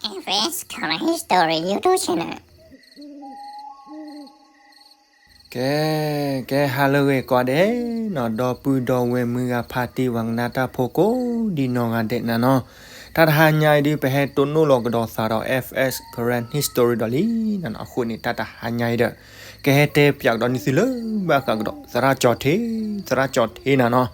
F S Karen History YouTube channel. ကဲ ကဲ ဟါလၢအဂ့ၤကိးဂၤဒဲးနီၤ, ဒီပုၢ်ဒီဝဲၢ်မုၢ်ဂၤဖါတံၢ် ပှၤကနၣ်တၢ်ဖိကိးဒံနီၢ်ဂၤဒဲးနၤနီၤ, တၢ်တဟါညါအံၤဒုး ပဟဲတိၢ်နီၣ်လီၤကဒီးသးဒီး F S Karen History ဒီးလံနၤနီၤ, အဃိန့ၣ် တၢ်တဟါညါအံၤဒီး ကဟဲတဲပၠးကဒီးန့ၢ်သုလၢဘၣ်ဃးကဒီး သရၣ်ကၠီၤထ့, သရၣ်ကၠီၤထ့နၤနီၤ,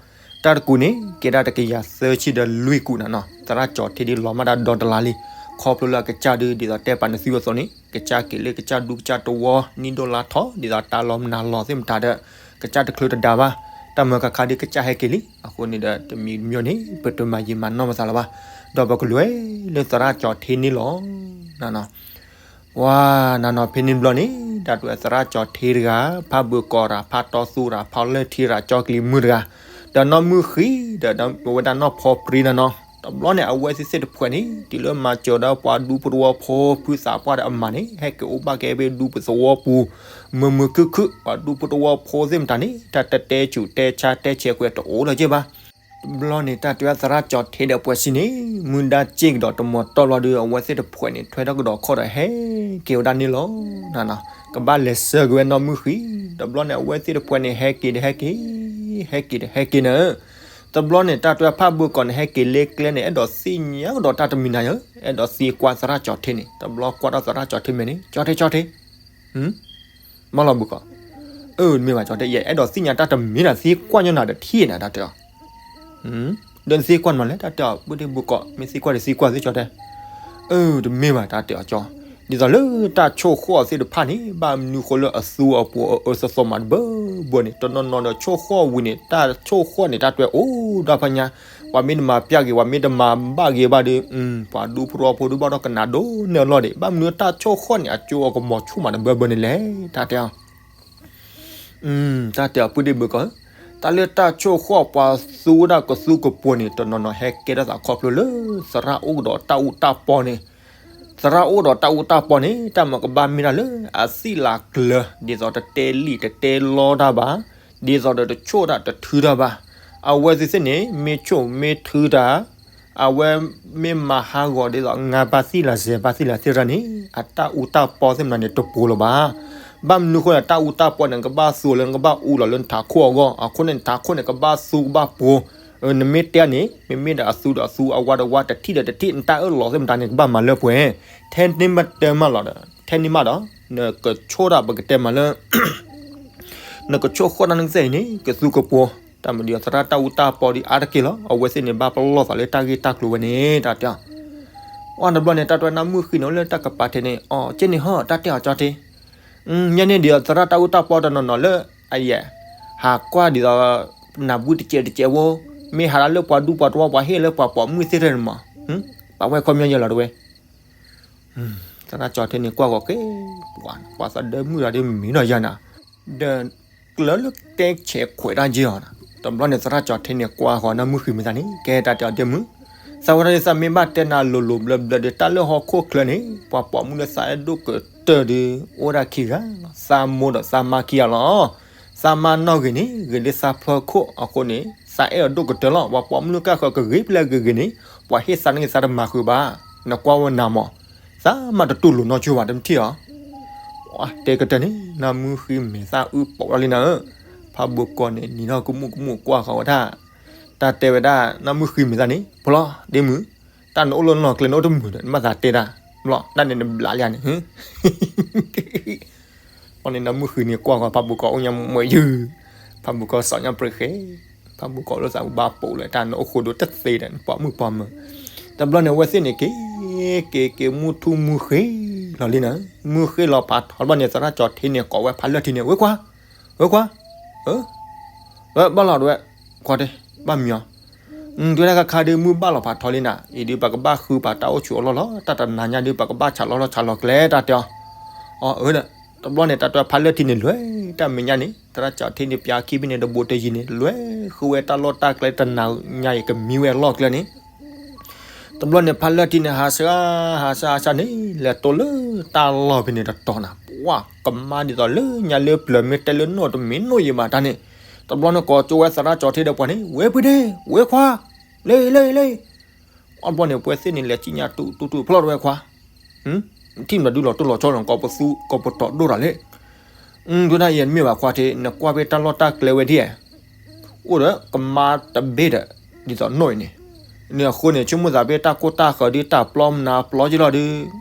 တၢ်တကူးန့ၣ် ကဲဒၣ်တကယၤသၢဆံဒီးလွံၢ်ကူးနၤနီၤ, သရၣ်ကၠီၤထ့ဒုးလီၤမၢ်တၢ်ဒီတလါလံ, ခီဖျိလၢအကစၢ်ဒုး ဒ်သိးတဲပာ်နသုအသိးန့ၣ် ကစၢ်က့ၤလၢကစၢ်ဒူကစၢ်တဝီ နံၣ်ဒိၣ်လါထီ ဒ်သိးတၢ်လီၤမနုၤလီၤသ့ၣ်မတၤဒီး ကစၢ်တချုးတဒါဘၣ်, တၢ်မၤကခါဒုးကစၢ်ဟဲက့ၤလံ, အဃိန့ၣ်ဒီး တမံၤတမံၤန့ၣ် ပတမၤယံာ်မၤနီၢ်ပသးလၢၤဘၣ်, ဒီးပကလဲၤလၢသရၣ်ကၠီၤထ့န့ၣ်လီၤနၤနီၤ. ပှၤနၤနီၤ ဖဲန့ၣ်ဘျီန့ၣ် တၢ်တဲသရၣ်ကၠီၤထ့တဂၤ ဖးဘၢၣ်ကီးတဂၤ ဖးတီသူတဂၤ ဖးလၢၢ်ထံတဂၤ ကၠီကလံၤမုၢ်တဂၤ ဒီးနီၢ်မုၢ်ဃံ ဒီးအဝဲဒၣ်နီၢ်ဖီပြံနၤနီၤ, တဘျီန့ၣ် အဝဲသ့ၣ်သ့ၣ်တဖှဲးန့ၣ် တုၤလၢမၤစၢၤဒီးပှၤဒူဖိတဝီဖိ ဖုသးပှၢ်ဒီးအမါန့ၣ် ဟဲက့ၤအိၣ်ဘၣ်က့ၤဖဲဒူပသဝီပူၤ မုာ်မုာ်ခုၣ်ခုၣ်, ပှၤဒူဖိတဝီဖိသ့ၣ်မတၤန့ၣ် တၢ်တတဲဆူးတဲဆါတဲဆဲးကွဲးတအိၣ်လၢၤက့ၤဘၣ်. တဘျီန့ၣ် တၢ်တဲသရၣ်ကၠီၤထ့ဒီးပှဲၤစံန့ၣ် မုၢ်ဒါစ့ၢ်ကဒီးတမီၤတီၢ်ဘျီဒီး အဝဲသ့ၣ်တဖှဲးန့ၣ် ထွဲထီၣ်ကဒီးခီၣ်ဒီးဟဲက့ၤဝဲဒၣ်န့ၣ်လီၤနၤနီၤ, ကဘၣ်လဲၤဆှၢက့ၤဝဲနီၢ်မုၢ်ဃံ, တဘျီန့ၣ် အဝဲသ့ၣ်တဖှဲးန့ၣ် ဟဲက့ၤဒီးဟဲက့ၤ ဟဲက့ၤဒီးဟဲက့ၤနၤ, တဘျီန့ၣ် တၢ်တဲဖးဘၢၣ်ကီးန့ၣ် ဟဲက့ၤလၢကျဲန့ၣ် အဲၣ်ဒိးသ့ၣ်ညါကဒီးတၢ်တမံၤနၤဧၢ, အဲၣ်ဒိးသံကွၢ်သရၣ်ကၠီၤထ့န့ၣ်, တဘျီကွၢ်ထီၣ်သရၣ်ကၠီၤထ့မဲာ်န့ၣ် ကၠီၤထ့ ကၠီၤထ့ ဘၣ်လီၤဘုၣ်ကီး, အၢ တမ့ၢ်ဘၣ်ကၠီၤထ့ ယအဲၣ်ဒိးသ့ၣ်ညါတၢ်တမံၤနၤ သံကွၢ်ညီနၤဒီးထံၣ်နၤ တၢ်တဲအီၤ, ဒီးနသံကွၢ်နၤလဲၣ် တၢ်တဲအီၤ ပုၢ်ဒ့ဘုၣ်ကီး မ့ၢ်သံကွၢ်ဒီးသံကွၢ်သ့ကၠီၤထ့, အၢ တမ့ၢ်ဘၣ် တၢ်တဲအီၤကၠီၤ, ဒ်သိးလၢတၢ်ဆိၣ်ဃီၣ်သ့ၣ်တဖၣ်န့ၣ် ဘၣ်မနုၤဃိလၢအသူအပှိၤအအၢသီသီမးတဘၢဘၢန့ၣ် တနီၤနီၤဒီးဆိၣ်ဃီၣ်ဝံၤန့ၣ် တၢ်ဆိၣ်ဃီၣ်န့ၣ် တၢ်တဲအိၣ်ဒၣ်ဖးညါ, ပှၤမ့ၢ်တမၤပျၢ်က့ၤ ပှၤမ့ၢ်တမၤဘၣ်က့ၤဘၣ်ဒီး ပှၤဒူဖိတဝီဖိဒုးဘၣ်ဒီးကနၣ်ဒိၣ်န့ၢ်အလီၢ်ဒံး ဘၣ်မနုၤတၢ်ဆိၣ်ဃီၣ်န့ၣ် အကၠိအကမီၤဆူၣ်မးတဘၢဘၢန့ၣ်လဲၣ် တၢ်တဲအီၤ တၢ်တဲအီၤ ပုၢ်ဒ့ဘုၣ်ကီး, တၢ်လၢတၢ်ဆိၣ်ဃီၣ်ပှၤသူဝဲဒၣ်ကသူကပှိၤန့ၣ် တနီၤနီၤဟဲကဲထီၣ်သးခီဖျိလၢ သရၣ်အိၣ်ကဒီးတၢ်အူတၢ်ပီန့ၣ်, သရၣ်အိၣ်ဒီးတၢ်အူတၢ်ပီန့ၣ် တၢ်မၤကဘၣ်မ့ၢ်တၢ်လၢအသံၣ်လၤကျၢၤ ဒ်သိးတတဲလံာ်တတဲလီတၢ်ဘၣ်, ဒ်သိးဒီးတဆိၣ်တၢ်တထုတၢ်ဘၣ်, အဝဲသ့ၣ်သ့ၣ်န့ၣ် မ့ၢ်ဆိၣ်မ့ၢ်ထုတၢ် အဝဲမ့ၢ်မၤဟးဂီၤဒ်သိး ငါဘၣ်သံၣ်လၤစဲၤဘၣ်သံၣ်လၤသ့ၣ်တဖၣ်န့ၣ် အတၢ်အူတၢ်ပီသ့ၣ်မနၤန့ၣ် တပှိၤလၢၤဘၣ်. ဘၣ်မနုၤအဃိန့ၣ် တၢ်အူတၢ်ပီန့ၣ် နကဘၣ်သူလၢနကဘၣ်အူလီၤလၢနထးခိၣ်အဂီၢ်, အဃိန့ၣ် နထးခိၣ်န့ၣ် ကဘၣ်သူကဘၣ်ပှိၤ, နမ့ၢ်တဲန့ၣ် မ့မ့ၢ်ဒီးအသူဒီးအသူ အဝါဒီးဝါ တထံၣ်ဒီးတထံၣ် နတၢ်အၢၣ်လီၤသ့ၣ်မတၤန့ၣ် ကဘၣ်မၤလၢပှဲၤ, ထဲန့ၣ်မ့ၢ်တၢ်မၤလီၤဒီး ထဲန့ၣ်မးဒီး နကဆိၣ်တၢ်ပကတဲမးလၢ နကဆိၣ်ဃီၣ်တၢ်နကစၢ်အံၤန့ၣ် ကသူကပှိၤ, တၢ်မၤဒ်အသရၣ်တၢ်အူတၢ်ပီဒ်အါတက့ၢ်လီၤ. အဝဲသ့ၣ်န့ၣ် ဘၣ်ပလီၢ်သးလၢတၢ်ဂ့ၢ်တၢ်ကျိၤဝဲန့ၣ် တၢ်တဲအီၤ. အီၤတဘျီန့ၣ် တၢ်တဲနၢ်မုၢ်ဃံန့ၣ် အိၣ်လၢတၢ်ကပၤထဲန့ၣ် အီၤကဲန့ၣ်ဟီ တၢ်တဲအီၤကၠီထ့, ညါန့ၣ်ဒ်အသရၣ်တၢ်အူတၢ်ပီတနီၤနီၤလၢ အယဲၢ် ဟးကွၢ်ဒ်သိး နၢ်ဘုတစဲးတစဲးဝဲ, မ့ၢ်ဟးလၢပှၤဒူပှၤတဝီ ပှၤဟ့ၣ်လၢပှၤပိာ်မုၣ်သ့ၣ်တဖၣ်န့ၣ်မး, ပာ်ဝဲခီပညီယဲလီၤတဝဲ သရၣ်ကၠီထ့န့ၣ် ကွၢ်ဂီၤက့ၤ ပှၤသးဒၢမုၣ်တဂၤဒ်မံၤဒီးယၤနၤ, ဒီးကျၢၤလၢတဲဆဲးခွဲးတၢ်ယဲအီၤနၤ. တဘျီန့ၣ် သရၣ်ကၠီထ့န့ၣ် ကွၢ်ဂီၤနၢ်မုၢ်ဃံမ့ၢ်သးန့ၣ် ကဲတၢ်တဲအီၤဒ့မုၢ်, သးဝဲဒၣ်ဒ်သးမ့ၢ်ဘၣ်တဲနၤလိၤလိၤဘျၢဘျၢဒီး တၢ်လၢဟီၣ်ခိၣ်ချၢန့ၣ် ပှၤပိာ်မုၣ်လၢသးအဲၣ်ဒိၣ်ကတၢၢ်ဒီး အိၣ်ဝဲဒၣ်ခံဂၤလီၤ. သးမိၢ်ဒီးသးမါခံဂၤလီၤ. သးမါနီၢ်ဂ့ၤန့ၣ် ဂ့ၤလၢသးဖီခိၣ်အဃိန့ၣ် သးအဲၣ်အီၤဒိၣ်ကတၢၢ်လီၤ. ပှၤပိာ်မုၣ်လၢကၢ်ဃၢၤကဂ့ၤဖဲလဲၣ်ဂ့ၤဂ့ၤန့ၣ် ပှၤဟ့ၣ်သးန့ၣ်ဂ့ၤ သးတမၤဃုာ်ဘၣ်. နကွၢ်ဝဲနၤမး, သးမါတတူၢ်လိာ်နီတဂၤဘၣ် တမ့ၢ်ထံၣ်ဧါ. တဲကတၢၢ်န့ၣ် နၢ်မုၢ်ဃံမဲာ်သၣ်အုၣ်ပိာ်လီၤလံနၤဧၢ. ဖးဘိးကီးန့ၣ် နံၤထီၣ်ကမူၣ်ကမူၣ်ကွၢ်ဃီၤဝဲဒၣ်, တၢ်တဲဝဲဒၣ် နၢ်မုၢ်ဃံမဲာ်သၣ်န့ၣ် ဖျီဒ့မုၢ်, တၢ်နအိၣ်လၢနီၢ်ကျဲနအိၣ်တမုာ်ဒီး နဘၣ်သးတဲတၢ်, ဘျီတၢ်န့ၣ်နဘျးလံန့ၣ် အီၤန့ၣ် နၢ်မုၢ်ဃံန့ၣ်ကွၢ်ဃီၤ ဖးဘိးကီးအိၣ်ညါမွဲယုၢ်, ဖးဘိးကီးစီၤညါပြ့ဃဲ, ဖးဘိးကီးလၢသးဘၣ်ပိာ်လၢတၢ်နအိၣ်ဃိဒိတသ့ဒီး နပိာ်မုၣ်ပိာ်မၢၤ. တဘျီန့ၣ် အဝဲသ့ၣ်န့ၣ်က့ၤ က့ၤက့ၤမုၢ်ထူၣ်မုၢ်ဃ့လီၤလံနၤ, မုၢ်ဃ့လီၤဖးထီတဘျီန့ၣ် သရၣ်ကၠီထ့န့ၣ် ကိးဝဲဖးလၢထံန့ၣ် ဝဲခွါ, ဝဲခွါ, ဝဲဘၣ်လီၤတဝဲ, ခွါတဲ, ဘၣ်မံၤအီၤ တုၤဒၣ်ခါခါဒုး မုၢ်ဘၣ်လီၤဖးထီလံနၤ, အံၤဒုး ပကဘၣ်ဃုပာ်တၢ်အိၣ်ဆူၣ်အိၣ်လီၢ်လီၤ. တၢ်တနၤညါဒုး ပကဘၣ်ဆးလီၤလီၢ်ဆးလီၤကျဲ တၢ်တဲအီၤ. အီၤအၢဒီး တဘျီန့ၣ် တၢ်တဲဖးလၢထံန့ၣ် လဲၤတၢ်မဲာ်ညါန့ၣ် သရၣ်ကၠီထ့န့ၣ် ပၠးခံဘ့ၣ်န့ၣ် တဘိတယံၤန့ၣ် လဲၤဃုဝဲတၢ်လီၢ်တၢ်ကျဲတနၤညါအံၤ ကမံဝဲအလီၢ်ကျဲန့ၣ် တဘျီန့ၣ် ဖးလၢထံန့ၣ် ဟးဆှါ ဟးဆှါ ဟးဆှါန့ၣ် လဲၤတိလၢတၢ်လီၢ်ဖဲန့ၣ်တတီၤနၤ, ပှၤကမါဒ်သိးလၢညါလၢပျၢၤမ့ၢ်တဲလၢနီၢ်တမ့ၢ်နီၢ်ယံၤဘၣ်တၢ်န့ၣ်, တဘျီန့ၣ် ကိးကၠိဝဲသရၣ်ကၠီထ့ဒီးပှၤန့ၣ် ဝဲပုၢ်ဒ့, ဝဲခွါ, လၢအံၤ လၢအံၤ လၢအံၤ. အီၤတဘျီန့ၣ် ပှဲၤသ့ၣ်န့ၣ် လဲၤစံၣ်ညါတူတူတူ ဖျီၣ်တဝဲခွါ, ထံၣ်မတၤဒုလီၤတိၢ်လီၤဆီလီၤ ကိးပသူ ကိးပတီၤဒိၣ်တၢ်လဲၣ်. ဒုဒၣ်အံၤနမ့ၢ်ဘၣ်ခွါထံ နကွၢ်ဖဲတၢ်လီၢ်တၢ်ကျဲဝဲဒ် အိၣ်ဒီးကမါတဘ့ၣ်ဒီး ဒ်သိးနီၣ်အံၤန့ၣ်, န့ၣ်အဃိန့ၣ် ဆိကမိၣ်သးဖဲတၢ်ကိၢ်တၢ်ဃၢၤဒ်တၢ်ပျီမနၤပျီက့လီၤဒုး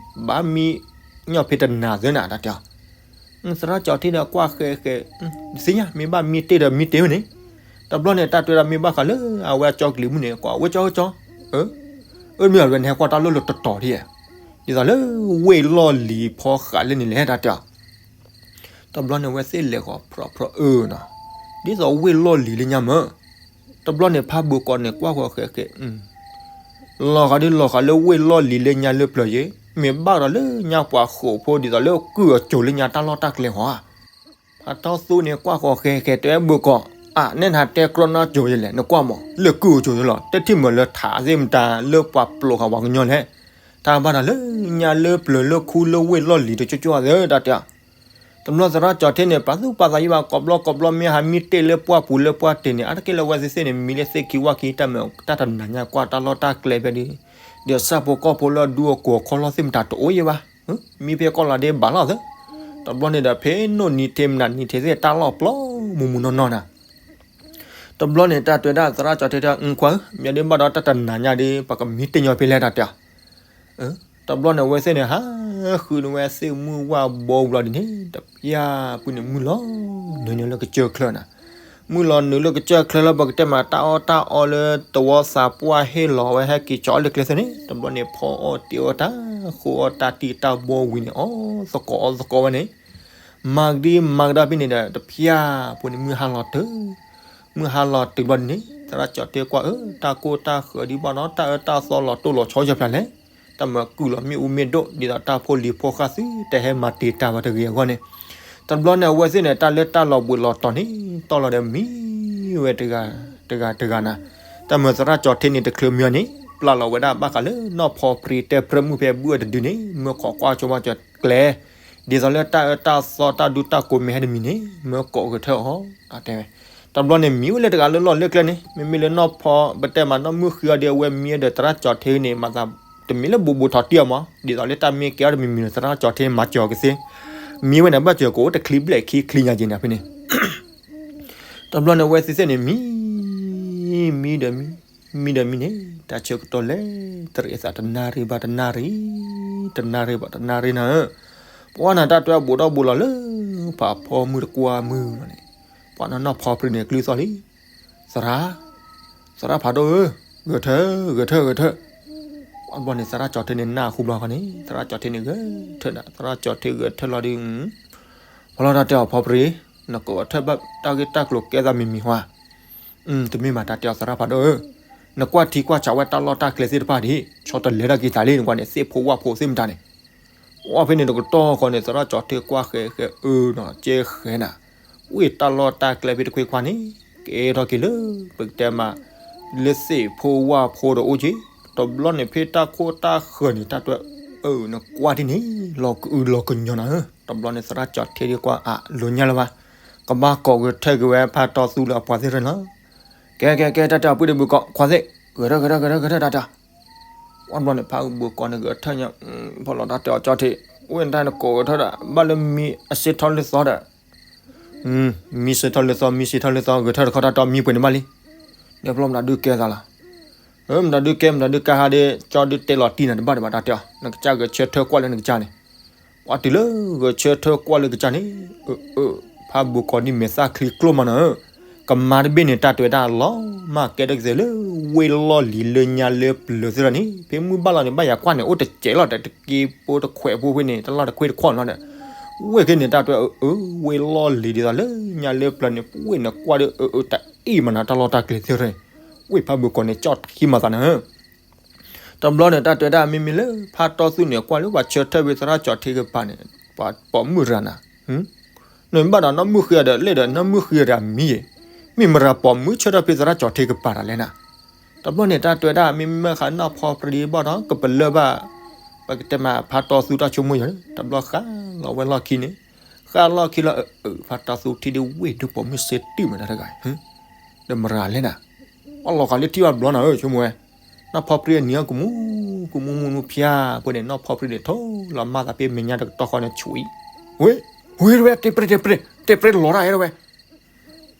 ဘၣ်မံညီၣ်ဖဲတနၤသၢနၤတၢ်တဲအီၤ သရၣ်ကၠီၤထံဒီးကွၢ်ဃဲးဃဲး, သ့ၣ်ညါ မ့ၢ်ဘၣ်မံတ့ၢ်ဒီးမံတ့ၢ်ဝဲန့ၣ်, တဘျီန့ၣ် တၢ်တဲဝဲဒၣ်မ့ၢ်ဘၣ်ဃးလၢအဝဲအကၠီကလံၤမုၢ်န့ၣ် ကွၢ်ဝဲကၠီကၠီ, အၢ မ့ၢ်အဝဲနဟဲကွၢ်တၢ်လီၢ်လၢတတီၤဒ်, ဒ်သိးလၢဝ့ၢ်လီၢ်လံၤဖီဃးလၢန့ၣ်လဲၣ်တၢ်တဲအီၤ တဘျီန့ၣ် အဝဲသ့ၣ်လဲၤဃီၤဖြီဖြီအၢနီၤ, ဒ်သိးဝ့ၢ်လီၢ်လံၤလၢညါမၢ်, တဘျီန့ၣ် ဖးဘၢကီးန့ၣ် ကွၢ်ဃီၤဃဲးဃဲး, လီၤဃးဒ်လီၤဃးလၢဝ့ၢ်လီၢ်လံၤလၢညါလၢပျၢၤယ့, မ့ၢ်ဘၣ်ဒီးလၢညါပှၤဃိာ်ဖိဒ်သိးလၢကုၢ်အစိၤလၢညါတၢ်လီၢ်တၢ်ကျဲဟီဧါ. ဖးတီသူန့ၣ် ကွၢ်ဃီၤဃဲးဃဲး တဲဘၢကီး, အါ နဲနဟးတဲကြီနီၢ်စိၤယလဲၣ် နကွၢ်မး လၢကုၢ်အစိၤလီၤ တထံၣ်မၢလၢထးသ့ၣ်မတၤလၢပှၤပျိးဃာ်ပှၤကညီလဲၣ်, တၢ်ဘၣ်ဒီးလၢညါလၢပျၢၤလၢခူလၢဝ့ၢ်လီၢ်လံၤတကၠိကၠိသ့ၣ်တၢ်တဲ တဘျီသရၣ်ကၠီၤထ့န့ၣ် ပာ်သူၣ်ပာ်သးယံၤဘၣ် ကိးဘျီကိးဘျီ မ့ၢ်ဟးမံတ့ၢ်လၢပှၢ်ပူၤလၢပှၢ်တ့ၢ်န့ၣ် အါတက့ၢ်လၢအဝဲသ့ၣ်သ့ၣ်န့ၣ် မံလၢသ့ၣ်ခံဝၣ်ခံ တၢ်မၢတၢ်တနၤညါကွၢ်တၢ်လီၢ်တၢ်ကျဲဖဲဒ်, ဒီးဆၣ်ဖိကီၢ်ဖိလၢအဒူအကိာ်အခီၣ်လီၢ်သ့ၣ်မတၤတအိၣ်ယံၤဘၣ်, မံဖဲကီၢ်လီၤဒ့ဘၣ်လီၤသၢ, တဘျီန့ၣ်ဒီး ဖဲနိၣ်နံၤထ့မနၤနံၤထ့သ့ၣ် တၢ်လီၢ်ပျီမူမူနီၢ်နီၢ်နၤ တဘျီန့ၣ် တၢ်တဲဝဲဒၣ်သရၣ်ကၠီၤထ့ ခွါဧၢ, မ့ၢ်ဒ်ဘၣ်ဒီးတၢ်တနၤညါဒီး ပကမံတ့ၢ်ညီဖဲလဲၣ်တၢ်တဲအီၤ, တဘျီန့ၣ် အဝဲသ့ၣ်န့ၣ် ဟးဃုန့ၢ်ဝဲသ့ၣ်မုၢ်ဝၣ်ဘီဘျီဒ်န့ၣ် တဖၠၣ်ပူၤန့ၣ် မုၢ်လီၤနုာ်န့ၢ်လၢကစၢၢ်ချၢနၤ, မုၢ်လီၤနုာ်လၢကစၢၢ်ချၢလၢပကတဲမးတၢ်အီၣ်တၢ်အီလၢသဝီသးပှၢ်ဟ့ၣ်လီၤဝဲဟဲက့ၤကၠီလၢကျဲသ့ၣ်န့ၣ် တဘျီန့ၣ် ဖီအီၣ်တ့ၢ်အီၣ်တၢ်ဃိအီၣ်တၢ်တံၢ်တၢ်ဘီဝံၤန့ၣ် အီၣ်သကိးအီၣ်သကိးဝဲန့ၣ် မၤကဒံမၤကဒါဖဲန့ၣ်ဒီး တဖၠၣ်ပူၤန့ၣ် မုၢ်ဟါလီၤတုၤ, မုၢ်ဟါလီၤတုၤဘျီဒ်န့ၣ် သရၣ်ကၠီၤထ့ကွၢ်အၢ တၢ်ကိၢ်တၢ်ဃၢၤဒ်ဘၣ်ဒီး တၢ်အၢတၢ်သီလီၤတိၢ်လီၤဆီယီၤဖျါလဲၣ်, တၢ်မၢကုၢ်လီၤမ့ၣ်အူမ့ၣ်ဒိၣ် ဒ်သိးတၢ်ဖိလံၤဖိဃၢ်သုတဟဲမၤတံာ်တာ်ဝဲတဂ့ၤအဂီၢ်န့ၣ်, တဘျီန့ၣ် အဝဲသ့ၣ်န့ၣ် တၢ်လၢတၢ်လီၤဘှံးလီၤတီၤန့ၣ် တီၢ်လီၤဒီးမံဝဲတဂၤတဂၤတဂၤနၤ, တၢ်မၢသရၣ်ကၠီၤထ့န့ၣ် တချုးမံအီၤန့ၣ် ပျၢ်လီၤဝဲဒၣ်ဘၣ်ဃးလၢနီၢ်ဖီပြံတဲပြၢမုၢ်ဖဲဘုအတဒုန့ၣ် မၢခိးကွၢ်ဆိဝါကၠီၤကျဲ ဒ်သိးလၢတၢ်အၢတၢ်သီတၢ်ဒူတၢ်ကိးမ့ၢ်ဟဲတမံၤန့ၣ် မၢကိးဂဲၤထၢၣ်အီၤ တဲဝဲ, တဘျီန့ၣ် မံဝဲလၢတဂၤလၢလီၢ်လၢကျဲန့ၣ် မ့မ့ၢ်လၢနီၢ်ဖီ ပတဲမးနီၢ်မုၢ်ဃ့အီၤဒီး အဝဲမံဒီးသရၣ်ကၠီၤထ့န့ၣ် မၤသးတမ့ၢ်လၢဘူးဘူးထီၣ်တံၢ်အီၤမး ဒ်သိးလၢတၢ်မ့ၢ်ကဲအီၤတမံၤမံၤဒီး သရၣ်ကၠီၤထ့မၤစၢၤအီၤကသ့, မံဝဲန့ၣ် ဘၣ်စၢၤကအိၣ်တချံဘျဲၣ်ခံချံညါက့ၤန့ၣ်ဖဲန့ၣ် တဘျီန့ၣ် အဝဲသ့ၣ်သ့ၣ်န့ၣ် မံ မံဒီးမံ မံဒီးမံန့ၣ် တၢ်ဆၢကတီၢ်လဲၤတရံးအသး တနၣ်ရံၣ်ဘၣ်တနၣ်ရံၣ်, တနၣ်ရံၣ်ဘၣ်တနၣ်ရံၣ်နၤဧၢ, ပှၤနၤတၢ်တွဲဘူးဒီဘူးလီၤလၢ ဖးဖီမုၢ်တကွၢ်မုၢ်လီၤန့ၣ်, ပှၤနၤနီၢ်ဖီပြံန့ၣ် ကျုသီၣ်လံ, သရၣ်, သရၣ်ဖးဒိၣ်ဧၢ, ဂဲၤထၢၣ် ဂဲၤထၢၣ် ဂဲၤထၢၣ်, ပှၤဘျီန့ၣ် သရၣ်ကၠီၤထ့န့ၣ် နၢ်ဟူဘျီဃီန့ၣ် သရၣ်ကၠီၤထ့န့ၣ် ဂဲၤထၢၣ်နၤ သရၣ်ကၠီၤထ့ဂဲၤထၢၣ်လီၤဒီး ဖီလီၤတၢ်တဲအီၤဖီပြံ, နကိးဂဲၤထၢၣ်ဘၣ်တၢ်ဂ့ၢ်တၢ်ကျိၤကဲသးမံၤမံၤဟါ, တမ့ၢ်မးတၢ်တဲအီၤသရၣ်ဖးဒိၣ်ဧၢ, နကွၢ်ထံကွၢ်ဆးဝဲတၢ်လီၢ်တၢ်ကျဲသ့ၣ်တဖၣ်ဒ် ဆီတလဲထီၣ်က့ၤသးလံ နကွၢ်န့ၣ် သ့ၣ်ဖိဝၣ်ဖိသ့ၣ်မတၤန့ၣ်, ဝဲဖဲန့ၣ်တကတီၢ်ဃီန့ၣ် သရၣ်ကၠီၤထ့ကွၢ်ဃဲးဃဲးအၢနီၤ ကဲဃဲးနၤ, ဝ့ၢ်တၢ်လီၢ်တၢ်ကျဲဖဲတခွ့ခွါန့ၣ် ကဲထီၣ်က့ၤလၢ ပကတဲမး လၢသ့ၣ်ဖိဝၣ်ဖိဒီးအိၣ်က့ၤ, တဘျီန့ၣ်ဖဲတၢ်ခိၣ်တၢ်ဃၢၤန့ၣ် တၢ်တွဲ အၢ နကွၢ်ထံန့ၣ် လီၤကအုလီၤကညီၤနၤဧၢ, တဘျီန့ၣ် သရၣ်ကၠီၤထ့ဒ်ကွၢ်အလိၤညါလၢၤဘၣ်, ကဘၣ်ကိးဂဲၤထၢၣ်က့ၤဝဲဖးတီသူလၢအပှၤသ့ၣ်ရၢနီၤ, ကဲကဲကဲ တၢ်တဲအီၤပုၢ်တဘုးကီး ခွါသ့ၣ် ဂဲၤထၢၣ်ဂဲၤထၢၣ်ဂဲၤထၢၣ်ဂဲၤထၢၣ်တၢ်တဲအီၤ ဝဲဘျီန့ၣ် ဖးဘုးကီးန့ၣ် ဂဲၤထၢၣ်ညါ, ဖီလီၤတၢ်တဲအီၤကၠီထ့, ဝ့ၢ်နတၢ်နကိးဂဲၤထၢၣ်ဒီး ဘၣ်လၢမံအစ့ထီၣ်လၢသီဒီး, မံစ့ထီၣ်လၢသီ မံစ့ထီၣ်လၢသီ ဂဲၤထၢၣ်တခီတၢ်တဲအီၤမံပှဲၤန့ၣ်ဘၣ်လံ, ဒီးဖျီမတၤဒုးကဲသးလီၤ, မတၤဒုးကဲ မတၤဒုးကဲဟးဒီး ကၠီဒုးတဲလီၤတံၢ်နၤတဘၣ်ဒံးဘၣ်တၢ်တဲအီၤ နကစၢ်ဂဲၤဆၢထၢၣ်ကွၢ်လၢနကစၢ်န့ၣ် ပှၤတုၤလၢဂဲၤဆၢထၢၣ်ကွၢ်လၢကစၢ်န့ၣ်, အၢ အၢ ဖးဘိးကီးဒ်မဲာ်သၣ်ချံကျိၣ်မးနီၤဧၢ, ကမါတဘ့ၣ်န့ၣ် တၢ်တဲဝဲဒၣ်လီၤမၢ်ကဲထီၣ်ကသ့လၢ ဝ့ၢ်လီၢ်လံၤလၢညါလၢပျၢၤသ့ၣ်လီၤန့ၣ် ဖဲမုၢ်ဘၣ်လီၤန့ၣ် ဘၣ်ယၤကွၢ်န့ၣ် အိၣ်တစဲးလီၤဒီး တက့ဖိတခွဲးဖိဖဲန့ၣ် တလီၢ်တခွ့တခွီၣ်နီၤဒီး ဝ့ၢ်ခဲန့ၣ် တၢ်တဲဝဲ အၢ အၢ ဝ့ၢ်လီၢ်လံၤဒ်သိးလၢညါလၢပျၢၤန့ၣ် ပဝ့ၢ်န့ၣ်ကွၢ်ဒီး အၢ အၢ တၢ်အ့ၣ်မးနီၤ တၢ်လီၢ်တၢ်ကျဲသ့ၣ်လီၤန့ၣ် ဝ့ၢ်ဖးဘိးကီးန့ၣ် ကၠီၣ်ခံမၤသးနၤဧၢ တဘျီန့ၣ် တၢ်တဲဝဲဒၣ်မ့မ့ၢ်လၢ ဖးတီသူန့ၣ် ကွၢ်လၢပှၤဆၢထၢၣ်ဖဲသရၣ်ကၠီၤထ့ကပၤန့ၣ် ပှၤပိာ်မုၣ်ရၤနၤ, နဘၣ်ဒီးနီၢ်မုၢ်ဃ့ဒီး လဲၣ်ဒီးနီၢ်မုၢ်ဃ့ရၤမံၤယ့ၤ, မ့ၢ်မရၤပိာ်မုၣ်ဆၢထၢၣ်ဖဲသရၣ်ကၠီၤထ့ကပၤတၢ်လဲၣ်နၤ, တဘျီန့ၣ် တၢ်တဲဝဲဒၣ် မ့မ့ၢ်ဃးနီၢ်ဖီပြံဘၣ်ဒီး ကပလၢၢ်ဘၣ် ပကတဲမးဖးတီသူတၢ်ဆိကမိၣ်ယၤ, တဘျီဃးလီၤဝဲလီၢ်ခံန့ၣ်, ဃးလီၢ်ခံလီၤ အၢ ဖးတီသူထံၣ်ဒ်ဝ့ၢ်ဒုပိာ်မုၣ်စ့တုၢ်မးတၢ်တဂၤ ဒီးမရၤလဲၣ်နၤ, အလီၤဃးလၢထံၣ်ဘၣ်ဘျီနၤဧၢ ဆိကမိၣ်ဝဲ, နီၢ်ဖီပြံအနံၤအီၤကမူ ကမူမူမူဖၠၣ်ဖိန့ၣ် နီၢ်ဖီပြံန့ၣ် ထိၣ်လီၤမၢ်သးဖဲမဲာ်ညါတကတီၢ်ဃီန့ၣ် ဆွံ ဝ့ ဝ့ဝဲ တဲပြဲၢ်တဲပြဲၢ် တဲပြဲၢ်လီၤတၢ်အဲၣ်ဝဲ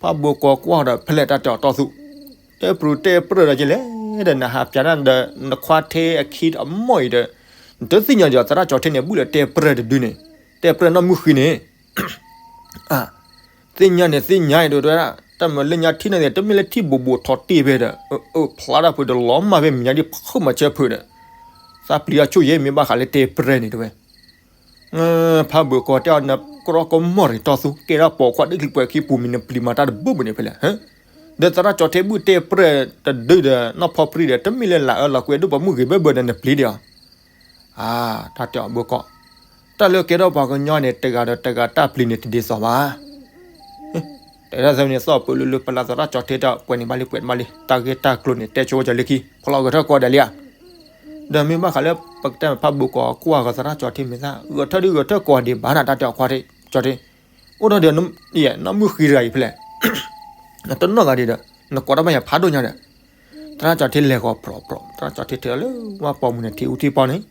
ဖးဘိကီၤကွၢ်ဒီးဖဲလဲၣ်တၢ်တဲအီၤတီၢ်သူ တဲပြူတဲပြဲၢ်ဒီးကလဲၣ်ဒီး နဟးပၠးတၢ်ဒီး နခွါထဲအခံအမိၢ်အံၤဒီး နတသ့ၣ်ညါဒီး သရၣ်ကၠီၤထ့န့ၣ် ဘူၣ်လၢတဲပြဲၢ်တဒုန့ၣ် တဲပြဲၢ်နီၢ်မုၢ်ဃံန့ၣ် သ့ၣ်ညါန့ၣ်သ့ၣ်ညါအံၤဒီး တၢ်မၤလၢညါထံၣ်န့ၣ် တမ့ၢ်လၢထံၣ်ဘိးဘိးထီၣ်တ့ၢ်ဖဲဒီး အဖျါတၢ်ဖုးဒီးလီၤမၢ်ဖဲမဲာ်ညါဒ်ဖုးမၤစၢၤဖုးဒီး သးပျံၤအီၤဆိၣ်ယဲမ့ၢ်ဘၣ်ဃးလၢတဲပြဲၢ်န့ၣ်တဲဝဲ ဖးဘိကီၤတဲအီၤ နကြီကမီၢ်ရံၣ်တီၢ်သူ ကဲထီၣ်ပိာ်ခွါဒ်ချံပှဲၤခံပူၤမံၤ နပျံၤမၤတၢ်တဘူၣ်ဘၣ်န့ၣ်ဖဲလဲၣ် ဒီးသရၣ်ကၠီၤထ့ဘူၣ်တဲပြဲၢ်တဒုဒီး နီၢ်ဖီပြံဒီး တမ့ၢ်လၢလၢအၢလီၤကွံာ်ဒိၣ်ပှၤမုၢ်ဂ့ၤဘၢဘၢဒီး နပျံၤဒံးအီၤ အါ တၢ်တဲအီၤဘိကီၤ တၢ်လၢကဲထီၣ်ပှၤကညီန့ၣ် တဂၤဒီးတဂၤတၢ်ပျံၤန့ၣ်တဒ်သိးဘၣ် တဲဒၣ်သ့န့ၣ် သီၣ်ပၢလုလုပလၢသရၣ်ကၠီၤထ့တၢ်ပှဲၤန့ၣ်ဘၣ်လံ ပှဲၤတဘၣ်လံ တၢ်ဂ့ၢ်တၢ်ကျိၤန့ၣ် တဲဆိဝဲကၠီၤလၢခံ ဖီလီၤဂဲၤထၢၣ်ကိးဂၤဒဲးလံဧါ ဒီးမ့ၢ်ဘၣ်ဃးလၢ ပကတဲဖးဘိကီၤကွၢ်ဂီၤသရၣ်ကၠီၤထ့မ့ၢ်သၣ် ဂဲၤထၢၣ်ဒ်ဂဲၤထၢၣ်ကိးဂၤဒဲးဘၣ်နၤ တၢ်တဲအီၤခွါကၠီၤထ့ အိၣ်ဒီး နီၢ်မုၢ်ဃံတဂၤအံၤဖဲလဲၣ် နတနီၢ်သးဒံးဒီး နကိးတၢ်ဘၣ်ယၤဖးဒိၣ်ညါဒီး သရၣ်ကၠီၤထ့လဲၤဂီၤပြီၤပြီၤ သရၣ်ကၠီၤထ့ထဲလၢဝၣ်ပိာ်မုၣ်န့ၣ် ထံအူထံပီန့ၣ်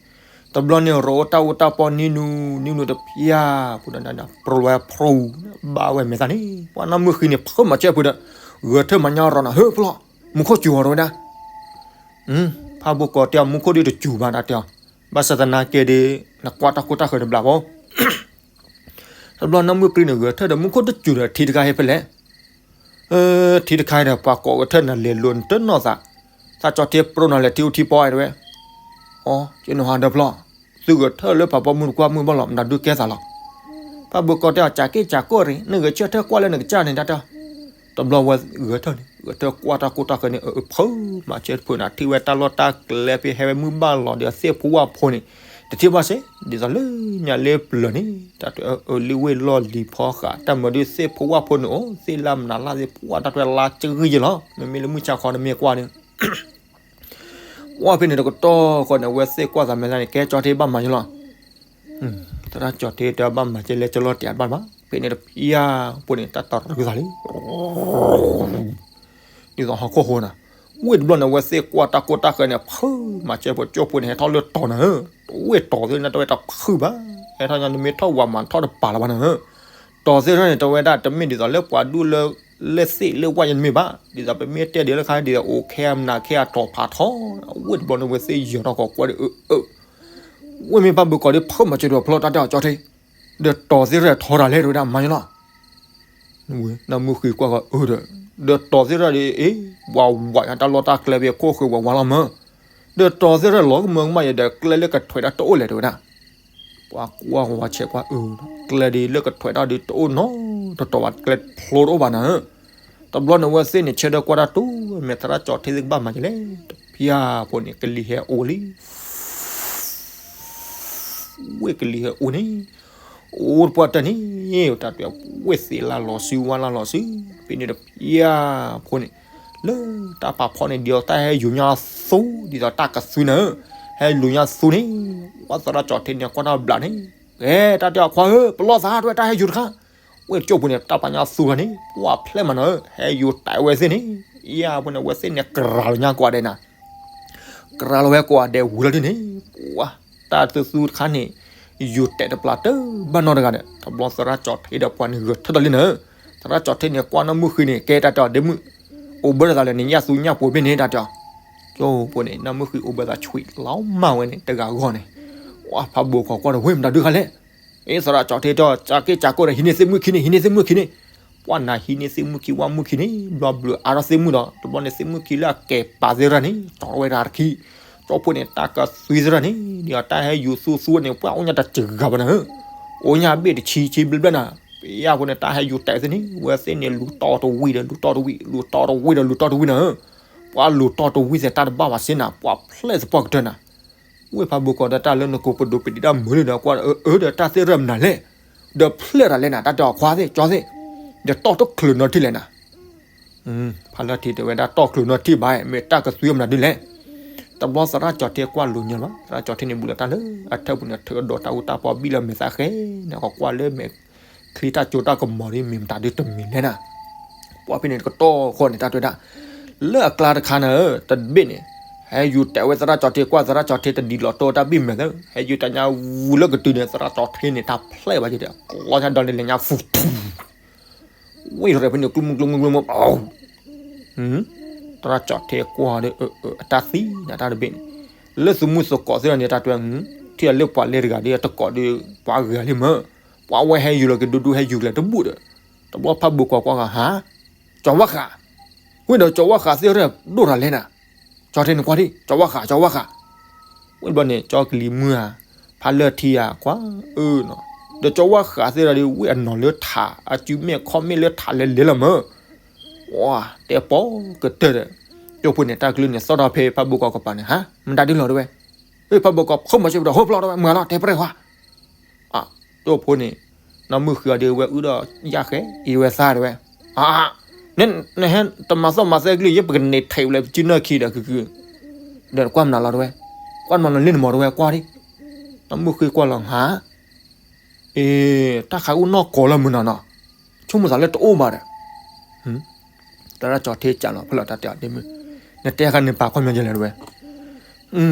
တဘျီန့ၣ်ရိၣ်အိၣ်တၢ်အိၣ်တၢ်ပီနံၤနူ နံၤနူတဖၠၣ်ဖိဒီး ပြိဝဲဖရိ ဘၣ်ဝဲမဲာ်သၣ်န့ၣ် ပှၤနီၢ်မုၢ်ဃံန့ၣ် ဖုးမၤစၢၤဖုးဒီး ဂဲၤထၢၣ်မၤညါရီၤနၤ ဟၢဖျီၣ် မူခိၣ်စူၤအီၤတဝဲဒၣ် ဖးဘိကီၤတဲအီၤ မူခိၣ်ဒ်တစူၤဘၣ်တၢ်တဲအီၤ ဘၣ်ဆၣ်သနာ်က့ဒီး နကွၢ်တၢ်ခိၣ်တၢ်ဃၢၤန့ၣ်ဘျးဘၣ် တဘျီနီၢ်မုၢ်ဃံန့ၣ် ဂဲၤထၢၣ်ဒီး မူခိၣ်တစူၤဒီးထံတခါဟဲဖဲလဲၣ် ထံတခါဒီး ပှၤကိးဂဲၤထၢၣ်နၤလဲၤလိၤနတနီၢ်သး သရၣ်ကၠီၤထ့ပြိနၤလဲၤထံအူထံပီတဝဲ အိ ကနဟးဒီးဖျီၣ် သုဂဲၤထၢၣ်လၢပှၤပိာ်မုၣ်တကွၢ်မုၢ်ဘၣ်လီၤ မတၤဒုးကဲသးလီၤ ဖးဘိကီၤတဲအီၤ ကၠးက့ၣ်ကၠးကိၣ်ရံၣ် နဂဲၤဆၢထၢၣ်ကွၢ်လၢနကစၢ်န့ၣ်တၢ်တဲအီၤ တဘျီဝဲဂဲၤထၢၣ်န့ၣ် ဂဲၤထၢၣ်ကွၢ်တၢ်ခိၣ်တၢ်ဃၢၤန့ၣ် အဖုးမၤစၢၤတဖုးနၤ ထံၣ်ဝဲတၢ်လီၢ်တၢ်ကျဲဖဲဟဲဝဲမုၢ်ဘၣ်လီၤဒီး သ့ၣ်ဖိဝၣ်ဖိန့ၣ် တထံၣ်ဘၣ်စ့ၢ် ဒ်သိးလၢညါလၢပျၢၤန့ၣ် တၢ်တဲအၢ လံဝ့ၢ်လီၢ်လံၤဖီဃး တၢ်မၤဒုးသ့ၣ်ဖိဝၣ်ဖိန့ၣ်အိၣ် သ့ၣ်လၢမနုၤလၢသ့ၣ်ဖိဝၣ်တၢ်တဲလါကဂံၢ်ယဲလီၤ မ့မ့ၢ်လၢမုၢ်ဆါခီနမ့ၢ်ကွၢ်န့ၣ် ဝၣ်ဖဲန့ၣ်တကတီၢ်ဃီန့ၣ် အဝဲသ့ၣ်ကွၢ်သးမဲာ်သၣ်န့ၣ် ကဲကၠီၤထ့ဘၣ်မၤယလီၤ သရၣ်ကၠီၤထ့တဲဘၣ်မၤကဲလဲၣ်ကလီၤတံၢ်ဘၣ်ဘၣ် ဖဲန့ၣ်တဖၠၣ်ဖိန့ၣ် တၢ်တရံးသးလံ ဒ်သိးဟီၣ်ခိၣ်ဟိန့ၣ် ဝ့ၢ်တဘျီန့ၣ် အဝဲသ့ၣ်ကွၢ်တၢ်ခိၣ်တၢ်ဃၢၤန့ၣ် ဖုးမၤစၢၤဖိကၠိဖိန့ၣ် ဟဲထီၣ်လၢတီၤနၤဧၢ တဝ့ၢ်တီၤသ့ၣ်န့ၣ် တဝဲတဖုးဘၣ် ဟဲထီၣ်ညါနမ့ၢ်ထီၣ်ဝၤမၤထီၣ်တပာ်လၢၤဘၣ်နၤဧၢ တီၤသ့ၣ်န့ၣ် တဝဲဒၣ်တမ့ၢ်ဒ်သိးလၢပှၤဒူၣ်လၢ လၢသ့ၣ်လၢဝၣ်ယဲန့ၣ်မ့ၢ်ဘၣ် ဒ်သိးပမ့ၢ်တဲဒ်လၢခါဒ်သိးအိၣ်ခဲအမနၤခဲအတီၤဖးထီ ဝ့ၢ်တဘျီန့ၣ် အဝဲသ့ၣ်ယၢၤထီၣ်ကီးကွၢ်ဒီး အၢ အၢ ဝ့ၢ်မ့ၢ်ဖးဘိကီၤဒီး ဖုးမၤစၢၤဒီးဖျီၣ်တၢ်တဲအီၤကၠီၤထ့ ဒီးတီၤသ့ၣ်ရဲၣ်ထီတၢ်လဲၣ်တဝဲဒၣ်မၤယလီၤ နီၢ်မုၢ်ဃံကွၢ်ဃီအၢဒီး ဒီးတီၤသ့ၣ်ရဲၣ်ဒီး အ့ ဝးဝးညါတၢ်လီၢ်တၢ်ကျဲဖဲခိၣ်ဃၢၤ ဝးဝးလီၤမၢ် ဒီးတီၤသ့ၣ်ရဲၣ်လီၤကမၢကမၣ်ယဲဒီး ကျဲလၢကထွဲးတၢ်တအိၣ်လဲၣ်တဝဲဒၣ် ပှၤကွၢ်ဝဲဆဲးကွၢ်အၢ ကျဲဒ်လၢကထွဲးတၢ်ဒ်တအိၣ်နီတတီၤဘၣ် ကျဲဖျိတအိၣ်ဘၣ်နၤဧၢ တဘျီန့ၣ် အဝဲသ့ၣ်န့ၣ် ဆၢထၢၣ်ကွၢ်တၢ်တူၢ် မဲာ်သရၣ်ကၠီၤထ့သ့ၣ်ကဘၣ်မၤကလဲၣ် တဖၠၣ်ဖိန့ၣ် ကလံၤဟဲအိၣ်လံ ဝ့ၢ်ကလံၤဟဲအိၣ်န့ၣ် အိၣ်တပှၢ်တၢၢ်န့ၣ် တၢ်တဲဝ့ၢ်သ့ၣ်လၢလီၤစု ဝါလၢလီၤစု ဖဲန့ၣ်တဖၠၣ်ဖိန့ၣ် လၢတၢ်ဖးဖီန့ၣ် ဒ်သိးတၢ်ဟဲယူၤညါသူ ဒ်သိးတၢ်ကသွံနၤဧၢ ဟဲလူၤညါသူန့ၣ် ဝဲသရၣ်ကၠီၤထ့န့ၣ် ကွၢ်တၢ်ဘျးန့ၣ် ဂဲၤတၢ်တဲအီၤခွါဧၢ ပလီၢ်သးတဝဲတၢ်ဟဲယူၤတခါ ဝ့ၢ်ကၠိဖိန့ၣ် တၢ်ပာ်ညါသူခါန့ၣ် ပှၢ်ဖျဲၣ်မးနၤဧၢ ဟဲယူၤတဲာ်ဝဲသ့ၣ်န့ၣ် ယါဖိန့ၣ် အဝဲသ့ၣ်န့ၣ် ကြၤလီၤညါကိးဂၤဒဲးနၤ ကြၤလီၤဝဲကိးဂၤဒဲးဝံၤလီၤဒ်န့ၣ် ပှၢ် တၢ်သူသူတခါန့ၣ် ယူၤတဲာ်တပျၢ်တၢ်ဘၣ်နီတဂၤဒီး တဘျီသရၣ်ကၠီၤထ့ဒီးပှၤန့ၣ်ဂဲၤထၢၣ်တၢ်လံနၤဧၢ သရၣ်ကၠီၤထ့န့ၣ် ကွၢ်နီၢ်မုၢ်ဃံန့ၣ် ကဲတၢ်တဲအီၤဒ့မုၣ် အိၣ်ဘၢတသးလဲၣ်န့ၣ် ညၣ်သူညၣ်ပှ့ၤဘ့ၣ်န့ၣ် တၢ်တဲအီၤ ကၠိဖိန့ၣ် နီၢ်မုၢ်ဃံအိၣ်ဘၢသးဆွံလီၤမၢ်ဝဲန့ၣ် တဂၤဂီၢ်န့ၣ် ပှၢ်ဖးဘိကီၤကွၢ်ဒီး ဝ့ၢ်မတၤဒုးခါလဲၣ် အ့ သရၣ်ကၠီၤထ့တဲအီၤ ကၠးက့ၣ်ကၠးကိၣ်ဒီး ဟံးန့ၢ်သ့ၣ်မုၣ်ခံန့ၣ် ဟံးန့ၢ်သ့ၣ်မုၣ်ခံန့ၣ် ပှၢ်နၤဟံးန့ၢ်သ့ၣ်မုၣ်ခံ ဝၣ်မုၣ်ခံန့ၣ် ဘျီဘျုးအါထီၣ်သ့ၣ်မုၣ်ဒီး တဘျီန့ၣ်သ့ၣ်မုၣ်ခံလၢအကဲၤပာ်သ့ၣ်တဖၣ်န့ၣ် တီၢ်ဝဲဒၣ်တခံ ကၠိဖိန့ၣ် တၢ်ကသွံသ့ၣ်တဖၣ်န့ၣ် ဒ်အတၢ်ဟဲယူၤသူသူန့ၣ် ပှၢ်အိၣ်ညါတစှၤဘၣ်နၤဧၢ အိၣ်ညါဘ့ၣ်တဆံဆံဘျဲၣ်ဘျဲၣ်နၤ ပယါဖိန့ၣ် တၢ်ဟဲယူၤတဲာ်သ့ၣ်န့ၣ် ဝဲသ့ၣ်န့ၣ် လူၤတီၢ်တဝံၤဒီး လူၤတီၢ်တဝံၤဒီး လူၤတီၢ်တဝံၤဒီး လူၤတီၢ်တဝံၤနၤဧၢ ပှၢ်လူၤတီၢ်တဝံၤသ့ၣ်တၢ်တဘၣ်ဘၣ်စ့ၢ်နၤ ပှၢ်ဖျဲၣ်သပှၢ်ကတၢၢ်နၤ ဝ့ၢ်ဖးဘိကီၤဒီးတၢ်လၢနကိးပဒိးပဒံးတၢ်မုာ်လံဒီး ကွၢ်အၢ အၢဒီးတၢ်သ့ၣ်ရဲၣ်မနုၤလဲၣ် ဒီးဖျဲၣ်တၢ်လဲၣ်နၤ တၢ်တဲအီၤခွါသ့ၣ်ကၠီသ့ၣ် ဒီးတီၢ်တချုးနီထံၣ်လဲၣ်နၤ ဖါလၢထံးတဲဝဲဒၣ်တီၢ်ချုးနီထံၣ်ဘၣ် မ့ၢ်တၢ်ကသွံမနုၤဒ်လဲၣ် တဘျီသရၣ်ကၠီၤထ့ကွၢ်လိၤညါလီၤ သရၣ်ကၠီၤထ့န့ၣ် ဘူးလီၤတၢ်လၢအထၢၣ်ပူၤန့ၣ် ထုးအဒိးတၢ်အူတၢ်ပီဘံၣ်လၢမဲာ်သၣ်ဃဲန့ၣ် ကကွၢ်လၢမဲာ်ချံတၢ်ကၠိတၢ်ကမီၤဒ်မ့ၢ်မတၤဒုးတမံၤလဲၣ်နၤ ပှၢ်ဖဲန့ၣ်တကတီၢ်ဃီန့ၣ် တၢ်တဲဝဲဒၣ် လၢအကျါတခါနၤဧၢ တဘ့ၣ်န့ၣ် ဟဲယူၤတဲာ်ဝဲသရၣ်ကၠီထ့ကွၢ် သရၣ်ကၠီထ့တဒံးလီၤတိၢ်တၢ်ဘံၣ်မဲာ်သၢ ဟဲယူၤတၢ်ညါဝူၤလၢကတုၤန့ၣ် သရၣ်ကၠီထ့န့ၣ် တၢ်ဖျဲၣ်ဘၣ်က့ၤဒီး ကျီညါဒီးန့ၣ်လဲၤညါဖူ ဝံၤထီၣ်ဖဲန့ၣ် ကျူမူကျူမူကျူမူ သရၣ်ကၠီထ့ကွၢ်ဒီး အတၢ်သံနတၢ်တဘ့ၣ်န့ၣ် လၢသုမုၢ်သကိးသ့ၣ်ဒီးန့ၣ် တၢ်တဲ ထံၣ်အလၢပှၤလဲၤတဂၤဒီး တကိးဒီး ပှၤဂၤလံမၢ် ပှၤဝဲဟဲယူၤလီၤက့ၤဒူဒူဟဲယူၤကလဲၤတဘူၣ်ဒီး တဘျီဖးဘိကီးကွၢ်ဂၤဟါ ကၠီဝါဃး ဝံၤဒီးကၠီဝါဃးသ့ၣ်ရၢၣ်ဒိၣ်တၢ်လဲၣ်နၤ ကၠီထ့န့ၣ်ကွၢ်ဒံး ကၠီဝါဃး ကၠီဝါဃး ဝံၤတဘျီန့ၣ် ကၠီကလံၤမုၢ်ဧါ ဖးလၢထံဧါ ကွၢ်အၢနီၤ ဒီးကၠီဝါဃးသ့ၣ်ရၢၣ်ဒီး ဝံၤအနီၢ်လၢထး အစုမဲာ်ခီၣ်မဲာ်လၢထးလဲၤလဲၤလီၤမၢ် ဝါ တဲပီကတၢၢ်ဒီး ကၠိဖိန့ၣ် တၢ်ကလုၢ်န့ၣ် သီၣ်ထီၣ်ဖဲဖးဘိကီးကပၤန့ၣ် ဟါ မတၤဒုလီၤတဲဝဲ ဖးဘိကီး ဖိမၤစၢၤပဒီး ဟိဖျီၣ်တဲဝဲ မၤလီၤ တဲပရဲၣ်ခွါ ကၠိဖိန့ၣ် နီၢ်မုၢ်ဃံအီၤဒီး ဝဲအုၣ်ဒီးယၣ်ဃဲ အံၤဝဲသၣ်တဲဝဲ နဟဲတမၤသီၣ်မၤသဲကလုၢ် ယပကန့ၢ်ထဲးဝဲလၢပစုနၢၢ်ခံဒီး ကုကု ဒီးကွၢ်မနုၤလီၤတဲဝဲ ကွၢ်မနုၤလီၤလံနမီၤတဲဝဲ ကွၢ်ဒံး နီၢ်မုၢ်ဃံကွၢ်လီၤဟါ အ့ တၢ်ခးအိၣ်နီၢ်ကီၢ်လၢမုၢ်နီၤနီၤ ဆိကမိၣ်သးလၢတအိၣ်ဘၣ်ဒီး သရၣ်ကၠီထ့ကးလီၤဖဲလီၤတၢ်တဲအီၤဒ့မုၣ် နတဲဃါန့ၣ်ပာ်ကွၢ်မညီဒ်လဲၣ်တဲဝဲ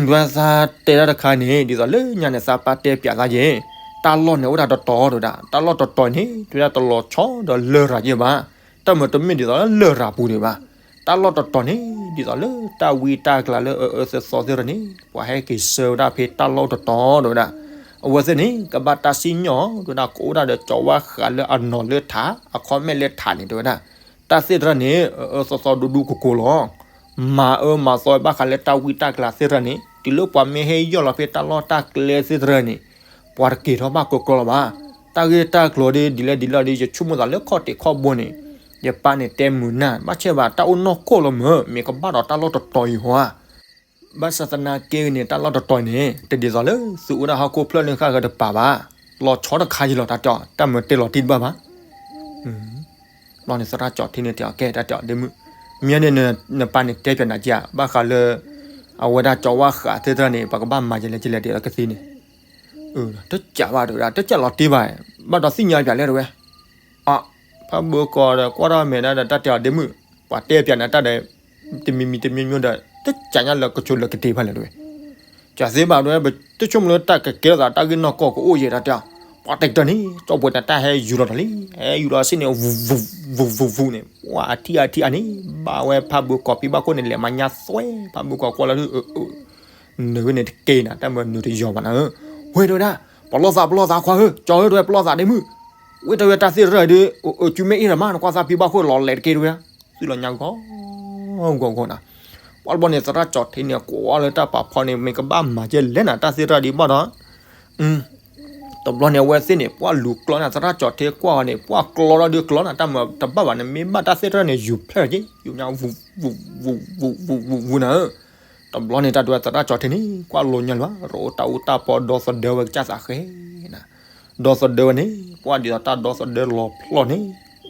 ဝဲသးတဲတၢ်တခါန့ၣ် ဒ်သိးလၢညါန့ၣ် သးပာ်တဲပၠးသးက့ၤ တၢ်လီၢ်န့ၣ်အိၣ်တၢ်တတီၤတဲဝဲဒၣ် တၢ်လီၢ်တတီၤန့ၣ် တဲဝဲဒၣ်တလီၤဆီဒီးလရာ်က့ၤဘၣ် တၢ်မၤတမ့ၢ်ဒ်သိးလၢလရာ်ပူၤဒံးဘၣ် တၢ်လီၢ်တတီၤန့ၣ် ဒ်သိးလၢတၢ်ဝံတၢ်ကျးလၢအအၢသီသီသ့ၣ်ရၢၣ်န့ၣ် ပှၤဟဲက့ၤဆှၢဝဲဒၣ်ဖဲတၢ်လီၢ်တတီၤတဲဝဲဒၣ် အဝဲသ့ၣ်န့ၣ် ကဘၣ်တၢ်စံၣ်ညီၣ်တဲဝဲဒၣ် ကအိၣ်ဒၣ်ဒီးကၠီဝါဃးလၢအနီၢ်လၢထး အခီၣ်မဲာ်လၢထးန့ၣ် တဲဝဲဒၣ် တၢ်သ့ၣ်တရၢၣ်န့ၣ် အအၢသီသီဒူဒူကိးကိးလီၤ မၤအၢမၤသီဘၣ်ဃးလၢတၢ်ဝံတၢ်ကျးသ့ၣ်တရၢၣ်န့ၣ် တုၤလၢပှၤမ့ၢ်ဟဲယီၢ်လီၤဖဲတၢ်လီၢ်တၢ်ကျဲသ့ၣ်တရၢၣ်န့ၣ် ပှၤတက့ၤထီၣ်ဘၣ်ကီကီလီၤဘၣ် တၢ်ဂ့ၢ်တၢ်ကျိၤဒ်ဒ်လဲၣ်ဒ်လဲၣ်ဒီး ယဆိကမိၣ်သးလၢခီၣ်တံၢ်ခီၣ်ဘိန့ၣ် ယပၢ်န့ၣ်တဲမုာ်နၢ် ဘၣ်ဆဲးဘၣ်တၢ်အိၣ်နီၢ်ကီၢ်လီၤမၢ် မ့ၢ်ကဘၣ်ဒီးတၢ်လီၢ်တတီၤအံၤဟီဧါ ဘၣ်ဆၣ်သနာ်က့န့ၣ် တၢ်လီၢ်တတီၤန့ၣ် တဒ်သိးလၢသုအိၣ်ဒၣ်ဟီၣ်ခိၣ်ဖျၢၣ်န့ၣ်ဃၣ်ဃၢၤတပၤဘၣ် လီၤဆီတခါယံၤလီၤ တၢ်တဲအီၤ တၢ်မၤတဲလီၤတံၢ်တဘၣ်ဘၣ် ဘျီန့ၣ်သရၣ်ကၠီထ့န့ၣ်တဲအီၤ ကဲ တၢ်တဲအီၤဒ့မုၣ် မ့ၢ်န့ၣ် နပၢ်န့ၣ်တဲပၠးနၤက့ဧါ ဘၣ်ဃးလၢ အဝဲဒၣ်ကၠီဝါဃးသ့ၣ်တရၢၣ်န့ၣ် ပကဘၣ်မၤယဲလဲၣ်ကလဲၣ်တဲအီၤကသ့န့ၣ် တကးဘၣ်တဲဝဲဒၣ် တကးလီၤတံၢ်ဘၣ် ဘၣ်ဒီးသ့ၣ်ညါပၠးလဲၣ်တဲဝဲ အ ဖးဘိကီးဒီးကွၢ်ထီၣ်မဲာ်ဒၣ်ဒီး တၢ်တဲအီၤဒ့မုၣ် ပှၤတဲပၠးနၤတၢ်ဒီး တမံၤမံၤတမံၤမံၤဒီး တကးညါလၢကဆိးလၢကတ့ၢ်ဖဲလဲၣ်တဲဝဲ ကသ့ဘၣ်တဲဝဲ တဆိကမိၣ်လၢတၢ်ကကဲထီၣ်သးတၢ်ဂ့ၢ်နီၢ်ကီၢ်ကအိၣ်ယဲၢ်တၢ်တဲအီၤ ပှၤတဲကတၢၢ်န့ၣ် ကၠီပှဲၤတၢ်တၢ်ဟဲယူၤလီၤတၢ်လံ ဟဲယူၤလီၤစ့ၢ်န့ၣ် ဝူၤဝူၤဝူၤဝူၤဝူၤန့ၣ် ပှၤအထံၣ်အထံၣ်အန့ၣ် ဘၣ်ဝဲဖးဘိကီးဖံဘၣ်ခိၣ်န့ၣ် လဲၤမၤညါသွဲ ဖးဘိကီးကွၢ်လီၤဒုး နဝဲန့ၣ်တက့ၢ်နၤ တၢ်မၤနုၤတယီၤဘၣ်နၤ ဝဲတဲဝဲဒၣ် ပလီၢ်သးပလီၢ်သးခွါဧၢ ကၠီဧၢတဲဝဲ ပလီၢ်သးဒ့မုၣ် ဝဲတဲဝဲတၢ်သ့ၣ်တရၢၣ်ဒုး အစုမဲာ်အ့ၣ်လီၤမး နကွၢ်သးဖံဘၣ်ခိၣ်လီၤလဲၤတက့ၢ်တဲဝဲ သုးလီၤညါဂီၤဂီၤဂီၤနၤ ပှၤတဘျီန့ၣ် သရၣ်ကၠီထ့န့ၣ် ကွၢ်လၢတၢ်ပာ်ဖီန့ၣ် မ့ၢ်ကဘၣ်မၤကဲလဲၣ်နၤ တၢ်သ့ၣ်တရၢၣ်ဒံးဘၣ်ဒီး တဘျီန့ၣ် အဝဲသ့ၣ်န့ၣ် ပှၤလူၤကျီနၤ သရၣ်ကၠီထ့ကွၢ်အီၤန့ၣ် ပှၤကျီလီၤဒုးကျီနၤ တၢ်မၤတဘၣ်ဘၣ်န့ၣ် မ့ၢ်ဘၣ်တၢ်သ့ၣ်တရၢၣ်န့ၣ် ယူၤဖျဲၣ်က့ၤ ယူၤညါဝူၤဝူၤဝူၤဝူၤဝူၤဝူၤဝူၤနၤဧၢ တဘျီန့ၣ် တၢ်တဲဝဲသရၣ်ကၠီထ့န့ၣ် ကွၢ်လိညါလၢၤဘၣ် ရိတၢ်အူတၢ်ပီဒီသဒၢဝဲကစၢ်သးဃဲ ဒီသဒၢဝဲန့ၣ် ပှၤဒ်သိးတၢ်ဒီသဒၢလီၤဖျီၣ်န့ၣ်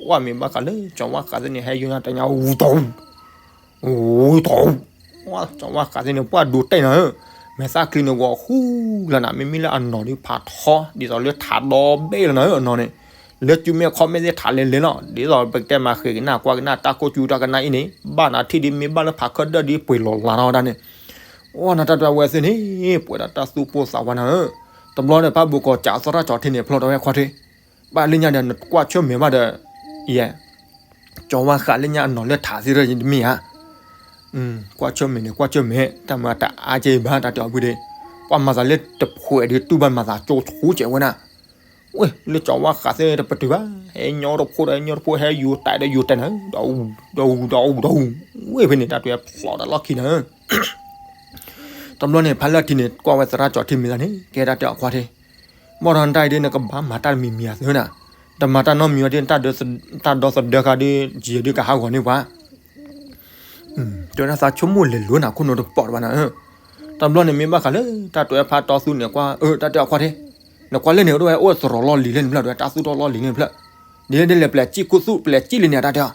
ပှၤမ့ၢ်ဘၣ်ဃးလၢ ကၠီဝါဃးသ့ၣ်န့ၣ် ဟဲယိၤညါတၢ်ညါဝူၤတီၢ်ဝူၤ ဝူၤတီၢ်ဝူၤ ကၠီဝါဃးသ့ၣ်န့ၣ် ပှၤဒိးတဲနၤဧၢ မဲာ်သၣ်ချံန့ၣ်ဂီၤဃူလၢနၤ မ့မ့ၢ်လၢအနီၢ်ဒုးဖးထီ ဒ်သိးလၢထးဒီဘ့ၣ်လီၤနၤဧၢ အနီၢ်န့ၣ် လၢစုမဲာ်ခီၣ်မဲာ်သ့ၣ်ထးလဲၤလဲၤလီၤ ဒ်သိးပကတဲမၤဃ့ကနၣ်ကွၢ်ကနၣ်တၢ်ကိၢ်ကၠူတၢ်ကနၣ်အံၤန့ၣ် ဘၣ်နၤထံၣ်ဒ်မ့ၢ်ဘၣ်လၢဖးခၢၣ်ဒၢၣ်ဒ်ပှ့ၤလီၤလးထီၣ်ဝဲဒၣ်န့ၣ် အိၣ်နၤတၢ်တဲဝဲသ့ၣ်န့ၣ် ပှဲၤဒီးတၢ်သူၣ်ပိၢ်သးဝးနၤဧၢ တဘျီန့ၣ် ဖးဘိကီးစးသရၣ်ကၠီထ့န့ၣ် ဖျီတဝဲခွါထ့ ဘၣ်လၢညါဒီး နကွၢ်ဆၢၣ်မဲာ်ဘၣ်ဒီး ယဲ ကၠီဝါဃးလၢညါအနီၢ်လၢထးသ့ၣ်တရၢၣ်ယတမ့ၢ်ဧါ ကွၢ်ဆၢၣ်မဲာ်န့ၣ် ကွၢ်ဆၢၣ်မဲာ် တၢ်မၤတအါကဲဘၣ် တၢ်တဲအီၤဖုဒ့ ပှၤမၤသးလၢတဖှဲးဒီးတူၢ်ဘၣ်မၤသးကၠိဆူကဲဝဲနၤ ဝဲ လၢကၠီဝါဃးသ့ၣ်တပတုာ်ဘၣ် ဟဲညီတဖိဒီးညီတဖိ ဟဲယူၤတၢ်ဒီးယူၤတၢ်နၤ ဒီးအူ ဒီးအူ ဒီးအူ ဒီးအူ ဝဲဖဲန့ၣ် တၢ်တဲဖျီတၢ်လီၢ်ခံနၤ တဘျီန့ၣ် ဖးလၢထံန့ၣ် ကွၢ်ဝဲသရၣ်ကၠီထ့မ့ၢ်သးန့ၣ် ကဲတၢ်တဲအီၤခွါထ့ ဘၣ်ဒီးနတၢ်အံၤဒ် နကဘၣ်မၤတၢ်တမံၤမံၤအသိးနၤ တမၤတၢ်နီတမံၤဝဲဒ် တၢ်ဒီသဒၢဃာ်ဒ် ယဲဒုးကဟးဂီၤန့ၢ်ပှၤ တဲဝဲဒၣ်သးဆိကမိၣ်လဲၤလိၤနၤခိၣ်နူာ်တပီၢ်တဘၣ်နၤဧၢ တဘျီန့ၣ်မ့ၢ်ဘၣ်ဃးလၢ တၢ်တဲဖးတီသူန့ၣ် ကွၢ် အၢ တၢ်တဲအီၤခွါထ့ နကွၢ်လၢန့ၣ် အိၣ်ဝဲအိၣ်သရိာ်လီၢ်လံၤလၢနဖျၢၣ် တၢ်သူၣ်ထီၣ်လီၢ်လံၤလၢနဖျၢၣ် ဒ်လဲၣ်ဒ်လဲၣ် ပျဲၢ်စံၣ်ခိၣ်သူၣ် ပျဲၢ်စံၣ်လံန့ၣ် တၢ်တဲအီၤ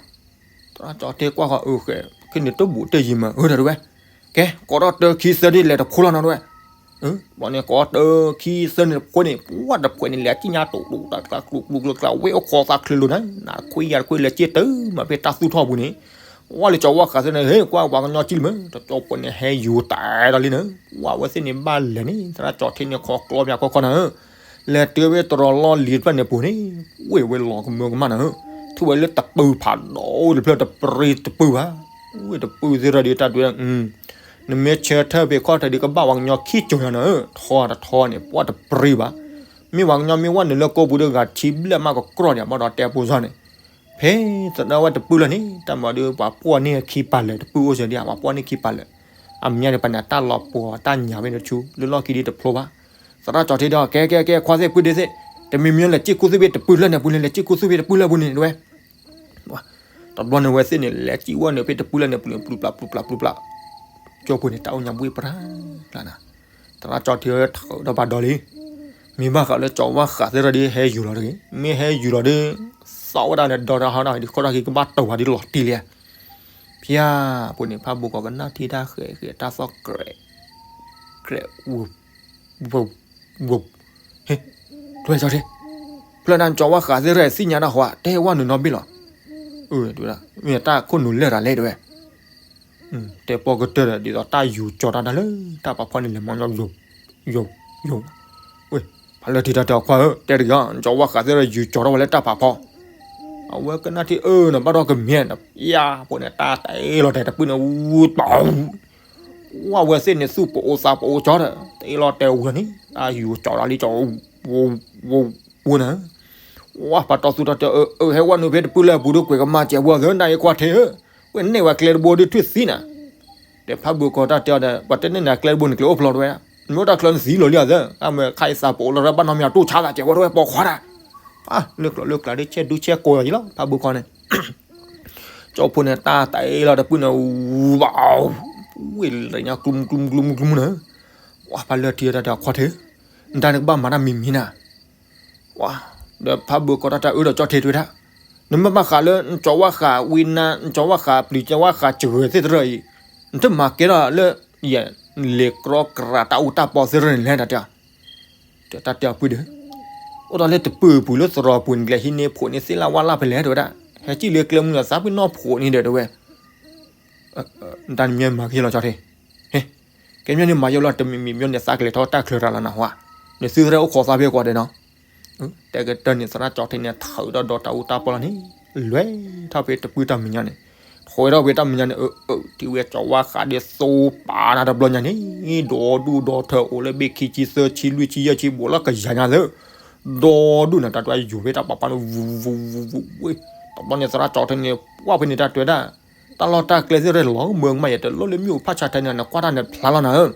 သရၣ်ကၠီထ့ကွၢ်ဃီ အၢ ဃဲ ခဲန့ၣ်တဘူၣ်တယံၤမး အၢ တၢ်တဲဝဲ ကဲ ကိးထီၣ်တၢခံသၢဒ်လဲၣ်တဖိလီၤနီၤတဲဝဲ ဘျီန့ၣ် ကိးတၢခံသၢန့ၣ်တဖိန့ၣ် ပှၤတဖှဲးန့ၣ် လဲၤစံၣ်ညါတိၣ်တိၣ်တၢ်ကျးကျူကျူကျူကျး ဝဲအိၣ်ခိးသးချုးလိာ်နၤ နခွံယၤတခွံလဲၤစံၣ်တုၤမးဖဲတၢ်သူၣ်ထီၣ်ပူၤန့ၣ် ဝဲလၢကၠီၤဝါဃးသ့ၣ်န့ၣ် ဟ့ၣ်ကွၢ်ပှၤကညီကံၣ်လံမ့ၢ် တကၠီဖိန့ၣ်ဟဲယူၤတၢ်ဒီးလံန့ၣ် ဝဲသ့ၣ်န့ၣ်ဘၣ်လဲၤန့ၣ် သရၣ်ကၠီၤထံန့ၣ် ခိးကျီပၠးခီခီနၤဧၢ, လဲၤတုၤဝဲတရီၤလီၢ်လံၤတဖျၢၣ်န့ၣ်ပူၤန့ၣ် ဝ့ၢ်ဝဲလီၤကမၢကမၣ်နၤဧၢ, ထူၣ်ဝဲလၢတပုၢ်ဖးဒိၣ်တဖျၢၣ်တပရ့တပုၢ်ဘၣ်, ဝ့ၢ်တပုၢ်သ့ၣ်ရၢဒီးတၢ်ဒွဲ နမ့ၢ်ဆၢထၢၣ်ဖဲခီၣ်ထံးဒီးကဘၣ်ပှၤကညီခံကၠိၤညါနၤဧၢ, ထီတထီန့ၣ် ပှၢ်တပရ့ဘၣ်, မ့ၢ်ပှၤကညီမ့ၢ်ဝဲနုာ်လၢကိးပူၤဒီးဂၤထံဘျဲၣ်မးကကြီၢ်န့ၣ် ဘၣ်ဒီးတဲပူၤစ့ၢ်န့ၣ် ဖဲသဒၢဝဲတပုၢ်လၢန့ၣ် တၢ်မၤဒီးပှၤပှီၢ်န့ၢ်ခံပာ်လၢာ်တပုၢ်အိၣ်စ့ၢ်ဒံး ပှၤပှီၢ်န့ၢ်ခံပာ်လၢာ်, အမ့ၢ်န့ၣ် ပနၢ်တၢ်လီၤပှီၤတၢ်ညၣ်ဝဲန့ၣ်ဆူ လၢလီၢ်ခံဒ်တဖျိဘၣ်, သရၣ်ကၠီၤထံဒီး ကဲကဲကဲ ခွါသ့ၣ်ပုၢ်ဒ့သ့ၣ်, တမံၤမံၤလဲၤစံၣ်ခူသူၣ်ဖဲတပုၢ်လၢန့ၣ်ပူၤန့ၣ် လဲၤစံၣ်ခူသူၣ်ဖဲတပုၢ်လၢပူၤန့ၣ်တဝဲ တဘျီန့ၣ်ဝဲသ့ၣ်န့ၣ် လဲၤစံၣ်ဝဲန့ၣ်ဖဲတပုၢ်လၢန့ၣ်ပူၤန့ၣ် ပျူၤပျၢ်ပျူၤပျၢ်ပျူၤပျၢ်, ကၠိဖိန့ၣ် တၢ်အိၣ်ညါဘှ့ၣ်ပြၢ်လၢ်နၤ, သရၣ်ကၠီၤထံထီၣ်ဒီးဘၣ်ဒီးလံ, မ့ၢ်ဘၣ်ဃးလၢကၠီၤဝါဃးသ့ၣ်ရၢဒီးဟဲယူၤလီၤတဂ့ၤ, မ့ၢ်ဟဲယူၤလီၤဒီး သီၣ်ဝဲဒၣ်န့ၣ်ဒီးတၢ်ဟီဒီး ဒ်ခီၣ်တၢ်ခံကဘၣ်တိၤဝဲဒ်လီၤတံၢ်လံ, ဖၠါ, ဖိန့ၣ် ဖးဘိၣ်ကီၤကနၣ်ထံတၢ်ဃဲးဃဲးတၢ်သီၣ်ကြဲး ကြဲး ဝူး ဝူး, ဟ့, ဒွဲၣ်ကၠီၤထံ, ဖျၢၣ်နၤကၠီၤဝါဃးသ့ၣ်ရၢသ့ၣ်ညါတၢ်ဟီ တဲဝဲနုာ်နီတဘ့ၣ်လီၤ, မ့ၢ်တၢ်ခိၣ်နူာ်လဲၢ်တၢ်လဲၣ်တဝဲ တဲပီၢ်ကတၢၢ်ဒီး ဒ်သိးတၢ်ယူၤကၠီၤတၢ်တၢ်လၢတၢ်ဖးဖီန့ၣ်လဲၤမီၢ်ညီ ယိာ်, ယိာ်, ဝ့ၢ်, ဖးလၢထံတၢ်တဲအီၤခွါဧၢ တဲတဂ့ၤအီၤ ကၠီၤဝါဃးသ့ၣ်ရၢယူၤကၠီၤထီၣ်ဝဲလၢတၢ်ဖးဖီ, အဝဲကနၣ်ထံအၢနဘၣ်ဒီးကမ့ၢ်န ယါဖိန့ၣ် တၢ်တအ့ၣ်လီၤတဲာ်တပုၢ်န့ၣ် ဝူတပီၤ ဝဲသ့ၣ်န့ၣ် သူၣ်ပအိၣ်သးပအိၣ်ကၠီဒီး တအ့ၣ်လီၤတဲာ်ဝံၤလီၤန့ၣ် တၢ်ယူၤကၠီၤလီၤလံကၠီၤ ဝူဝူဝူနၤ ဝဲပှၤတီသူၣ်တီတဲအၢ အၢ ဟဲဝဲနုာ်ဖဲတပုၢ်လၢအပူၤဒီး ကွဲးကမၤစဲးဝဲသ့ၣ် နၤအံၤကွၢ်ထဲဧၢ, ဝဲန့ၢ်ဝဲကျဲတဘိဒီးထွံၣ်သံနၤ, ဒီးဖးဘိၣ်ကီၤတၢ်တဲအီၤဒီး ပှၤတန့ၢ်နၤကျဲတဘိန့ၣ် ကျဲအိၣ်ဖျိးတဝဲ, မ့ၢ်အိၣ်တၢ်ချၢနသံလီၤလံအသၢ, အမ့ၢ်ခါအံၤသးပအိၣ်လီၤရၢဘၣ်နီတမံၤ အတူၢ်ဆါသးစဲးဝဲတဝဲပိာ်ခွါတၢ်, လၢကျိၤလၢကျါဒီး ဆဲးဒူဆဲးကိးအီၤယံၤလီၤ ဖးဘိၣ်ကီၤန့ၣ် ကၠီဖိန့ၣ် တၢ်တအ့ၣ်လီၤတပုၢ်န့ၣ် ဝူဘၣ်, ဝ့ၢ်လၢညါကျူမူကျူမူကျူမူကျူမူနၤ, ဝဲဖးလၢထံတၢ်တဲအီၤခွါထဲဧၢ, နတၢ်န့ၣ်ကဘၣ်မၤတၢ်မံၤမံၤနၤ ဝဲ, ဒီးဖးဘိၣ်ကီၤတၢ်တဲအၢဒီးကၠီထံတဝဲဒၣ်, နမ့ၢ်ဘၣ်ဃးလၢ နကၠီၤဝါဃးဝံနၤ နကၠီၤဝါဃးပျံၤ ကၠီၤဝါဃးစှၤသ့ၣ်တဖၣ်အံၤ, နတမၤကဲထီၣ်လၢ ယဲ လ့ၤကြီကြးတၢ်အူတၢ်ပီသ့ၣ်တဖၣ်န့ၣ်လဲၣ် တၢ်တဲအီၤ, တၢ်တဲအီၤပုၢ်ဒီး, အိၣ်ဒီးလၢတပၢၤပူၤလၢသရိာ်ပူၤန့ၣ် ကလဲၤဟံးန့ၢ်ဖိးန့ၢ်သ့ၣ်လၢဝါလၢ်ဖဲလဲၣ်တဝဲဒၣ်, ဟဲစံၣ်လၢကျဲမုၢ်ဒီး သးပ့ၤနီၣ်ဖိးန့ၢ်ဒီးတဝဲ နတၢ်နမ့ၢ်မၤကဟ့ၣ်လီၤကၠီထံ, ဟ့, ကဲမ့ၢ်န့ၣ်မၤယိလီၤ တမံၤမံၤမ့ၢ်န့ၣ် သးကလဲၤထီၣ်တၢ်ချၢတၢ်လီၤနၤဟါ, နသုသရဲအိၣ်ခိးသးဖဲကွၢ်ဒီးနီၤ, တဲကတၢၢ်န့ၣ် သရၣ်ကၠီထံန့ၣ် ထုးဒီးဒီးတၢ်အူတၢ်ပီလီၤန့ၣ်, လဲၤထီၣ်ဖဲတပုၢ်တၢ်မဲာ်ညါန့ၣ်, ထုးထီၣ်ဖဲတၢ်မဲာ်ညါန့ၣ် အၢ အၢ ထံၣ်ဝဲကၠီၤဝါဃးဒီးသိပာ်နၤတဘျီညါန့ၣ်, ဒီဒူၣ်ဒီထၢအိၣ်လၢဘ့ၣ်ခံဆံသၢဆံလွံၢ်ဆံယဲၢ်ဆံ ဘူးလၢကယၤညါသၢ ဒီဒူၣ်န့ၣ် တၢ်တွဲယူၤဖဲတၢ်ပာ်ဖီန့ၣ် ဝူဝူဝူဝူဝူဝ့ၢ်, တဘျီန့ၣ် သရၣ်ကၠီထံန့ၣ် ပှၢ်ဖဲန့ၣ်တၢ်တွဲဒၣ်, တၢ်လီၢ်တၢ်ကျဲသ့ၣ်တဖၣ်လီၤမၢကမၣ်ယဲ တလိၣ်လၢမ့ၣ်အူဖးဆါထဲန့ၣ် နကွၢ်တၢ်န့ၣ်ဖျါလီၤနၤဧၢ,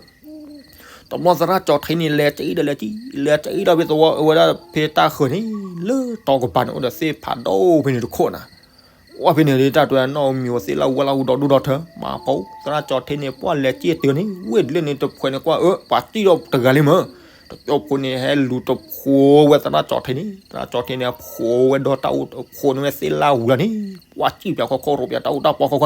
တဘျီသရၣ်ကၠီထံန့ၣ် လဲၤကံဒီးလဲၤကံ, လဲၤကံဒီးဖဲသဝီအဝဲဒၣ်ဖဲတၢ်ဃၢၤန့ၣ် လၢတီကပၤန့ၣ် အိၣ်ဒီးသ့ၣ်ဖးဒိၣ်ဖဲန့ၣ်တခိၣ်နၤ ဝဲဖဲန့ၣ်ဒ်တၢ်တွဲနီၣ်မံၤဝဲသ့ၣ်လၢဝဲလၢဟူဒီဒူၣ်ဒီထၢ မၤပူၤ သရၣ်ကၠီထံန့ၣ် ပှၢ်လဲၤကံတၢၢ်န့ၣ် ဝ့ၢ်လၢန့ၣ်တဖှဲးန့ၣ်ကွၢ်အၢ ပှၤစံၣ်ဒီးတဂၤလံမၢ်, တကၠီဖိန့ၣ် ဟဲလူၤတဖိးဝဲသရၣ်ကၠီထံန့ၣ် သရၣ်ကၠီထံန့ၣ် အဖိးဝဲဒီးတၢ်အိၣ်တဖိးန့ၢ်ဝဲသ့ၣ်လၢဝူၤလီၤန့ၣ် ပှၤစံၣ်ပၠးခီခီရိးပၠးတၢ်အိၣ်တၢ်ပီခီခီန့ၣ် ပှၤစံၣ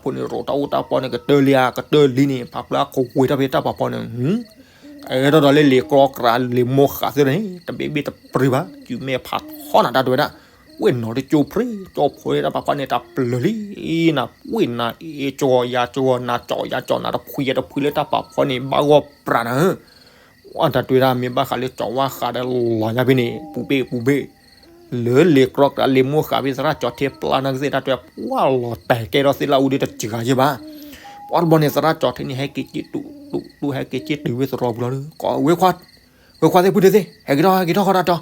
်ရိၤ စံၣ်ရိၤ စံၣ်ရိၤ ဖၠါဖိန့ၣ် ရိးတၢ်အိၣ်တၢ်ပီန့ၣ် ကတၢၢ်လံဧါ ကတၢၢ်လံန့ၣ် ဖးဖျါခိးဝ့ၤထီၣ်ဖဲတၢ်ပာ်ဖီန့ၣ် ကဲထီၣ်ဒီးလၢလ့ၤကြီကြးလ့ၤမိၢ်ဃးသ့ၣ်တဖၣ်န့ၣ် တဘ့ၣ်ဘ့ၣ်တပြံဘၣ် စုမဲာ်ဖးထီနၤတၢ်တဝဲဒၣ် ဝ့ၢ်နီၤတကၠိဖျ့ ကၠီဖိတၢ်ပာ်ဖီန့ၣ် တၢ်ပျၢၤလံ နၤဝ့ၢ်နၤအ့ၣ်ကၠီယၤကၠီ နၤကၠီယၤကၠီ နၤတဖှံယၤတဖှံလၢတၢ်ပာ်ဖီန့ၣ် ဘၣ်ဂီၢ်ပြးနၤဧၢ ဝဲတၢ်တဝဲဒၣ် မ့ၢ်ဘၣ်ဃးလၢကၠီၤဝါဃးဒီးလီၤညါဖဲန့ၣ် ပူၤဘ့ၣ်ပူၤဘ့ၣ် လၢလ့ၤကြီကြးလ့ၤမိၢ်ဃးဖဲသရၣ်ကၠီထံပျၢ်နၤကသ့ၣ်တၢ်တဝဲ ပှၢ်လီၤတဲာ်ကဲထီၣ်သ့ၣ်လၢအူဒ်တစှၤယဲၢ်ဘၣ် ပှၢ်တဘျီန့ၣ် သရၣ်ကၠီထံန့ၣ် ဟဲက့ၤက့ၤတူၢ်တူၢ်တူၢ် ဟဲက့ၤက့ၤတုၤဝဲသရိာ်ပူၤလီၤဒီး ကိးဝဲခွါ ဝဲခွါသ့ၣ်ဖုထၢသ့ၣ် ဟဲက့ၤထီၣ် ဟဲက့ၤထီၣ်ဃီတၢ်တီၤ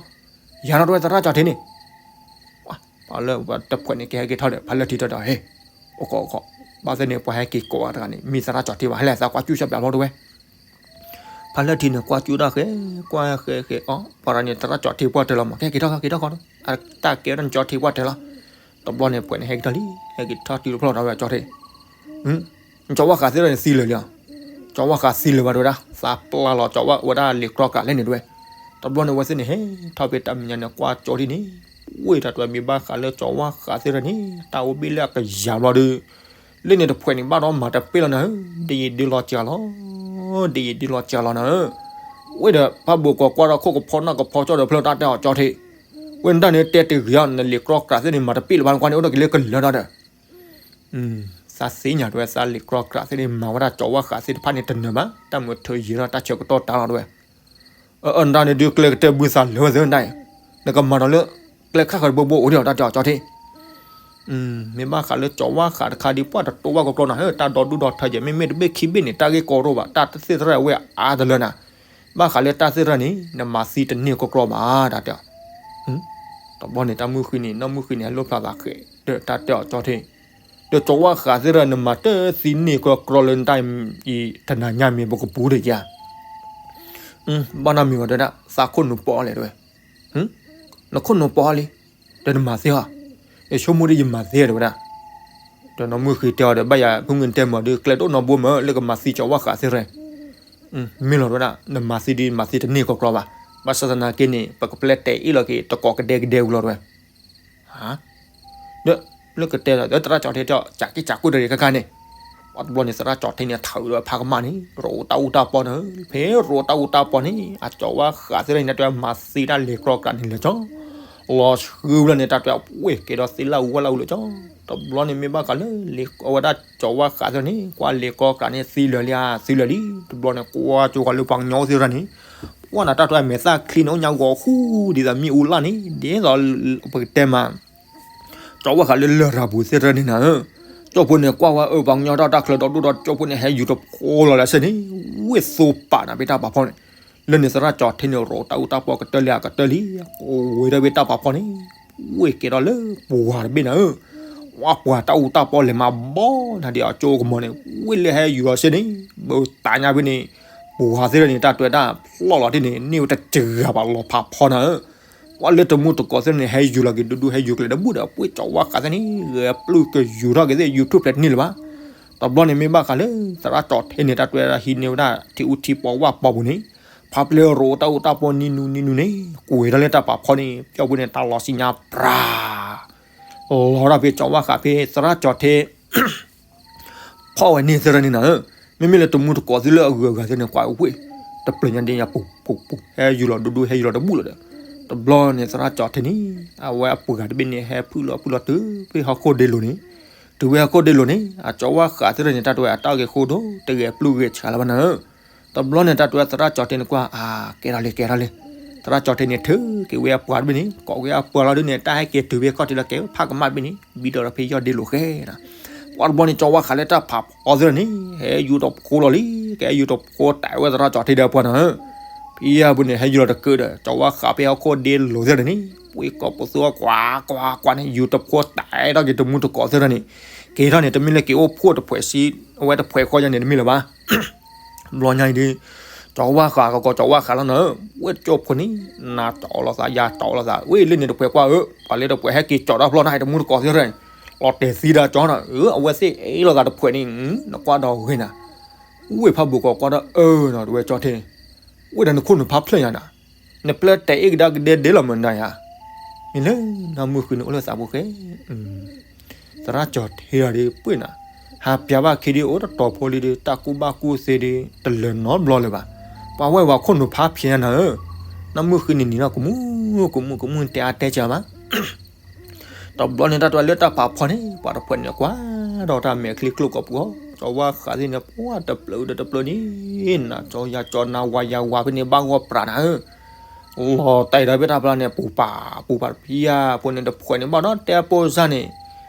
ယၤနီတဝဲသရၣ်ကၠီထံန့ၣ် ပှၤလၢတဖှဲးန့ၣ် ကဟဲက့ၤထီၣ်ဒီး ဖးလၢထံထီၣ်ဒီး ဟ့ၣ် အိၣ်ခိးအိၣ်ခိး ဘၣ်သ့ၣ်န့ၣ် ပှၤဟဲက့ၤကိးအီၤတဂၤန့ၣ် မ့ၢ်သရၣ်ကၠီထံဘၣ် ဟဲလဲၣ်သးကွၢ်ကၠူၣ်ဆၢပၠးဖျီတဝဲ ဖးလၢထံန့ၣ် ကွၢ်ကၠူၣ်တၢ်ဃဲ ကွၢ်ဃဲဃဲအီၤ ပှၤတဂၤန့ၣ် သရၣ်ကၠီထံပှၢ်တၢၢ်လီၤမး ကဟဲက့ၤထီၣ်က့ၤထီၣ်ဃီဒီး အတၢ်ကဲဝဲဒၣ်နကၠီထံပှၢ်တၢၢ်လီၤ တဘျီန့ၣ် ဖှဲးန့ၣ် ဟဲက့ၤထီၣ်လံ ဟဲက့ၤထီၣ်တုၤတဖျီဒီးဝဲကၠီထံ နကၠီၤဝါဃးသ့ၣ်တဖၣ်န့ၣ်သံလၢာ်လံဧါ, ကၠီၤဝါဃးသံလၢာ်ဘၣ်တဝဲဒၣ် သးပျၢ်လီၤကၠီၤဝါဝဲဒၣ်လ့ၤကြီကြးလဲၣ်န့ၣ်တဝဲ, တဘျီန့ၣ်ဝဲသ့ၣ်န့ၣ် ဟဲထီၣ်ဖဲတၢ်မဲာ်ညါန့ၣ် ကွၢ်ကၠီထံန့ၣ်, ဝ့ၢ်တၢ်တဝဲမ့ၢ်ဘၣ်ဃးလၢကၠီၤဝါဃးသ့ၣ်တဖၣ်န့ၣ် တၢ်အိၣ်ဘ့ၣ်လၢအကယၤဘျီဒီး, လၢန့ၣ်တဖှဲးန့ၣ် ဘၣ်ဒီးမၤတပ့ၢ်လီၤနၤဧၢ, ဒ်ယံာ်ဒ်လီၤစှၤလီၤ, ဒ်ယံာ်ဒ်လီၤစှၤလီၤနၤဧၢ, ဝ့ၢ်ဒီးဖးဘိၣ်ကီၤကွၢ်ဒီးခိၣ်ကဖီနၢ်ကဖီကၠီၣ်ဒီးဖျၢၣ်တၢ်တဲအီၤကၠီထံ ဝဲနတၢ်န့ၣ်တဲတဂ့ၤအီၤ နလံာ်ကြီကြးသ့ၣ်န့ၣ် မၤတပ့ၣ်လၢၤဘၣ် နကွၢ်န့ၣ် အိၣ်ဒီးက့ၤလၢကလၢာ်ဒီး သးသ့ၣ်ညါတဲဝဲ သးလံာ်ကြီကြးသ့ၣ်န့ၣ် မၤဝဲဒၣ်ကၠီၤဝါဃးသ့ၣ်တဖၣ်န့ၣ်တနၢၤဘၣ် တၢ်မုာ်ထၢၣ်ယံၤဒီးတၢ်ဆၢကတီၢ်တၢ်လီၤတဲဝဲ အၢ နတၢ်န့ၣ်ဒုးကျဲကတၢၢ်ဘုသးလၢဝဲသ့ၣ်နတၢ်အံၤ နကမၤဒီးလၢ ကျဲခါဃၢၤတဘိဘိအိၣ်ဒံးအီၤ တၢ်တဲအီၤကၠီထံ မ့ၢ်ဘၣ်ဃးလၢကၠီၤဝါဃးတခါဒ်ပှၢ်တတိဝဲကကျီနၤဧၢ တၢ်ဒီဒူၣ်ဒီထၢယဲၢ် မ့မ့ၢ်တဘ့ၣ်ခံဘ့ၣ်န့ၣ် တၢ်ဂ့ၢ်ကီရိၣ်ဘၣ် တၢ်သ့ၣ်သရၣ်ဝဲအါတလၢနၤ ဘၣ်ဃးလၢတၢ်သ့ၣ်သရၣ်န့ၣ် နမၤသံတန့ၢ်ကကျီဘၣ် တၢ်တဲအီၤ တဘျီန့ၣ်တၢ်မုၢ်ဃံန့ၣ် နီၢ်မုၢ်ဃံန့ၣ် ဟဲလိၣ်ဖျါသးဃဲး ဒီးတၢ်တဲအီၤကၠီထံ ဒီးကၠီၤဝါဃးသ့ၣ်သရၣ် နမၤတသံန့ၢ်ကကျီလၢနတၢ်အံၤ တနၤညါမ့ၢ်ပကပူၤတယါ ဘၣ်နီတမံၤဘၣ်တဲဝဲဒၣ် သးခိၣ်နူာ်ပီအီၤလဲၣ်တဲဝဲ နခိၣ်နူာ်ပီအီၤလံ ဒီးနမၤသ့ဧါ ယဆိကမိၣ်ဒ်ယမၤသ့တဲဝဲဒၣ် ဒီးနီၢ်မုၢ်ဃံတဲအီၤဒီး ဘၣ်ယၤဖုမုၢ်နတဲမၤဒီး ကျဲတအိၣ်နီတဘိမး လၢကမၤသံကၠီၤဝါဃးသ့ၣ်သရၣ် မ့ၢ်လီၤတဲဝဲဒၣ် နမၤသံဒ်မၤသံတန့ၢ်ကကျီဘၣ် ဘၣ်ဆၣ်သနာ်က့န့ၣ် ပကပျဲတဲအ့ၣ်လီၤက့ၤ တကိးကဒဲကဒဲဝံၤလီၤတဲဝဲ ဒီး လၢကတဲဒီး သရၣ်ကၠီၤထံတဲအီၤ ကးက့ၢ်ကးကွံာ်တဂ့ၤခါခါန့ၣ် ပှၤတဘျီန့ၣ် သရၣ်ကၠီၤထံန့ၣ် ထးအုးဒီးဖးကမၣ်န့ၣ် ရိးတၢ်အူတၢ်ပီန့ၣ် ဖဲရိးတၢ်အူတၢ်ပီန့ၣ် အကၠီၤဝါဃးသ့ၣ်သရၣ်န့ၣ် တၢ်တဲဝဲမၤသံတၢ်လံာ်ကြီကြးန့ၣ်လၢာ်ကၠီ လီၤဆှုဘျီန့ၣ် တၢ်တဲဝဲပှ့ၤကဲဒီးသ့လၢအူဝဲလၢအူလၢာ်ကၠီ တဘျီန့ၣ်မ့ၢ်ဘၣ်ဃးလၢ အဝဲဒၣ်ကၠီၤဝါဃးသ့ၣ်သရၣ်န့ၣ် ကွၢ်လံာ်ကြီကြးန့ၣ် သံလၢာ်လံဧါ သံလၢာ်လံ တဘျီန့ၣ် ကွၢ်ကၠိဃီၤလၢပှၤကညီအိၣ်သ့ၣ်သရၣ်န့ၣ် ပှၢ်နၤတၢ်တဲဝဲမဲာ်သၣ်ချံန့ၣ် အိၣ်ညါဂီၤဃူ ဒ်သိးမ့ၣ်အူလၣ်န့ၣ် ဒ်သိး ပကတဲမး ကၠီၤဝါဃးလၢလရာ်ပူၤသ့ၣ်သရၣ်န့ၣ်နၤဧၢ ကၠိဖိန့ၣ် ကွၢ်ဝဲအၢ ပှၤကညီတၢ် တၢ်ချၢဒီဒူၣ်ဒီထၢ ကၠိဖိန့ၣ် ဟဲယူၤတဖိလီၤလၢစ့ၢ်န့ၣ် ဝ့ၢ်သိပာ်နၤဖဲတၢ်ပာ်ဖီန့ၣ် လၢန့ၣ်သရၣ်ကၠီၤထံန့ၣ် ရိးတၢ်အူတၢ်ပီကတၢၢ်လံဧါ ကတၢၢ်လံ ကဝဲၤထီၣ်ဖဲတၢ်ပာ်ဖီန့ၣ် ဝ့ၢ်ကဲထီၣ်လၢပှၢ်တဘ့ၣ်နၤဧၢ ဝဲပှၢ်တၢ်အူတၢ်ပီလဲၤမၤဘီနၤဒ်အကၠိကမီၤန့ၣ် ဝ့ၢ်လၢဟဲယူၤလီၤစ့ၢ်န့ၣ် ဘၣ်တၢ်ညါဖဲန့ၣ် ပှၢ်သ့ၣ်သရၣ်န့ၣ် တၢ်တဲဝဲတၢ်ဖျီၣ်လီၤတ့ၢ်န့ၣ် န့ၢ်ဝဲတစှၤဘၣ်လီၤဖးဖီနၤဧၢ ပှၢ်လၢတမူတကိးသ့ၣ်န့ၣ် ဟဲယူၤလီၤက့ၤဒူဒူ ဟဲယူၤကလဲၤတဘူၣ်ဒီး ပှ့ၤကၠီၤဝါဃးသ့ၣ်န့ၣ် ဂဲၤပျုၢ်ကယူၤထီၣ်က့ၤသ့ၣ် ယူၤထူၣ်ဖျဲးတန့ၢ်လၢၤဘၣ် တဘျီန့ၣ်မ့ၢ်ဘၣ်ဃးလၢ သရၣ်ကၠီၤထံန့ၣ် တၢ်တဲဝဲဒၣ်ဟံးန့ၢ်ဝဲဒၣ်ထံအူထံပီဝၣ်ပီပူၤန့ၣ် ဖးပျဲရိးတၢ်အူတၢ်ပီနံၤနူနံၤနူန့ၣ် ကွဲၤထီၣ်လၢတၢ်ပာ်ဖီန့ၣ် ပျီၢ်ဖိန့ၣ် တၢ်လီၤဆံညါပြၤ လီၤထီၣ်ဖဲကၠီၤဝါဃးဖဲ သရၣ်ကၠီၤထံ ဖီၣ်ဝဲန့ၣ်သ့ၣ်သရၣ်န့ၣ်နၤဧၢ, မ့မ့ၢ်လၢတမူတကိးသ့ၣ်လၢအဂုၤအဂၤသ့ၣ်န့ၣ် ကွၢ်ဝဲ တပျၢၤညါဒ်ညါပူၤပူၤပူၤ ဟဲယူၤလီၤဒူဒူ ဟဲယူၤလီၤတဘူၣ်လီၤဒီး, တဘျီန့ၣ် သရၣ်ကၠီၤထံန့ၣ် အဝဲအပှၤတဘ့ၣ်န့ၣ် ဟဲဖုၣ်လီၤဖုၣ်လီၤတုၤဖဲဟီၣ်ခိၣ်ဒ့လိၤန့ၣ်, တုၤဝဲဟီၣ်ခိၣ်ဒ့လိၤန့ၣ် အကၠီၤဝါဃးသ့ၣ်သရၣ်န့ၣ် တၢ်တဲဝဲအတၢ်ဂဲၤဃိဒိၣ် တဂဲၤပျုၢ်ဂဲၤဆှးလၢၤဘၣ်နၤဧၢ, တဘျီန့ၣ် တၢ်တဲဝဲသရၣ်ကၠီၤထံန့ၣ်ကွၢ် အကဲထီၣ်လံ ကဲထီၣ်လံ, သရၣ်ကၠီၤထံန့ၣ် ထုးက့ၤဝဲအပှၤတဘ့ၣ်န့ၣ် ကိးက့ၤအပှၤလီၤဒုးန့ၣ် တၢ်ဟဲက့ၤတုၤဖဲခီၣ်ထံးလီၤ ကဲဖးကမၣ်တဘ့ၣ်န့ၣ် ဘံဒီးဖဲယီၢ်ဒ့လိၤဃဲနၤ, ပှၤတဘျီန့ၣ် ကၠီၤဝါဃးလၢတၢ်ဖးဖီသ့ၣ်သရၣ်န့ၣ် ဟဲယူၤတဖိလီၤလံ, ကဟဲယူၤတဖိတၢ်ဝဲသရၣ်ကၠီၤထံဒီးပှၤနၤဧၢ, ဖဲအပူၤန့ၣ် ဟဲယူၤလီၤတကၢးဒီး ကၠီၤဝါဃးဖဲဟီၣ်ခိၣ်ဒ့လိၤသ့ၣ်သရၣ်န့ၣ် ပှ့ၤကိးပသူအကွၢ်ကွၢ်ကွၢ်န့ၣ် ယူၤတဖိတၢ်ထီၣ်က့ၤတမူတကိးသ့ၣ်သရၣ်န့ၣ်, ကဲထီၣ်န့ၣ် တမ့ၢ်လၢက့ၤအိၣ်ဖှိၣ်တဖှဲးဆံ အဝဲတဖှဲးဃီညါန့ၣ် တမ့ၢ်လၢၤဘၣ် ဘျီညါအံၤဒုး ကၠီၤဝါဃးကကိးကၠီၤဝါဃးလီၤနၤဧၢ, ဝဲကၠိဖိန့ၣ် နၤတီၢ်လိာ်သး ယၤတီၢ်လိာ်သး ဝဲလၢန့ၣ်တဖှဲးကွၢ်ဧၢ, ပှၤလၢတဖှဲးဟဲက့ၤကၠီၤတၢ်ဖျီနၤ တမူတကိးသ့ၣ်သရၣ်န့ၣ်, လီၤတဲာ်သံဒၣ်ကၠီနၤဧၢ, အဝဲသ့ၣ်အ့ၣ်လိာ်သးတဖှဲးန့ၣ် နကွၢ်ဒီးဂ့ၤနၤ, ဝဲဖးဘိးကိးကွၢ်ဒီးအၢနၤ တဝဲကၠီၤထံ ဝဲဒီးနခိၣ်နူာ်ဖးဖျၢၣ်ညါနၤ, နပျဲတဲအ့ၣ်ကဒါကဒဲဒဲလီၤမနၤယါ, မ့ၢ်လၢနီၢ်မုၢ်ဃုန့ၣ်အိၣ်လၢသးပူၤဃဲ သရၣ်ကၠီၤထံဒီးပှ့ၤနၤ, ဟးပျးဘၣ်ခံဒုးအိၣ်တတီၤဖိလံဒီး တၢ်ကူၣ်ဘၣ်ကူၣ်သ့ဒုး တလၢၤနီတဘျီလၢၤဘၣ်, ပှၤဝဲဝဲခိၣ်နူာ်ဖးဖျဲးညါနၤဧၢ, နီၢ်မုၢ်ဃုန့ၣ်နံၤနီၢ်ကမူၣ်ကမူၣ်ကမူၣ်တဲအါတဲကၢဘၣ် တဘျီန့ၣ် တၢ်တဲဝဲလၢတၢ်ဖးဖီန့ၣ် ပှၤတဖှဲးန့ၣ် ကွၢ်ဒီးတၢ်မဲာ်ချံကျိၣ်ကိးပူၤဃီ, ကၠီၤဝါဃးသ့ၣ်န့ၣ် ပှၤတပျၢၤဒီးတပျၢၤန့ၣ် နၤကၠီၤယၤကၠီၤနၤဝၤယၤဝၤဖဲန့ၣ် ဘၣ်ဂီၢ်ပြးနၤဧၢ, လီၤတဲာ်ဒီးဖဲတၢ်ဖျီန့ၣ် ပူၤပာ်ပူၤပာ်တဖံယါဖိန့ၣ် တဖှဲးန့ၣ် ဘၣ်ဒီးတဲပိၢ်စၢ်န့ၣ်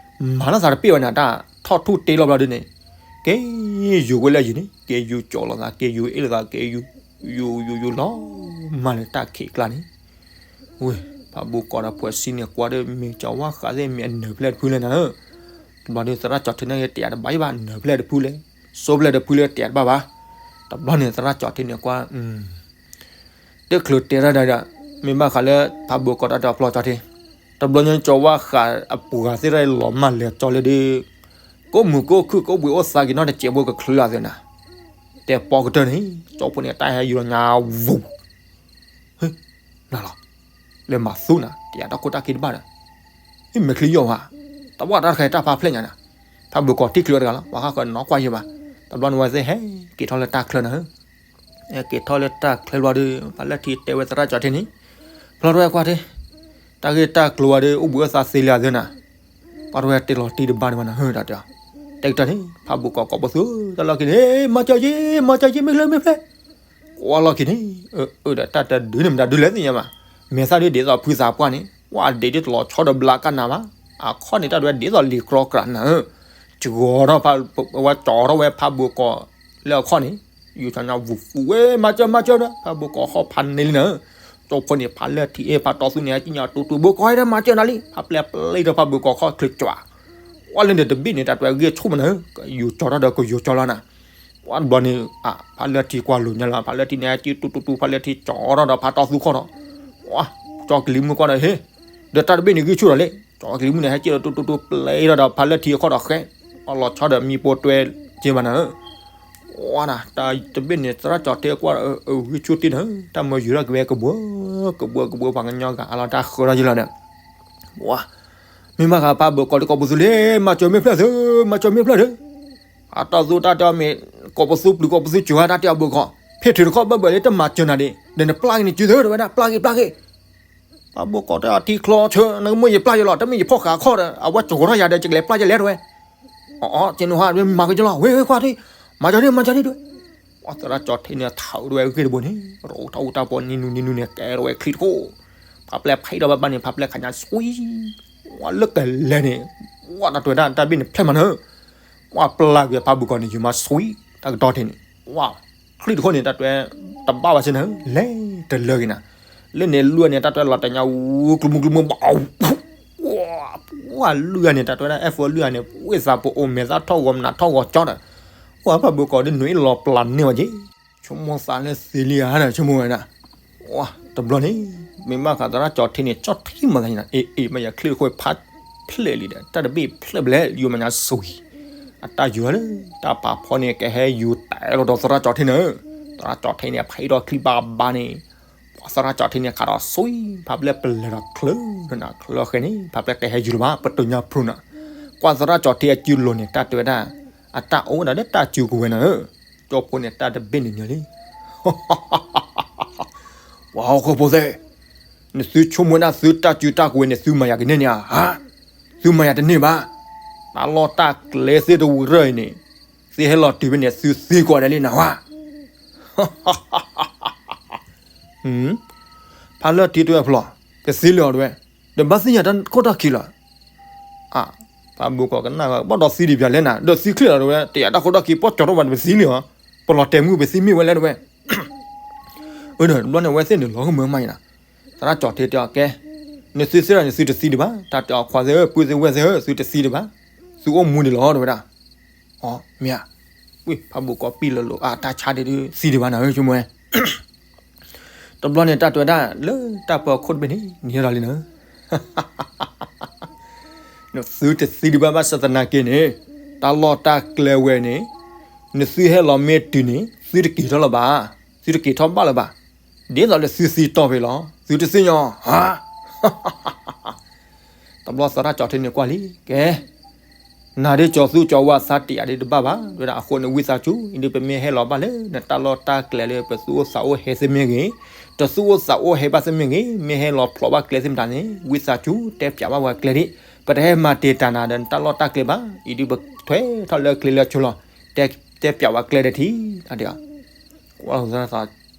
မၤလီၤသးတပ့ၢ်ဝဲန့ၣ် တၢ်ထီၣ်ထူၣ်တ့လီၤဘျီဒုးန့ၣ်, က့ၤယူၤဝဲလၢယံၤန့ၣ် က့ၤယူၤကၠီၤလိာ်သး က့ၤယူၤအ့ၣ်လိာ်သး က့ၤယူၤ ယူၤယူၤယူၤလီၤမၢ်လၢတၢ်ခံးကျါန့ၣ် ဝဲ ဖးဘိးကိးဒီးဖှဲးဆံန့ၣ် ကွၢ်ဒီးမ့ၢ်ကၠီၤဝါဃးသ့ၣ် မ့ၢ်အနၢၤဖျဲၣ်တဖုလဲၣ်နၤဧၢ, တဘျီဒုးသရၣ်ကၠီၤထံန့ၣ် တယာ်တဘၣ်ယဘၣ် နၢၤဖျဲၣ်တဖုလဲၣ်, စိဖျဲၣ်တဖုလဲၣ် တယာ်တဘၣ်ဘၣ်, တဘျီန့ၣ် သရၣ်ကၠီၤထံန့ၣ်ကွၢ် တချုးတဲတၢ်ဒီး မ့ၢ်ဘၣ်ဃးလၢဖးဘိးကိးတၢ်ဒီးဖျီကၠီၤထံ, တဘျီညါကၠီၤဝါဃးအပှၤသ့ၣ်တဖၣ်လီၤမၢ်လဲၤကၠီၤလၢဒုး ကိးမုၢ်ကိးခုၣ်ကိးဘှံးအိၣ်သးက့ၤနီတစဲးဖိကချုးလီၤသ့ၣ်နၤ, တဲပီကတၢၢ်န့ၣ် ကၠီဖိန့ၣ် တၢ်ဟဲယူၤလီၤညါဝူၤ နၤလီၤ, လၢမၤသူနၤ တယာ်တၢ်ခိၣ်တၢ်ခံတဘၣ်ဒီး, ဟ့ၣ်မဲာ်ချံယီၢ်ဝါ, တဝၣ်တၢ်တခါတၢ်ဖးဖျဲၣ်ညါနၤ, ဖးဘိးကိးထံချၢတဂၤလီၤ ပှၤဃၣ်ဃၢၤနီၣ်ကွၢ်ယံၤဘၣ်, တဘျီန့ၣ်ဝဲသ့ၣ်ဟဲက့ၤထီၣ်လၢတၢ်ချၢနၤဧၢ, ဟဲက့ၤထီၣ်လၢတၢ်ချၢဘျီဒီး ပှၤလၢထံတဲဝဲသရၣ်ကၠီၤထံန့ၣ်, ဖျီတဝဲကွၢ်ထံ တၢ်ဂ့ၢ်တၢ်ကျိၤဝဲဒီး အိၣ်ဘှံးအိၣ်သါသ့လံအသးနၤ, ပှၤတဝဲတဲလီၤတံၢ်တဘၣ်ဒံးဘၣ်နၤဧၢ တၢ်တဲအီၤ, တဲကတၢၢ်န့ၣ် ဖးဘိၣ်ကီးကိးပသူ တၢ်လီၢ်ခံန့ၣ် မၤစၢၤယ့ မၤစၢၤယ့ မ့ၢ်ဖျၢၣ် မ့ၢ်ဖျၢၣ်, ကွၢ်လီၢ်ခံန့ၣ်, အၢ ဒီးတၢ်တဒုန့ၣ်မတၤဒုလဲၣ်သ့ၣ်ညါဘၣ်, မဲာ်သၣ်ဒ်ဒ်သိးဖုသးပှၢ်န့ၣ် ဝဲဒ်ဒ်တလီၤဆီဒီးဘျးကနၣ်ဘၣ်, အခီၣ်န့ၣ် တၢ်တဝဲဒ်သိးလံာ်ကြီကြးနၤဧၢ, ကီၤထီၣ်ဖး ဝဲကီၤထီၣ်ဝဲဖးဘိၣ်ကီးလၢအခီၣ်န့ၣ်, ယူၤဆီညါဝူၤဖူဝဲ မၤစၢၤ မၤစၢၤဒီး ဖးဘိၣ်ကီးဟီၣ်ဖးန့ၢ်လံနၤဧၢ, ကၠိဖိန့ၣ် ဖးလၢထံ ဖးတီသူန့ၣ် ဟဲကံၣ်ညီတူတူ ဘိၣ်ကီးဒီး မၤစၢၤနၤလံ ဖးပျဲပျဲဒီးဖးဘိၣ်ကီးခီၣ်ချၢကွၢ်, ကွၢ်လၢန့ၣ်တဘ့ၣ်န့ၣ် တၢ်တဝဲဂ့ၢ်ဆိကမိၣ်နၤဧၢ, ယူၤကၠီၤထီၣ်ဒီးကယူၤကၠီၤလီၤနၤ, ကွၢ်တဘျီန့ၣ် ဖးလၢထံကွၢ်လိာ်ညါလီၤ ဖးလၢထံန့ၣ် ဟဲကံၣ်တူတူတူ ဖးလၢထံကၠီၤထီၣ်ဒီးဖးတီသူခီၣ်ဒီး, ကွၢ် ကၠီၤကလံၤမုၢ်ကွၢ်ဒီး ဟ့ၣ်, ဒီးတၢ်တဘ့ၣ်န့ၣ်ဂံၢ်ဆူၣ်ဒီးလံ, ကၠီၤကလံၤမုၢ်န့ၣ် ဟဲကံၣ်ဒီးတူတူတူ ပျဲထီၣ်ဒီးဖးလၢထံအခီၣ်ဒီးဃဲ, အလီၤဆီဒီးမံပိတွဲက့ဘၣ်နၤဧၢ, ကွၢ်နၤ တၢ်တဘ့ၣ်န့ၣ် သရၣ်ကၠီၤထ့ကွၢ်ဒီး ဂံၢ်ဆူၣ်တ့ၢ်နၤဧၢ, တၢ်မၢယုၤထီၣ်က့ၤဝဲကဘှၢ ကဘှၢကဘှၢ ပှၤကညီဂၤအလီၤတၢ်ဃၢထီၣ်ယလီၤဒီး မ့ၢ်ဘၣ်ဃးဖးဘိၣ်ကီးလၢကိးပသူလံ, မၤစၢၤမ့ၢ်ဖျၢၣ်သု, မၤစၢၤမ့ၢ်ဖျၢၣ်သု, အတီၢ်သူတၢ်တဲအီၤမ့ၢ် ကိးပသူပျုၤကိးပသူစှၤတၢ်တဲအီၤဘိၣ်ကီး, ဖ့ၣ်ထုးတခီၣ်ဘၣ်ဘၣ်လၢတမၤစၢၤနၤဒံး ဒီးနပျၢ်က့ၤနစုသုတဝဲဒၣ် ပျၢ်က့ၤပျၢ်က့ၤ, ဖးဘိၣ်ကီးတဲအီၤထံချီဆၢ နကမ့ၢ်ယပျၢ်ယလီၤ တမ့ၢ်ယဖီၣ်ဃာ်အခီၣ်ဒီး အဝဲကီၤထီၣ်ယၤဒီး ယကလဲၤပျၢ်ယလဲၣ်တဝဲ, အီ ကဲနဟါ မၤက့ၤကလီၤ ဝဲဝဲကွၢ်ထံ, မၤစၢၤဒံး မၤစၢၤဒံးတဝဲ, ပှၤသရၣ်ကၠီၤထ့န့ၣ် ထးအိၣ်တဝဲဂ့ၢ်တဘိန့ၣ် ရိးထီၣ်အိၣ်တၢ်ပီနံၤနူနံၤနူန့ၣ် ကဲထီၣ်ဝဲချံတခိၣ်, ဖးပျဲဖဲဒီးဘၣ်ဘၣ်န့ၣ် ဖးပျဲခးညါဆွံ, ဝဲလၢကလဲၤန့ၣ်, ဝဲတၢ်တဝဲဒၣ်တၢ်ဘ့ၣ်န့ၣ်ဖျဲၣ်မးနၤဧၢ, ဝဲပျၢ်ကွံာ်ဖးဘိၣ်ကီးန့ၣ် ယုၤမၤဆွံ, တၢ်ကတီၢ်ထံးန့ၣ်, ဝဲချံတခိၣ်န့ၣ် တၢ်တဝဲ တဘၣ်ဘၣ်စ့ၢ်နၤဧၢ, လဲၤတလၢက့ၤနၤ, လၢန့ၣ်လွံၢ်ဂၤန့ၣ် တၢ်တဝဲလီၤတဲာ်ညါဝူကျူမူကျူမူဘၣ် ဝဲလွံၢ်ဂၤန့ၣ် တၢ်တဝဲဒၣ် F လွံၢ်ဂၤန့ၣ် ဝ့ၢ်သးပအိၣ်မဲာ်သၣ်ထီၣ်ဂီၤမနုၤထီၣ်ဂီၤကၠီဒီး, ဝဲဖးဘိၣ်ကီးဒ်နွံအ့ၣ်လီၤပျၢ်န့ၢ်ဝဲက့ၤ, ဆိကမိၣ်သးလၢသ့လံဧါဒီး ဆိကမိၣ်ဝဲဒၣ်, ဝဲတဘျီန့ၣ်, မ့ၢ်ဘၣ်ဃးသရၣ်ကၠီၤထ့န့ၣ် ကၠီၣ်ထံမၤသးန့ၣ် အ့ၣ်အ့ၣ် မ့ၢ်ယချံတခိၣ်ဖးဖျဲၣ်လံဒီး တၢ်တဘ့ၣ်ဖျဲၣ်ဘျဲၣ် ယုၤမၤညါဆွံ, အတၢ်ယုၤလၢ တၢ်ပာ်ဖီန့ၣ် ကဟဲယူၤတဲလီၤဒီးသရၣ်ကၠီၤထ့န့ၣ်, သရၣ်ကၠီၤထ့န့ၣ် ဖဲဒီးချံဘၣ်ဘၣ်န့ၣ် ပှၤသရၣ်ကၠီၤထ့န့ၣ် ခးဒီးဆွံ ဖးပျဲပလဲၤဒီးချၢနၤ ချၢဃဲန့ၣ် ဖးပျဲကဟဲယူၤလၢၤဘၣ် ပတုၤညါဖျိနၤ, ကွၢ်သရၣ်ကၠီၤထ့အစုလိၤန့ၣ် တၢ်တဲဝဲဒၣ်, အတၢ်အိၣ်ဝဲဒၣ်လၢတၢ်စုကဝဲၤနၤဧၢ, ကၠိဖိန့ၣ် တၢ်တဘ့ၣ်န့ၣ်ညီလံ ပှၤဟီၣ်ခိၣ်ဖိသ့ၣ်, နသုဆိကမိၣ်ဝဲဒၣ်သုတၢ်စုတၢ်ကဝဲၤန့ၣ် သုမၤယၤကန့ၢ်န့ၣ်ဧါ, သုမၤယၤတန့ၢ်ဘၣ်, တၢ်လီၢ်တၢ်ကျဲသ့ၣ်တရၢၢ်အံၤန့ၣ်, သုဟဲလီၤတုၤဖဲန့ၣ် သုသံကွၢ်ဒဲးလံနၤဝဲ ဖးလၢထံတဝဲဖျိ, ပသံလၢၤအီၤတဝဲ, ဒီးဘၣ်သ့ၣ်ညါတၢ်ခိၣ်တၢ်ခံလီၤ. ဖးဘိၣ်ကီးကနၣ် ဘၣ်ဒီးသံဒံးပၠးလဲၣ်နၤ ဒီးသံချ့လီၤတဝဲ တယာ်တၢ်ခိၣ်တၢ်ခံ ပီၢ်ကၠီၤထီၣ်ဘၣ်တပသံလံအီၤ, ပလီၤတဲာ်မုၢ်ပသံမ့ၢ်ဝဲလဲၣ်တဝဲ. အၢ ဒီးတဘျီန့ၣ် အဝဲသ့ၣ်န့ၣ်လီၤကမၢမးအံၤနၤ, သရၣ်ကၠီၤထ့တဲအီၤ ကဲ, နသုသ့ၣ်ဒီးန့ၣ် သုတသံဒံးဘၣ်, တၢ်တဲအီၤခွါသ့ၣ်ဧၢ ပုၢ်သ့ၣ်ဝဲၢ်သ့ၣ်ဧၢ သုတသံဒံးဘၣ်, သုအိၣ်မူဒံးလီၤတဝဲဒၣ်. အီ မ့ၢ်ဧါ, ဝံၢ် ဖးဘိၣ်ကီးပံၢ်လၢလိာ် အတၢ်ဆါဒံးဒုး သံဒံးဘၣ်နၤဧၢ ဆိကမိၣ်ဝဲ တဘျီန့ၣ် တၢ်တဲဝဲဒၣ်လၢတၢ်ပၢၤခိၣ်တဘ့ၣ်န့ၣ် နံၤဒီးလံနၤ, နသုတသံဒံးဘၣ် ဘၣ်ဆၣ်သနာ်က့န့ၣ်, တၢ်လီၢ်တၢ်ကျဲဝဲန့ၣ်, နသုဟဲလီၤမ့ၢ်တုၤန့ၣ် သုတက့ၤထီၣ်လၢၤဘၣ်, သုတက့ၤထီၣ်ဘၣ်လၢၤဘၣ်, ဒ်သိးလၢသုသံတီၢ်ဖဲလီၤ သုတသ့ၣ်ညါဧါ. တဘျီသရၣ်ကၠီၤထ့န့ၣ်ကွၢ်လံ ကဲ နၤဒ်ကၠီၤသူကၠီၤဝါသးတယာ်ဒ်တဘၣ်ဘၣ် ဝဲဒၣ်အဃိန့ၣ် ဝံသးစူၤ အံၤဒ်ပမ့ၢ်ဟဲလီၤဘၣ်လၢ နတၢ်လီၢ်တၢ်ကျဲလၢ ပသူၣ်အိၣ်သးအိၣ်ဟဲသ့ၣ်မ့ၢ်ဂ့ၤ, တသူၣ်အိၣ်သးအိၣ်ဟဲဘၣ်သ့ၣ်မ့ၢ်ဂ့ၤ, မ့ၢ်ဟဲလီၤဖျိးဘၣ်ကျဲသ့ၣ်မတၤန့ၣ် ဝံသးစူၤ တဲပၠးဘၣ်ပှၤကျဲဒံး, ပတဟဲမၤတံာ်တာ်နၤဒီးနတၢ်လီၢ်တၢ်ကျဲဘၣ်, အံၤဒ်ပထွဲထီၣ်လၢကျဲလၢဆိလီၤ, တဲပၠးပှၤကျဲဒီးထံၣ်,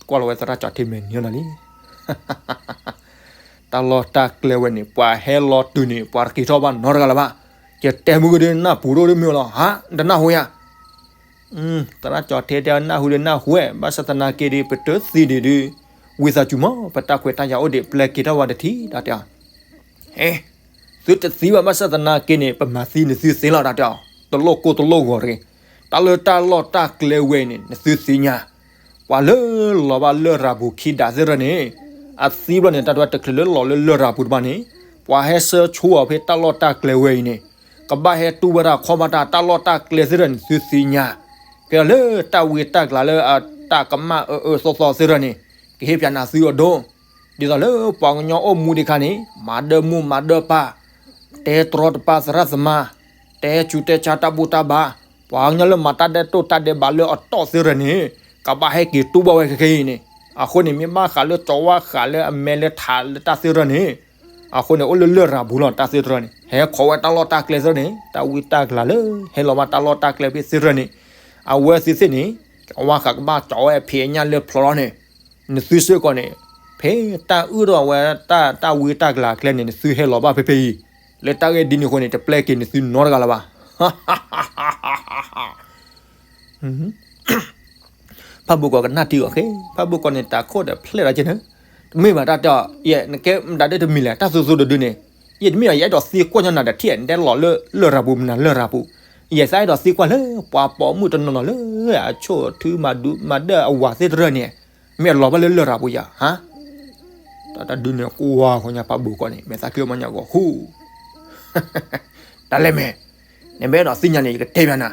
ကွၢ်လီၤဝဲသရၣ်ကၠီၤထ့မဲာ်နံၤလီၤလံ တၢ်လီၢ်တၢ်ကျဲဝဲန့ၣ် ပှၤဟဲလီၤတုၤန့ၣ် ပှၤတက့ၤထီၣ်ဘၣ်နီတဂၤလၢၤဘၣ်, ယတဲမုၢ်ကဒုးနၢ်ပူၤဒိၣ်ဒုးမ့ၢ်လီၤ ဟါ, တနၢ်ဟူယၤ, သရၣ်ကၠီၤထ့တဲနၢ်ဟူဒုးနၢ်ဟူဝဲ ဘၣ်ဆၣ်သနာ်က့ဒီး ပတသံဒံးဒုး, ဝံသးစူၤမး ပတၢ်ခွဲးတၢ်ယာ်အိၣ်ဒံး ပျဲက့ၤထီၣ်ဝဲတထံၣ် တၢ်တဲအီၤ သုတသံဘၣ် ဘၣ်ဆၣ်သနာ်က့န့ၣ် ပမၤသံနသုသ့လီၤ တၢ်တဲအီၤ, တလိၣ်ကိၢ်တလိၣ်ဂီၤတဂ့ၤ, တၢ်လၢတၢ်လီၢ်တၢ်ကျဲဝဲအံၤန့ၣ် နသုသ့ၣ်ညါ, ပှၤလၢလီၤဘၣ်လရာ်ပူၤခံဒးသ့ၣ်တဖၣ်န့ၣ်, အသံဘျီန့ၣ် တၢ်တဝဲတချုးလၢလီၤလၢလရာ်ပူၤတဖၣ်န့ၣ်, ပှၤဟဲဆှၢဆိအီၤဖဲတၢ်လီၢ်တၢ်ကျဲဝဲအံၤန့ၣ်, ကဘၣ်ဟဲတူၢ်ဘၣ်တၢ်ခီဘၣ်တၢ် တၢ်လီၢ်တၢ်ကျဲသ့ၣ်တဖၣ်န့ၣ် သုသ့ၣ်ညါ, ကဲလၢတၢ်ဝံတၢ်ကျးလၢအတၢ်ကမၣ်အၢအၢသီသီသ့ၣ်တဖၣ်န့ၣ်, ကဟ့ၣ်ပၠးနၤသုအဒိ ဒ်သိးလၢပှၤကညီအိၣ်မူဒံးခါန့ၣ် မၤဒၢမူမၤဒၢပၢ်, တဲတြီတပါသရၣ်သမါ, တဲဆူးတဲဆါတၢ်ဘူၣ်တၢ်ဘါ, ပှၤကညီလၢမၤတၢ်ဒဲးတိၢ်တၢ်ဒဲးဘးလၢအတီၢ်သ့ၣ်တဖၣ်န့ၣ်, ကဘၣ်ဟဲက့ၤတူၢ်ဘၣ်ဝဲခဲခဲအံၤန့ၣ်, အဃိန့ၣ် မ့ၢ်ဘၣ်ဃးလၢကၠီၤဝါဃးလၢအမဲလၢထးလၢတၢ်သ့ၣ်တဖၣ်န့ၣ်, အဃိန့ၣ် အိၣ်လၢလရာ်ပူၤလီၤ တၢ်သ့တရၢန့ၣ် ဟဲခိးဝဲတၢ်လီၢ်တၢ်ကျဲသ့န့ၣ် တၢ်ဝံတၢ်ကလၤလၢ ဟဲလီၤဘၣ်တၢ်လီၢ်တၢ်ကျဲဖဲသ့တရၢန့ၣ် အဝဲသ့ၣ်သ့ၣ်န့ၣ် ဝါဃးကဘၣ်ကၠီဝဲဖံးညၣ်လၢဖျီလီၤန့ၣ် နသုစ့ၢ်ကီးန့ၣ် ဖဲတၢ်အုၣ်ထီၣ်ဝဲတၢ် တၢ်ဝံတၢ်ကလၤအကျဲန့ၣ် နသုဟဲလီၤဘၣ်ဖဲဖဲအံၤ လၢတၢ်ဂ့ၢ်ဒ်န့ၣ်အဃိန့ၣ် တပျဲက့ၤနသုနီတဂၤလၢၤဘၣ် ဖးဘိၣ်ကီးကနၣ်တံၢ်အီၤဃ့ ဖးဘိၣ်ကီးန့ၣ် တၢ်ခိၣ်ဒီးဖျဲၣ်လီၤက့ၤန့ၣ် တမ့ၢ်ဘၣ်တၢ်တဲအီၤ ယဲနကဲမတၤဒ်တမံၤလဲၣ် တၢ်သိသိတဒုန့ၣ် ယတမ့ၢ်အီၤ ယအဲၣ်ဒိးသံကွၢ်ညီနၤဒီးထံၣ် နတဲလီၤလၢလရာ်ပူၤ မနၤလရာ်ပူၤ ယဲသးအဲၣ်ဒိးသံကွၢ်လၢ ပှၤပိာ်မုၣ်တနီၤနီၤလၢ အဆိၣ်ထူမၤဒၢအဝၤသ့ၣ်တရၢန့ၣ် မ့ၢ်အလီၤဘၣ်လၢလရာ်ပူၤယၤ ဟါ တၢ်တဒုန့ၣ် ကွၢ်ဃီညါဖးဘိၣ်ကီးန့ၣ် မဲာ်သၣ်ချံမီညါဂီၤဃူ တၢ်လဲၣ်မဲာ် နမ့ၢ်အဲၣ်ဒိးသ့ၣ်ညါန့ၣ် ယကတဲဘၣ်နၤ,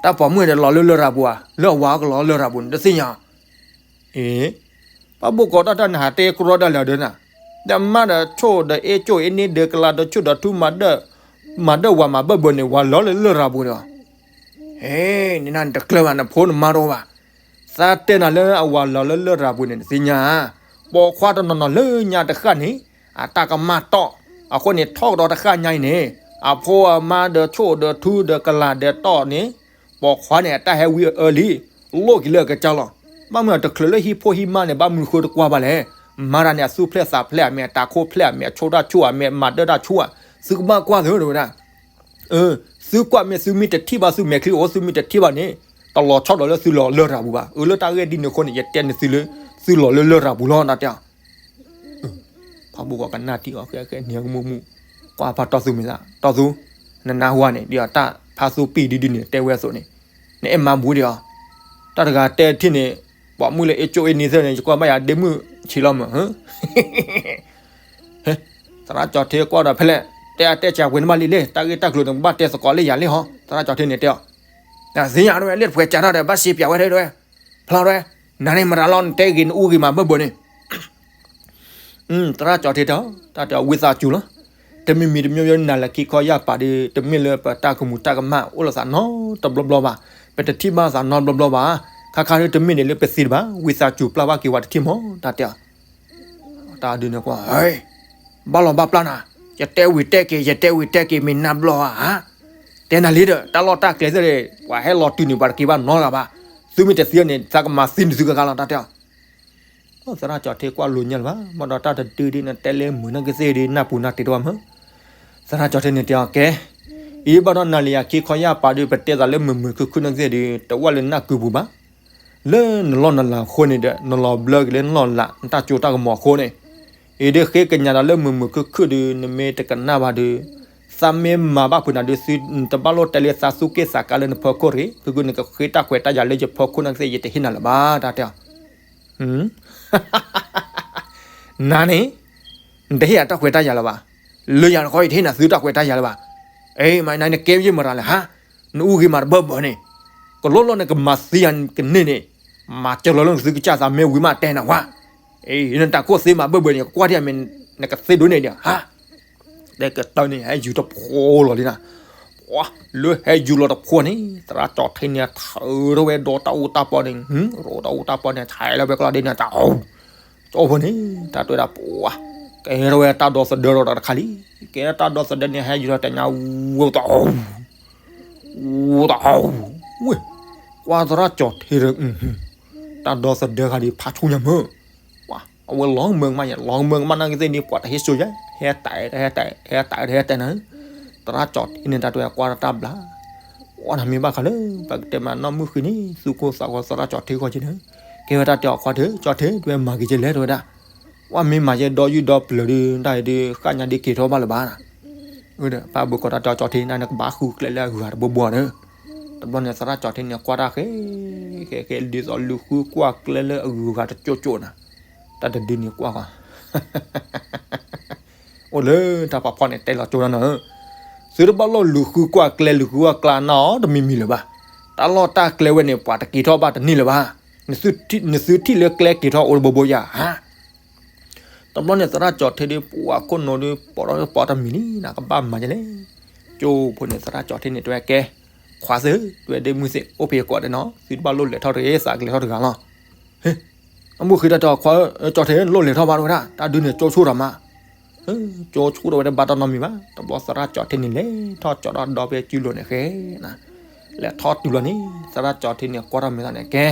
တၢ်ပိာ်မုၣ်န့ၣ်လီၤလၢလရာ်ပူၤဧါ, လၢအဝၤကလီၤလၢလရာ်ပူၤန့ၣ် တသ့ၣ်ညါ. အ့ ပှၤဘိၣ်ကီးတၢ်တၢ်နဟးတဲကရီတၢ်လၢာ်ဒီးနၤ, ဒီးမါဒီးဆိၣ်ဒီးအ့ၣ်ကၠိၣ်အ့ၣ်န့ၢ်ဒီးကလၤဒီးဆူၣ်ဒီးထူမၤဒၢၣ်, မၤဒၢၣ်ဝၤမၤဘၢၣ်ဘၢၣ်န့ၣ် ဝၤလီၤလၢလရာ်ပူၤန့ၣ်လီၤ. ဟ့ နနၤနတကျၢၤဘၣ် နဖိနမါတအိၣ်ဘၣ်. သးတဲနၤလၢအဝၤလီၤလၢလရာ်ပူၤန့ၣ် နသ့ၣ်ညါဧါ. ပိာ်ခွါတနီၤနီၤလၢညါတဃၣ်န့ၣ် အတၢ်ကမၣ်တီၢ်, အဃိန့ၣ်ထီၣ်ကဒီးတဃၣ်ညါအံၤန့ၣ် အဖိအမါဒီးဆိၣ်ဒီးထူဒီးကလၤဒီးတီၢ်န့ၣ် ပိာ်ခွါန့ၣ် အတၢ်ဟဲဝံအၢလံ, လိၣ်က့ၤလၢအကစၢ်လီၤ. ဘၣ်မနုၤတချုးလၢဟံၣ်ဖိဟံၣ်မါန့ၣ် ဘၣ်မနုၤဃိတကွၢ်ဘၣ်လဲၣ်. မၤတၢ်န့ၣ် အသူၣ်ဖျဲၣ်သးဖျဲၣ် အမ့ၢ်အတၢ်ခိၣ်ဖျဲၣ် အမ့ၢ်အဆိၣ်တၢ်ဆူၣ် အမ့ၢ်မၤဒၢၣ်တၢ်ဆူၣ်ဧါ, သုကဘၣ်ကွၢ်သုတဝဲဒၣ်. သုကွၢ်မ့ၢ်သုမ့ၢ်တထံၣ်ဘၣ် သုမဲာ်ချံအိၣ် သုမ့ၢ်တထံၣ်ဘၣ်န့ၣ် တလီၤဆီဒီးလၢသုလီၤလရာ်ပူၤဘၣ်. အၢ လၢတၢ်ဂ့ၢ်ဒ်န့ၣ်အဃိန့ၣ် ယတဲနသုလၢ သုလီၤလၢလရာ်ပူၤလီၤ တၢ်တဲအီၤ. ဖးဘိၣ်ကီးကနၣ်တံၢ်အီၤ ဃဲဃဲန့ၣ်ကမူၣ်မူၣ်, ကွၢ်ဖးတီၢ်သူမ့ၢ်သး တီၢ်သူ, နနၢ်ဟူဧါန့ၣ် ဒ်အီၤတၢ်ဖးသူပံာ်ဒ်ဒ်န့ၣ် တဲဝဲအသိးန့ၣ်, နအဲၣ်မၤဘူးဒံးအီၤ. တၢ်တဂၤတဲထံၣ်န့ၣ် ပိာ်မုၣ်လၢအ့ၣ်ကၠိၣ်အ့ၣ်န့ၢ်သ့ၣ်န့ၣ် ယကွၢ်ဘၣ်ယၤဒ့မုၣ်ဆံးလီၤမး သရၣ်ကၠီၤထ့ကွၢ်ဒီးဖဲလဲၣ်, တဲအတဲဆၢပှဲၤနဘၣ်လံလံ တၢ်ဂ့ၢ်တၢ်ကျိၤန့ၣ် ကဘၣ်တဲသကိးလၢယၤလံဟီ သရၣ်ကၠီၤထ့န့ၣ်တဲအီၤ. သ့ၣ်ညါတဝဲ လၢတပှဲၤစးထီၣ်ဒီး ဘၣ်စံးပၠးဝဲဒၣ်တဝဲ, ဖျါတဝဲ, နၤန့ၣ်မတၤလီၤ နတဲဂ့ၤနအူဂ့ၤမးဘၢၣ်ဘၢၣ်န့ၣ် သရၣ်ကၠီၤထ့တဲအီၤ တၢ်တဲအီၤဝံသးစူၤလီၤ. တမံၤမံၤတမံၤမံၤ နၤလၢခံခီယၢ်ပာ်ဒီး တမ့ၢ်လၢပတၢ်ကမူၤတၢ်ကမၣ်အိၣ်လိာ်သးနီတဘျီဘျီဘၣ်, ပတထံၣ်ဘၣ်သးနီတဘျီဘျီဘၣ်, ခါခါဒ်တမ့ၢ်ဒ်လၢပသံတဘၣ်, ဝံသးစူၤပျၢ်ဘၣ်က့ၤဝဲတထံၣ်မး တၢ်တဲအီၤ. တၢ်ဒုးန့ၣ်ကွၢ်, ဘၣ်လီၤဘၣ်ပျၢ်နၤ, ယတဲဝံၤတဲက့ၤ ယတဲဝံၤတဲက့ၤ မ့ၢ်နါဘျီဧါ, တဲနၤလံဒီး တၢ်လီၢ်တၢ်ကျဲသ့ၣ် ပှၤဟဲလီၤတုၤန့ၣ် ပှၤတက့ၤဘၣ်နီတဂၤဘၣ်, သုမ့ၢ်တသံန့ၣ် သးကမၤသံနသုကဂၤလီၤ တၢ်တဲအီၤ. သရၣ်ကၠီၤထ့ကွၢ်လိာ်ညါလၢၤဘၣ်, ဘၣ်ဒီးတၢ်တဒုဒ်နတဲလၢမုာ်နီၢ်ကသ့ၣ်ဒ်နၢ်ပူၤနၢ်တ့ၢ်တဝၢ်မး. သရၣ်ကၠီၤထ့န့ၣ်တဲအီၤကဲ, အံၤဘၣ်ဒီးနၤလၢယၤခံခီယၢ်ပာ်ဒီး ပတဲသးလၢမုာ်မုာ်ခုၣ်ခုၣ်နီၢ်ကသ့ၣ်ဒီး တဝၢ်လၢနၢ်ကုပူၤဘၣ်. လၢနလီၢ်နလၤအဃိန့ၣ်ဒီး နလီၤဘျၢက့ၤလၢနလီၢ်လၤ နတၢ်စိတၢ်ကမီၤအဃိန့ၣ်, အံၤဒ်ဃ့ကညးဒီးလၢမုာ်မုာ်ခုၣ်ခုၣ်ဒီး နမ့ၢ်တကနၣ်ဘၣ်ဒီး သးမ့ၢ်မၤဘၣ်ဖုးနၤဒီး သုတဘၣ်လိၣ်တဲလၢသးသူၣ်က့ၣ်သးကါလၢနဖီခိၣ်တဂ့ၤ, ခုနကဃ့တၢ်ခွဲးတၢ်ယာ်လၢယဖီခိၣ်နီၢ်ကသ့ၣ် ယတဟ့ၣ်နၤလၢၤဘၣ် တၢ်တဲအီၤ. နၤန့ၣ် နတဟ့ၣ်ယၤတၢ်ခွဲးတၢ်ယာ်လၢၤဘၣ်, လၢယၤတခီ ယတဟ့ၣ်နၤသုတၢ်ခွဲးတၢ်ယာ်လၢၤဘၣ်. အ့ မၤနၤနကဲယမတၤလဲၣ်ဟါ, နအူဂ့ၤမးတဘၢၣ်ဘၢၣ်န့ၣ်, ကလိၣ်လိၣ်နကမၤသံယၤကန့ၢ်န့ၣ်, မၤစၢၤလီၤလၢနသုကစၢ်သးမ့ၢ်ဝံၤမးတဲနၤဝါ. အ့ နတၢ်ခိၣ်သ့မးဘၢၣ်ဘၢၣ်န့ၣ် ကွၢ်ထံၣ်အမ့ၢ် နကသ့ဒိးန့ၢ်ဒီးဟါ တဲကတၢၢ်န့ၣ် ဟဲယူၤတဖိလီၤလံနၤ, ပှၤလၢဟဲယူၤလီၤတဖိန့ၣ် သရၣ်ကၠီၤထ့န့ၣ် ထၢထီၣ်ဝဲဒီးတၢ်အူတၢ်ပီန့ၣ်, ရိတၢ်အူတၢ်ပီန့ၣ် ဆဲးလီၤဝဲကျီၢ်ဒ့န့ၣ် တၢ်အူ, ကၠီဖိန့ၣ် တၢ်တွဲဒၣ်ပှၤ, ကဲထီၣ်ဝဲတၢ်ဒီသဒၢထီၣ်တခါလံ, ကဲထီၣ်တၢ်ဒီသဒၢန့ၣ် ဟဲယူၤလီၤတညါဝဲတၢ်အူ, တၢ်အူ, ဝဲ, ကွၢ်သရၣ်ကၠီၤထ့ဒီး တၢ်ဒီသဒၢခါဒ်ဖးဆူညါမး, ပှၤ အဝဲလီၤမၢ်ကမၣ်ယဲ လီၤမၢ်ကမၣ်နီၢ်ကသ့ၣ်န့ၣ် ပှၤတဟ့ၣ်စိယဲ ဟဲတဲာ်တဟဲတဲာ် ဟဲတဲာ်တဟဲတဲာ်နၤ, သရၣ်ကၠီၤထ့န့ၣ် တၢ်တဲကွၢ်တၢ်ဘျါ, ပှၤနမ့ၢ်ဘၣ်ဃးလၢ ပကတဲမးနီၢ်မုၢ်ဃံန့ၣ် သူၣ်ကိၢ်သးဂီၤသရၣ်ကၠီၤထ့ဃီက့န့ၣ်, ကဲဝဲတၢ်တဲအီၤခွါထ့ ကၠီၤထ့ တဝဲမၤက့ၤက့လဲၣ်တဝဲဒၣ်, ပှၤမ့ၢ်မၤယဲဒီယုၢ်ဒီပျၢၤဒုး တၢ်အံၤဒုး ဃၣ်ညါဒ်က့ၤထီၣ်ဘၣ်လၢၤဘၣ်နၤ, ဖးဘိၣ်ကီးတၢ်တဲအီၤကၠီၤထ့ နၤနကဘၣ်ဃုကျဲလၢအဂၤတဘိဘိနၤ, တဘျီန့ၣ် သရၣ်ကၠီၤထ့န့ၣ် ကွၢ်တၢ်ဃဲ ဃဲဃဲ ဒ်သိးလူၤဃုကွၢ်ကျဲလၢအဂၤတကၠိၣ်ကၠိၣ်နၤ, တၢ်တဒုန့ၣ်ကွၢ်ကွၢ် အိၣ်လၢတၢ်ဖးဖီန့ၣ် တဲလီၤကၠိနၤနၤ, သုတဘၣ်လိၣ်လူၤဃုကွၢ်ကျဲ လူၤဃုကွၢ်ကျဲနၤအီၤတမံၤမံၤလၢၤဘၣ်, တၢ်လီၢ်တၢ်ကျဲဝဲန့ၣ် ပှၤတက့ၤထီၣ်ဘၣ်တန့ၢ်လၢၤဘၣ်, နသုထံၣ်လၢကျဲက့ၤထီၣ်အိၣ်တဘိဘိယၤဧါ တဘျီန့ၣ် သရၣ်ကၠီၤထ့ဒီး ပှၤခိၣ်နူာ်ဒီး ပိာ်ထီၣ်ပိာ်တမံၤလံ နကဘၣ်မၤယဲလဲၣ်, ကၠိဖိန့ၣ် သရၣ်ကၠီၤထ့န့ၣ် တဝဲကဲ, ခွါသ့ၣ် တဝဲဒ့မုၢ်သ့ၣ် အိၣ်ဖဲကိးဒဲးနီၤ သုတဘၣ်လိၣ်လဲၤထီၣ်တဂ့ၤ သးကလဲၤထီၣ်တဂၤလီၤ, ဟ့ၣ်, အမုၢ်ဃံတၢ်တဲအီၤခွါ ကၠီၤထ့ လိၣ်လဲၤထီၣ်ဘၣ်တဝဲဒၣ် တၢ်ဒုးန့ၣ်ကၠိဆိၣ်တၢ်မး, ကၠိဆူၣ်ဒီးဝဲတဘၣ်တၢ်နီတမံၤဘၣ်. တဘျီသရၣ်ကၠီထ့န့ၣ်လဲၤထီၣ်ကၠီဒီးဒီဖဲကုလိၤန့ၣ်ဃဲ, လဲၤထီၣ်တုၤလီၤန့ၣ် သရၣ်ကၠီထ့န့ၣ်ကွၢ်ထီၣ်မဲာ်သးန့ၣ် ကဲ,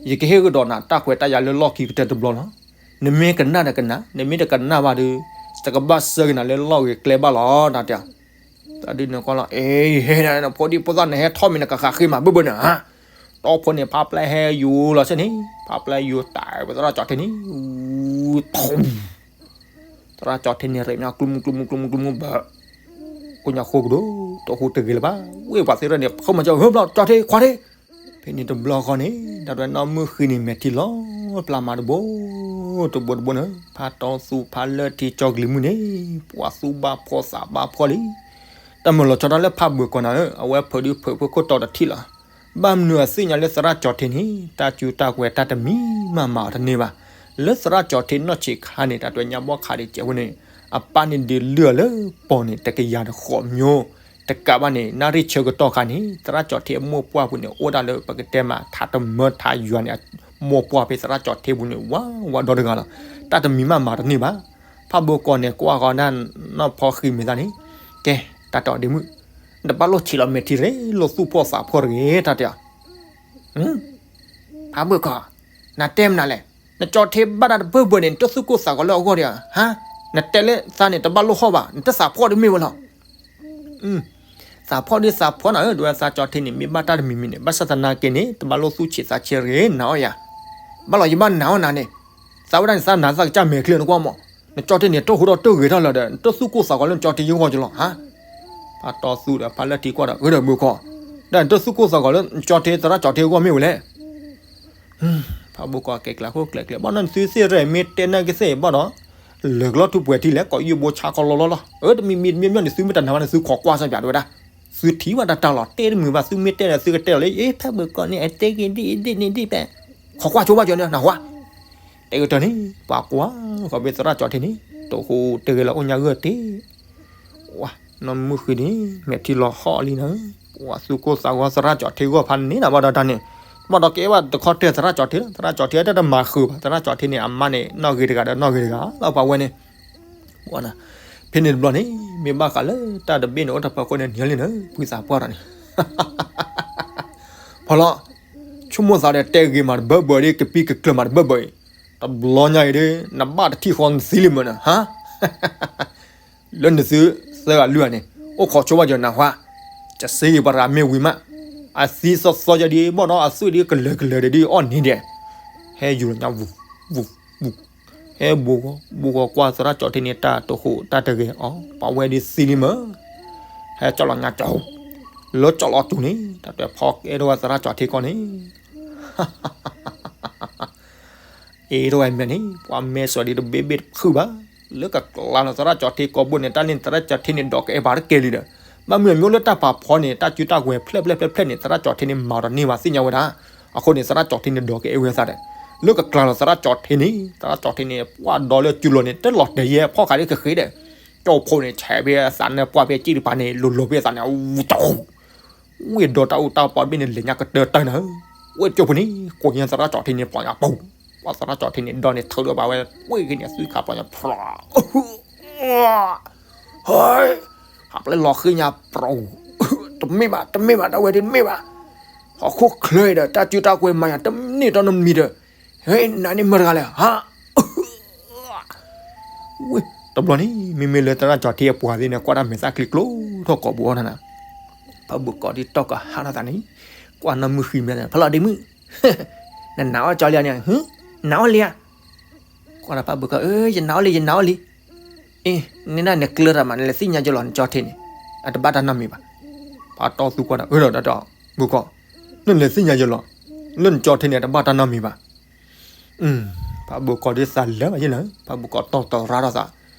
ယကဟ့ၣ်ကဒီးနၤတၢ်ခွဲးတၢ်ယာ်လၢလီၢ်ခံကတၢၢ်တဘျီလီၤ. နမ့ၢ်ကနၣ်ဒီးကနၣ်, နမ့ၢ်တကနၣ်ဘၣ်ဒီး ယကဘၣ်ဆှၢက့ၤနၤလၢလီၢ်ဂ့ၤကျဲဘၣ်လီၤ တၢ်တဲ. သရၣ်ဒုးန့ၣ်ကွၢ်လီၤ, အ့ ဟဲနၤ နဖိဒံဖိသၣ်န့ၣ် ဟဲထီၣ်မံၤနကဃးဃ့မးဘၢၣ်ဘၢၣ်န့ၣ်ဧါ. တီၢ်ဖိန့ၣ် ဖးပျဲဟဲယူၤလီၤဆ့န့ၣ်, ဖးပျဲယူၤတၢ်ဝဲသရၣ်ကၠီထ့န့ၣ်, သရၣ်ကၠီထ့န့ၣ် ရဲၣ်မညီကျူမူကျူမူကျူမူကျူမူဘၣ်, ကိညါဃိကဒိၣ်, တဟူးတဂ့ၤလၢၤဘၣ်. ဝ့ၢ်ပှၤသ့ၣ်ရဲၣ်န့ၣ် ဖုမၤကၠီ ဟၢဘျီ ကၠီထ့ ခွါထ့. ဖဲန့ၣ်တဘျီဃီန့ၣ် တၢ်ဒွဲနီၢ်မုၢ်ဃံန့ၣ် မဲာ်ထံလီၤပျၢ်မးတဘိ, တဘိတဘိန့ၣ် ဖးတီသူဖးလၢထံကၠီကလံၤမုၢ်န့ၣ် ပှၤသူဘၣ်ဖှီၣ်သးဘၣ်ဖှီၣ်လံ. တၢ်မုာ်လီၤဆီတၢ်လၢဖးဘၢၣ်ကီၢ်နၤဧၢ, အဝဲဖုးဒုးဖုးဖုးခိၣ်တီတထံၣ်လီၤ. ဘၣ်မနုၤအသ့ၣ်ညါလၢသရၣ်ကၠီထ့န့ၣ် တၢ်စုတၢ်ကွဲးတၢ်တမံၤမးမၤအီၤတန့ၢ်ဘၣ်. လၢသရၣ်ကၠီထ့နီၢ်ဆံးခါန့ၣ် တၢ်ဒွဲညါဘီခးဒံးကဲးဝဲန့ၣ် အပၢ်န့ၣ်ဒုးလုၢ်အီၤလၢပီၢ်န့ၣ် တကယၤတဃိးမၠိ, တကးဘၣ်န့ၣ် နၣ်ရံၣ်ဆၢကတီၢ်ခါန့ၣ် သရၣ်ကၠီထ့အမိၢ်ပှၢ်ပူၤန့ၣ် အိၣ်ဒၣ်လၢပကတဲမး ထးတမၢထးယွၤန့ၣ် အမိၢ်ပှၢ်ဖဲသရၣ်ကၠီထ့ပူၤန့ၣ် ဝးဝးဒီတဂၤလီၤ. တၢ်တမံၤမးမၤတန့ၢ်ဘၣ်. ဖးဘၢၣ်ကီၢ်န့ၣ် ကွၢ်ဃီဒၣ်နီၢ်ဖီဃံမဲာ်သးန့ၣ်, ကဲ, တၢ်တီဒ့မုၣ်, နတဘၣ်လိၣ်ဆံးလီၤမဲာ်ထံတဂ့ၤ, လိၣ်သူၣ်ဖှီၣ်သးဖှီၣ်တဂ့ၤ တၢ်တဲ. ဖးဘၢၣ်ကီၢ်, နတဲမနုၤလဲၣ်, နကၠီထ့ဘၣ်တၢ်တဘၢၣ်ဘၢၣ်န့ၣ် နတသူၣ်ကိၢ်သးဂီၤလၢအဂီၢ်ဒီး, ဟါ, နတဲလၢသးန့ၣ် တဘၣ်လိၣ်ဟီၣ်ဘၣ်, နတသးဖှီၣ်တမ့ၢ်ဝဲလီၤ. သးဖှီၣ်ဒ်သးဖှီၣ်နၤဧၢ, ဒ်ဝဲသးကၠီထ့န့ၣ် မ့ၢ်ဘၣ်တၢ်တမံၤမံၤန့ၣ် ဘၣ်ဆၣ်သနာ်က့န့ၣ် တဘၣ်လိၣ်သူၣ်ဆံးသးဆံးတဂ့ၤ, နာ်အီၤယၤ. ဘၣ်လီၤယဘၣ်နာ်အီၤနၤန့ၣ်, သးဝဲဒၣ်န့ၣ် သးနာ်သးကစၢ်မဲာ်ချံနကွၢ်မး, နကၠီထ့န့ၣ် တဟူးထီၣ်တၢ်ဂ့ၤထီၣ်လၢၤဒီး နတသူၣ်ကိၢ်သးဂီၤလၢနကၠီထ့ယဂီၢ်ကလီၤ, ဟါ. ဖးတီသူဒီး ဖးလၢထံကွၢ်ဒီး ဂ့ၤဒီးဘၢၣ်ကီၢ်, ဒီးနတသူၣ်ကိၢ်သးဂီၤလၢနကၠီထ့ သရၣ်ကၠီထ့အဂီၢ်မ့ၢ်ဝဲလဲၣ်. ဖးဘၢၣ်ကီၢ် ကျဲၤကျဲၤဃိကျဲၤကျဲၤ, ဘၣ်နီၢ်နသုသ့ၣ်ရဲၣ်မ့ၢ်တဲနာ်က့သ့ၣ်ဘၣ်ဒီး လၢာ်ကလီထူးပှဲၤထံလဲၣ် ကိးယုၢ်ဘိဆါကီလီလီလီၤ. အၢ တမံၤမံၤတမံၤမံၤန့ၣ် သုမ့ၢ်တနာ်ဘၣ်န့ၣ် သုခိးကွၢ်စၢ်ပၠးတဝဲဒၣ်, သုထံၣ်ဘၣ်တၢ်တၢ်လီၤတဲာ်တမုာ်ဘၣ်, သုမ့ၢ်တဲဒီးသုကတဲလီၤလၢ အ့ ဖးဘၢၣ်ကီၢ်န့ၣ် အတဲက့ၤဒ်အံၤဒ်န့ၣ်ဒ်ပဲ, ခိးကွၢ်ဆိဘၣ်ကၠီန့ၣ် နၢ်ဟူဧါ. တဲကတၢၢ်န့ၣ် ပှၤကွၢ်ဃီၤဖဲသရၣ်ကၠီထ့န့ၣ် တဟူးတဂ့ၤလီၤ အိၣ်ညါဂၢၢ်တ့ၢ် ဝါ, နီၢ်မုၢ်ဃံန့ၣ် မဲာ်ထံလီၤဟီၣ်လံနၤ, ပှၤသူၣ်ကိၢ်သးဂီၤသရၣ်ကၠီထ့ဂီၢ်ဖးန့ၣ်နၤဘၣ်ဒီးတၢ်န့ၣ်, ဘၣ်ဒီးကဲဘၣ်တခီတဲသရၣ်ကၠီထ့လီၤ, သရၣ်ကၠီထ့တမၤဃုာ်ဘၣ်, သရၣ်ကၠီထ့န့ၣ် အမါန့ၣ် နီၢ်ဂ့ၤတဂၤဒီးနီၢ်ဂ့ၤတဂၤလီၤ ပှၤဝဲန့ၣ်, ဝါ, ဖဲန့ၣ်တဘျီန့ၣ် မ့ၢ်ဘၣ်ဃးလၢတၢ်တဘ့ၣ်န့ၣ် အိၣ်တဖၣ်ဃိန့ၣ် နံၤလံနၤ ဖုသးပှၢ်ဒီးန့ၣ် ဖီလီၤ, ဆိကမိၣ်သးဒီးတဲဂ့ၤမးတဘၢၣ်ဘၢၣ်ဒ် ကပံၤကကျၢၤမးတဘၢၣ်ဘၢၣ်အံၤ, တဘျီညါအံၤဒီး နဘၣ်တထံၣ်ဃီနသံလံမးနၤ, ဟါ လၢနသုသၢဂၤလွံၢ်ဂၤန့ၣ် အိၣ်ခိးဆိဘၣ်ကၠီနၢ်ဟူဧါ, ကစ့ဂ့ၤပှၤတဂၤမ့ၢ်ဝံၤမး, အသံသီသီယၤဒ်ဘၣ်ဒီး အသွံၣ်ဒ်ကလၢၤကလၢၤဒ်အီၣ်နံၤဒဲး, ဟဲယူၤလီၤညါ ဝူၤ ဝူၤ ဝူၤ, ဟဲဘိးဃီ ဘိးဃီကွၢ်သရၣ်ကၠီထ့န့ၣ် တၢ်တဟူးတၢ်တဂ့ၤအီၤ ပှၤဝဲဒ်သံလံမး, ဟဲကၠီလီၤညါကၠီ, လၢကၠီလီၤတူာ်န့ၣ် တၢ်တဲဖီကအဲၣ်ဒိၣ်ဝဲသရၣ်ကၠီထ့ကီၢ်န့ၣ် အ့ၣ် တဝဲမဲာ်န့ၣ် ပှၤမဲာ်စီၤဒ်တဘ့ၣ်ဘ့ၣ်တဖုဘၣ်, လၢကကျါလီၤသရၣ်ကၠီထ့ကိာ်ဘိန့ၣ် တၢ်န့ၣ်သရၣ်ကၠီထ့န့ၣ် ဒီးကအဲၣ်ပှၤတကဲလံဒီး, ဘၣ်မနုၤအမျိုးလၢတၢ်ပာ်ဖီန့ၣ် တၢ်စုတၢ်ကွဲၤဖျဲၣ်ဖျဲၣ်ဖျဲၣ်ဖျဲၣ်န့ၣ် သရၣ်ကၠီထ့န့ၣ် မၤတန့ၢ်ဘၣ်သ့ၣ်ညါဝဲဒၣ်, အဃိန့ၣ် သရၣ်ကၠီထ့န့ၣ် ဒီးကအဲၣ်ဝဲသးဒီး, လၢကကျါလီၤသရၣ်ကၠီထ့န့ၣ် သရၣ်ကၠီထ့န့ၣ် ပှၢ်ဒီးလၢကၠူလီၤန့ၣ် တလီၤတဲာ်ယဲ ဖီၣ်ဃာ်ဒ်ကဃ့ဒီး, ကၠီဖိန့ၣ် ဆဲးဖဲအသးန့ၣ် ပှၢ်ဖဲကံၣ်တပၤန့ၣ် လိၤလိၤဖဲအသးန့ၣ် ဝူတ ဝ့ၢ်ဒီးတၢ်အူတၢ်ပီတဘ့ၣ်န့ၣ် လဲၤညါကတၢၢ်တၢၢ်နၤ, ဝ့ၢ်ကၠိဖိန့ၣ် ကိးညါသရၣ်ကၠီထ့န့ၣ် ပျီညါပူၤ, ပှၤသရၣ်ကၠီထ့န့ၣ် ဒီးန့ၣ်ထုးဒီးဘၣ်ဝဲ ဝ့ၢ်ဂ့ၤန့ၣ် သွံၣ်ခါပျီညါဖြီ, ဟဲ, ဟးပျဲၢ်လီၤဃ့ညါပျီ, တမ့ၢ်ဘၣ် တမ့ၢ်ဘၣ် တၢ်ဝဲဒ်တမ့ၢ်ဘၣ်, ဟီၣ်ခိၣ်ချၢဒီး တၢ်စုတၢ်ကွဲၤမၤယၤ တန့ၢ်တီနမံၤဒီး, ဟဲ နၤန့ၣ်မတၤတဂၤလဲၣ် ဟါ ဝ့ၢ်, တဘျီန့ၣ် မ့မ့ၢ်လၢသရၣ်ကၠီထ့အပှၤသ့ၣ်န့ၣ် ကွၢ်တၢ်မဲာ်သၣ်ချံကျိထီၣ်ကိာ်ပူၤအီၤနၤ, ဖးဘိးကီးဒ်တီၢ်ကဟးထီၣ်သးန့ၣ်, ကွၢ်နီၢ်မုၢ်ဃံမဲာ်သးန့ၣ် ဖးလီၤဒ့မုၣ်, နနာ်အီၣ်ကၠီလံဧါန့ၣ်, ဟၢ, နာ်အီၣ်လံဧါ, ကွၢ်ဒီးဖးဘိးကီး အၢ ယနာ်အီၣ်လံ ယနာ်အီၣ်လံ, အ့ နနာ်နကျၢၤတၢ်မး နလဲၤသ့ၣ်ညါယလီၤ နကၠီထ့န့ၣ်, အတဘၣ်တၢ်နီတမံၤဘၣ်, ဖးတီသူကွၢ်ဒီး အၢ ဒီး ဒီး ဘိးကီး, နလဲၤသ့ၣ်ညါယလီၤ, လၢနကၠီထ့န့ၣ် အတဘၣ်တၢ်နီတမံၤဘၣ် ဖးဘိးကီးဒ်သးလၢာ်ဘၣ်ယဲလၢာ်, ဖးဘိးကီးတီၢ်တီၢ်ရါထီၣ်သး,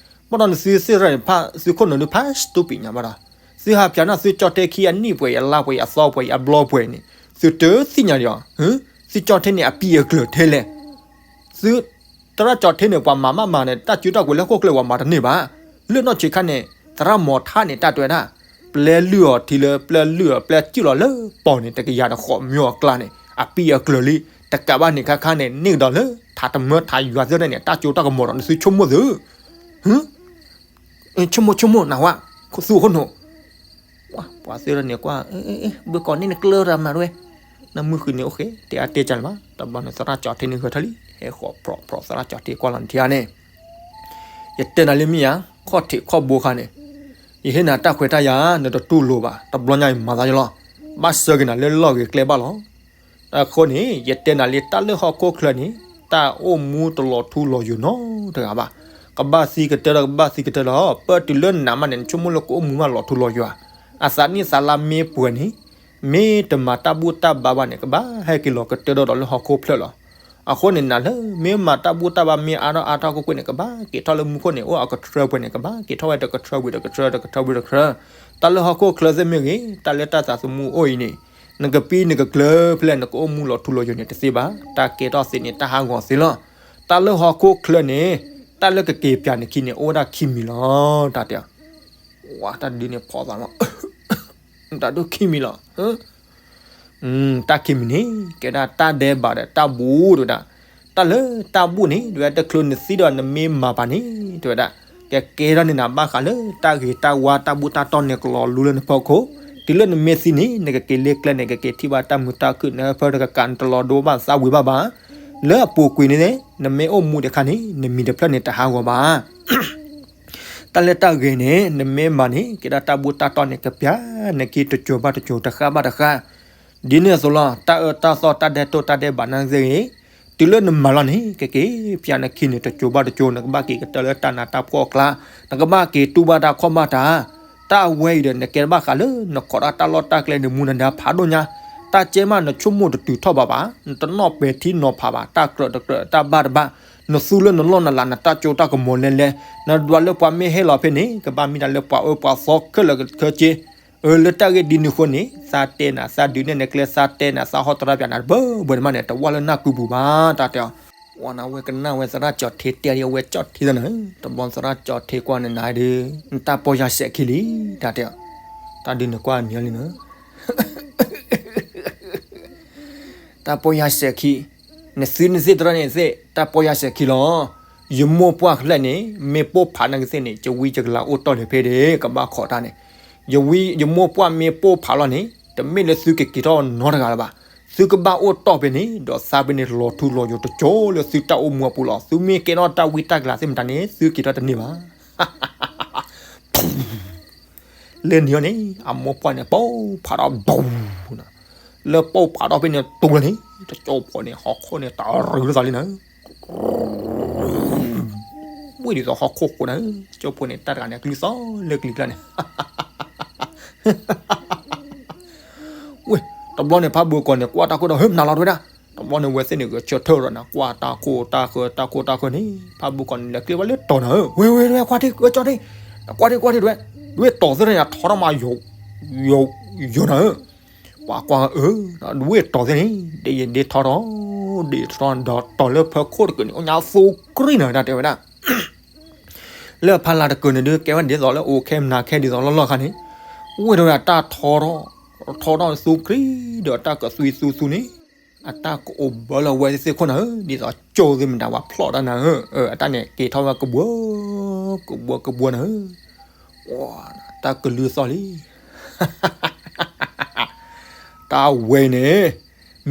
ဘၣ်ဒီးနသုသ့ၣ်ရၣ်န့ၣ် ဖးသုခိၣ်နူာ်ဒုးဖးစတူပံညါဘၣ်ဒီး, သုဟးဖၠးန့ၢ်သုကၠီထ့ခံအနံၣ်ပှဲၤ အလါပှဲၤ အသီပှဲၤ အဘျီပှဲၤန့ၣ်, သုတသ့ၣ်ညါဒီး, သုကၠီထ့န့ၣ်အပံၤအကျၢၤထဲလဲၣ် သု, သရၣ်ကၠီထ့န့ၣ် ပှၤမၤမးမၤန့ၣ် တၢ်စုတၢ်ကွဲၤလၢဟီၣ်ခိၣ်ချၢပှၤမၤတန့ၢ်ဘၣ်. လၢနီၢ်ဆံးခါန့ၣ် သရၣ်မီၤထါန့ၣ် တၢ်တဲဝဲဒၣ်, ပျဲလုၢ်အီၤထံလၢပျဲလုၢ်အီၤ ပျဲစုၣ်လီၤလၢပီၢ်န့ၣ် တကယၤတဃိးမၠိအကျါန့ၣ် အပံၤအကျၢၤလံ. တကးဘၣ်န့ၣ်ခါခါန့ၣ် န့ၢ်ကဒီးလၢ ထးတမၢထးယွၤသ့ၣ်န့ၣ် တၢ်ကၠိတၢ်ကမီၤဒီးနသုဆိကမိၣ်သု, ဟၢ ဆိကမိၣ်ဆိကမိၣ်နဝဲ, သူအခိၣ်နူာ်, ပှၤသ့ၣ်တဖၣ်န့ၣ်ကွၢ်, ဘုကီးန့ၣ်နကျၢၢ်တၢ်မၤတဝဲ, နမုၢ်ဃုာ်န့ၣ်အိၣ်ဃဲ တဲအါတဲကၢ်လၢၤဘၣ်, တဘျီန့ၣ် သရၣ်ကၠီထံန့ၣ်ဂဲၤထၢၣ်လံ, ဟဲဃီၤဖြီဖြီသရၣ်ကၠီထံကွၢ်လီၤနထံဧါန့ၣ်, ယတဲနၤလၢမ့ၢ်ဧါ, ခီၣ်ထံးခီၣ်ဘိခါန့ၣ်, ယဟ့ၣ်နၤတၢ်ခွဲးတၢ်ယာ် နတတူၢ်လိာ်ဘၣ်, တဘျီညါယမၤသးယလီၤ, ဘၣ်ဆှၢက့ၤနၤလၢလီၢ်ဂ့ၤကျဲဘၣ်လီၤ. အဃိန့ၣ် ယတဲနၤလံ တၢ်လၢဟီၣ်ခိၣ်ချၢန့ၣ် တၢ်အိၣ်မူတလီၤထူလီၤယိာ်နီတဂၤဘၣ်. ကဘၣ်သံကတၢၢ်ဒီး ကဘၣ်သံကတၢၢ်ဒီး ပၢတုၤလၢနးမးန့ၣ် နဆိကမိၣ်လၢကအိၣ်မူမးလီၤထူလီၤယိာ်ဧါ. အသးနံၣ်သးလါမ့ၢ်ပှဲၤန့ၣ် မ့ၢ်တမၤတၢ်ဘူၣ်တၢ်ဘါဘၣ်န့ၣ် ကဘၣ်ဟဲက့ၤလီၤကတၢၢ်ဒီးလၢဟီၣ်ခိၣ်ဖျၢၣ်လီၤ. အဃိန့ၣ် နၤလၢမ့ၢ်မၤတၢ်ဘူၣ်တၢ်ဘါမ့ၢ်အါထီၣ်အါထီၣ်ကွ့ၢ်ကွ့ၢ်န့ၣ် ကဘၣ်က့ၤထီၣ်လၢမူခိၣ်န့ၣ် အိၣ်အကထြၢပှဲၤန့ၣ် ကဘၣ်က့ၤထီၣ်ဝဲတကထြၢဝံၤတကထြၢ တကထြၢဝံၤတကထြၢ. တၢ်လၢဟီၣ်ခိၣ်ချၢသ့ၣ်မ့ၢ်ဂ့ၤ တၢ်လၢတၢ်သးသမူအိၣ်အံၤန့ၣ် နကပံနကကျၢၤဖဲလဲၣ် နကအိၣ်မူလီၤထူလီၤယိာ်န့ၣ်တသ့ဘၣ်. တၢ်ကဲထီၣ်သ့န့ၣ် တၢ်ဟးဂီၤသ့လီၤ. တၢ်လၢဟီၣ်ခိၣ်ချၢန့ၣ် တၢ်လၢကက့ၤပၠးနခံန့ၣ် အိၣ်ဝဲဒၣ်ခံမံၤလီၤ တၢ်တဲ. ဝါ တၢ်ဒုးန့ၣ်ဖီသးလီၤ တၢ်ဒုးခံမံၤလီၤ. တၢ်ခံမံၤန့ၣ် ကဲဒၣ်တၢ်ဒဲးဘးဒီးတၢ်ဘူၣ်တဝဲဒၣ်. တၢ်လၢတၢ်ဘူၣ်န့ၣ် တဝဲတချုးနသံဒီးနမ့ၢ်မၤပာ်န့ၣ် တဝဲဒၣ် ကကဲထီၣ်န့ၢ်နၤဘၣ်ဃးလၢတၢ်ဂ့ၤတၢ်ဝါတၢ်ဘူၣ်တၢ်တီၢ်န့ၣ်ကလီၤလူလၢနဖီခိၣ်. တုၤလၢနမ့ၢ်သံန့ၣ် နကက့ၤလ့ကျဲန့ၣ် ကက့ၤထံၣ်ဘၣ်တၢ်မုာ်တၢ်ခုၣ် နဟၢဖၢတကကး နတလီၤဒိဘၣ်သးဝံၤဘၣ်ဘၣ်. လၢအပူၤကွံာ်န့ၣ် နမ့ၢ်အိၣ်မူဒံးအခါန့ၣ် နမံၤတဖျၢၣ်န့ၣ်တဟးဂီၤဘၣ်. တၢ်လၢတၢ်ဂ့ၤန့ၣ် နမ့ၢ်မၤန့ၣ် ကဲဒၣ်တၢ်ဘူၣ်တၢ်တီၢ်န့ၣ် ကပၠးနခံတစိၤဘၣ်တစိၤ တဃၣ်ဘၣ်တဃၣ်. ဒ်န့ၣ်အသိးလီၤ တၢ်အၢတၢ်သီတၢ်ဒဲးတိၢ်တၢ်ဒဲးဘးနာ်က့သ့ၣ်ဂ့ၤ တုၤလၢနမၤလီၤန့ၣ် ကက့ၤပၠးနခံန့ၣ် တစိၤဘၣ်တစိၤ နကဘၣ်က့ၤကတၢၢ်လၢတၢ်နးတၢ်ဖှီၣ်အကျါ, နကဘၣ်က့ၤတူၢ်ဘၣ်တၢ်ခီၣ်ဘၣ်တၢ်. တၢ်ဝဲအံၤဒီး နကဲဘၣ်ဃးလၢ နခိးတၢ်တၢ်လီၢ်တၢ်ကျဲန့ၣ် မူနဒါဖးဒိၣ်ညါ, တၢ်ကဲမး နဆိကမိၣ်တတုၤထီၣ်ဘၣ်ဘၣ်, နတနီၣ်ပဲာ်ထံနီၤဖးဘၣ်, တၢ်ကြၢးတကြၢး တၢ်ဘၣ်တဘၣ်, နသူလၢနလီၢ်နလၤ နတၢ်ကၠိတၢ်ကမီၤလဲလဲ, နဒွးလၢပှၤမ့ၢ်ဟ့ၣ်လီၤဖဲန့ၣ် ကဘၣ်မ့ၢ်တၢ်လၢပှၤအၢပှၤသီခဲလၢာ်ခဲဆ့. အၢ လၢတၢ်ဂ့ၢ်ဒ်န့ၣ်အဃိန့ၣ် သးတဲနၤ သးဒုးနဲၣ်နကျဲ သးတဲနၤ သးဟီၣ်သရၣ်ပၠးနၤတဘၢဘၢန့ၣ်မးန့ၣ် တဝၢ်လၢနၢ်ကုပူၤဘၣ် တၢ်တဲအီၤ. ဝဲနဝဲကနၣ်ဝဲသရၣ်ကၠီထံတဲဒ်အဝဲကၠီထံသနၢၤ, တဘျီသရၣ်ကၠီထံကွၢ်နၤနၤဒုး နတၢ်ပီၢ်ယၢ်စဲးခံလံ တၢ်တဲအီၤ. တၢ်ဒုးန့ၣ်ကွၢ်နံၤလံနၢၤ တၢ်ပီၢ်ယၢ်စဲးခံ, နသုနသ့ၣ်တရၢန့ၣ်သ့ၣ် တၢ်ပီၢ်ယၢ်စဲးခံလီၤ. ယမိၢ်ပှၢ်ဖျဲၣ်န့ၣ် မ့ၢ်ပိၢ်ဖးနာ်က့သ့ၣ်န့ၣ် ယဝံယကလၤအိၣ်တီၢ်လၢၤဖဲဒၣ် ကဘၣ်ခိးတၢ်န့ၣ်, ယဝံယမိၢ်ပှၢ်မ့ၢ်ပိၢ်ဖးလီၤန့ၣ် တမ့ၢ်လၢသုကက့ၤထီၣ်နီတဂၤလၢၤဘၣ်. သုကဘၣ်အိၣ်တီၢ်ဖဲန့ၣ် ဒီးသးဖဲန့ၣ် လီၤထူလီၤယိာ်တကၠိလၢသုတၢ်အိၣ်မူအပူၤလီၤ. သုမ့ၢ်ကဲထီၣ်တၢ်ဝံတၢ်ကလၤသ့ၣ်မတၤန့ၣ် သုက့ၤထီၣ်တန့ၢ်ဘၣ် လၢန့ၣ်အီၤန့ၣ် အမိၢ်ပှၢ်န့ၣ် ပိၢ်ဖးထီၣ်ဘၣ်, လၢပိၢ်ဖးထီၣ်ဖဲန့ၣ်တူၢ်လၢန့ၣ် တကၠိဖိန့ၣ် ဟီၣ်ခိၣ်န့ၣ် တရူးလၢသးလံနၢၤ, ဝ့ၢ်ဒ်သိးဟီၣ်ခိၣ်ဃိနၢၤ, တကၠိဖိန့ၣ် တၢ်တဂၤန့ၣ် အကလုၢ်သီၣ်လၢကလံၤကျါန့ၣ် ဝ့ၢ်, တဘျီန့ၣ် ဖးဘိကီးန့ၣ် ကွၢ်တၢ်ခိၣ်ဒီး ဟ့ၣ်မနၤလီၤတဝဲဒၣ်. တဘျီန့ၣ် ဝဲသ့ၣ်န့ၣ် ဂဲၤဆၢထၢၣ်ဒီးနၤ ကွၢ်တၢ်ခိၣ်တၢ်ဃၢ တၢ်ခိၣ်တၢ်ဃၢန့ၣ် ဖးဘိကီးန့ၣ် လဲၤကျ့ဝဲလၢတီၤနၤဧၢ, ဝဲဝဲဝဲ ကွၢ်ထံၣ် ကၠီထံၣ်, ကွၢ်ထံၣ်ကွၢ်ထံၣ်တဝဲ, ဒဝဲတီၤသ့ၣ်တဖၣ်န့ၣ် ထီထီၣ်မး ယိာ်နၤဧၢ, ပှၤကွၢ်အၢ, ဒဝဲတီၤသ့ၣ်န့ၣ် ဒ်ယဒ့ထီထီၣ်, ဒ်ယထီထီၣ်ဒီးတီၤလၢဖၢခိၣ်တကုာ်န့ၣ် အိၣ်ညါသူကြံၢ်နၤ တၢ်တဲဝဲဒၣ် လၢအဖီလာ်တကုာ်န့ၣ်ဒုး ကဲဝဲဒ်သိးလၢအိၣ်ခဲမနၤခဲဒ်သိးလီၢ်လီၢ်ခါန့ၣ်, ဝ့ၢ်တဝဲဒၣ်တၢ်ထီထီၣ်, ထီထီၣ်သူကြံၢ်ဒီးတၢ်ကသွံသူသူန့ၣ်, အတၢ်ကအိၣ်ဘၢလီၤဝဲသ့ၣ်ခိၣ်နၤဧၢ, ဒ်သိးကၠိသ့ၣ်မတၤဝဲဖျိးတၢ်နၤဧၢ, အတၢ်န့ၣ်က့ၤထီၣ်ဝဲကဘှီ, ကဘှီကဘှီနၤဧၢ, တၢ်ကလုၢ်သီၣ်လံ တၢ်ဝဲအံၤန့ၣ်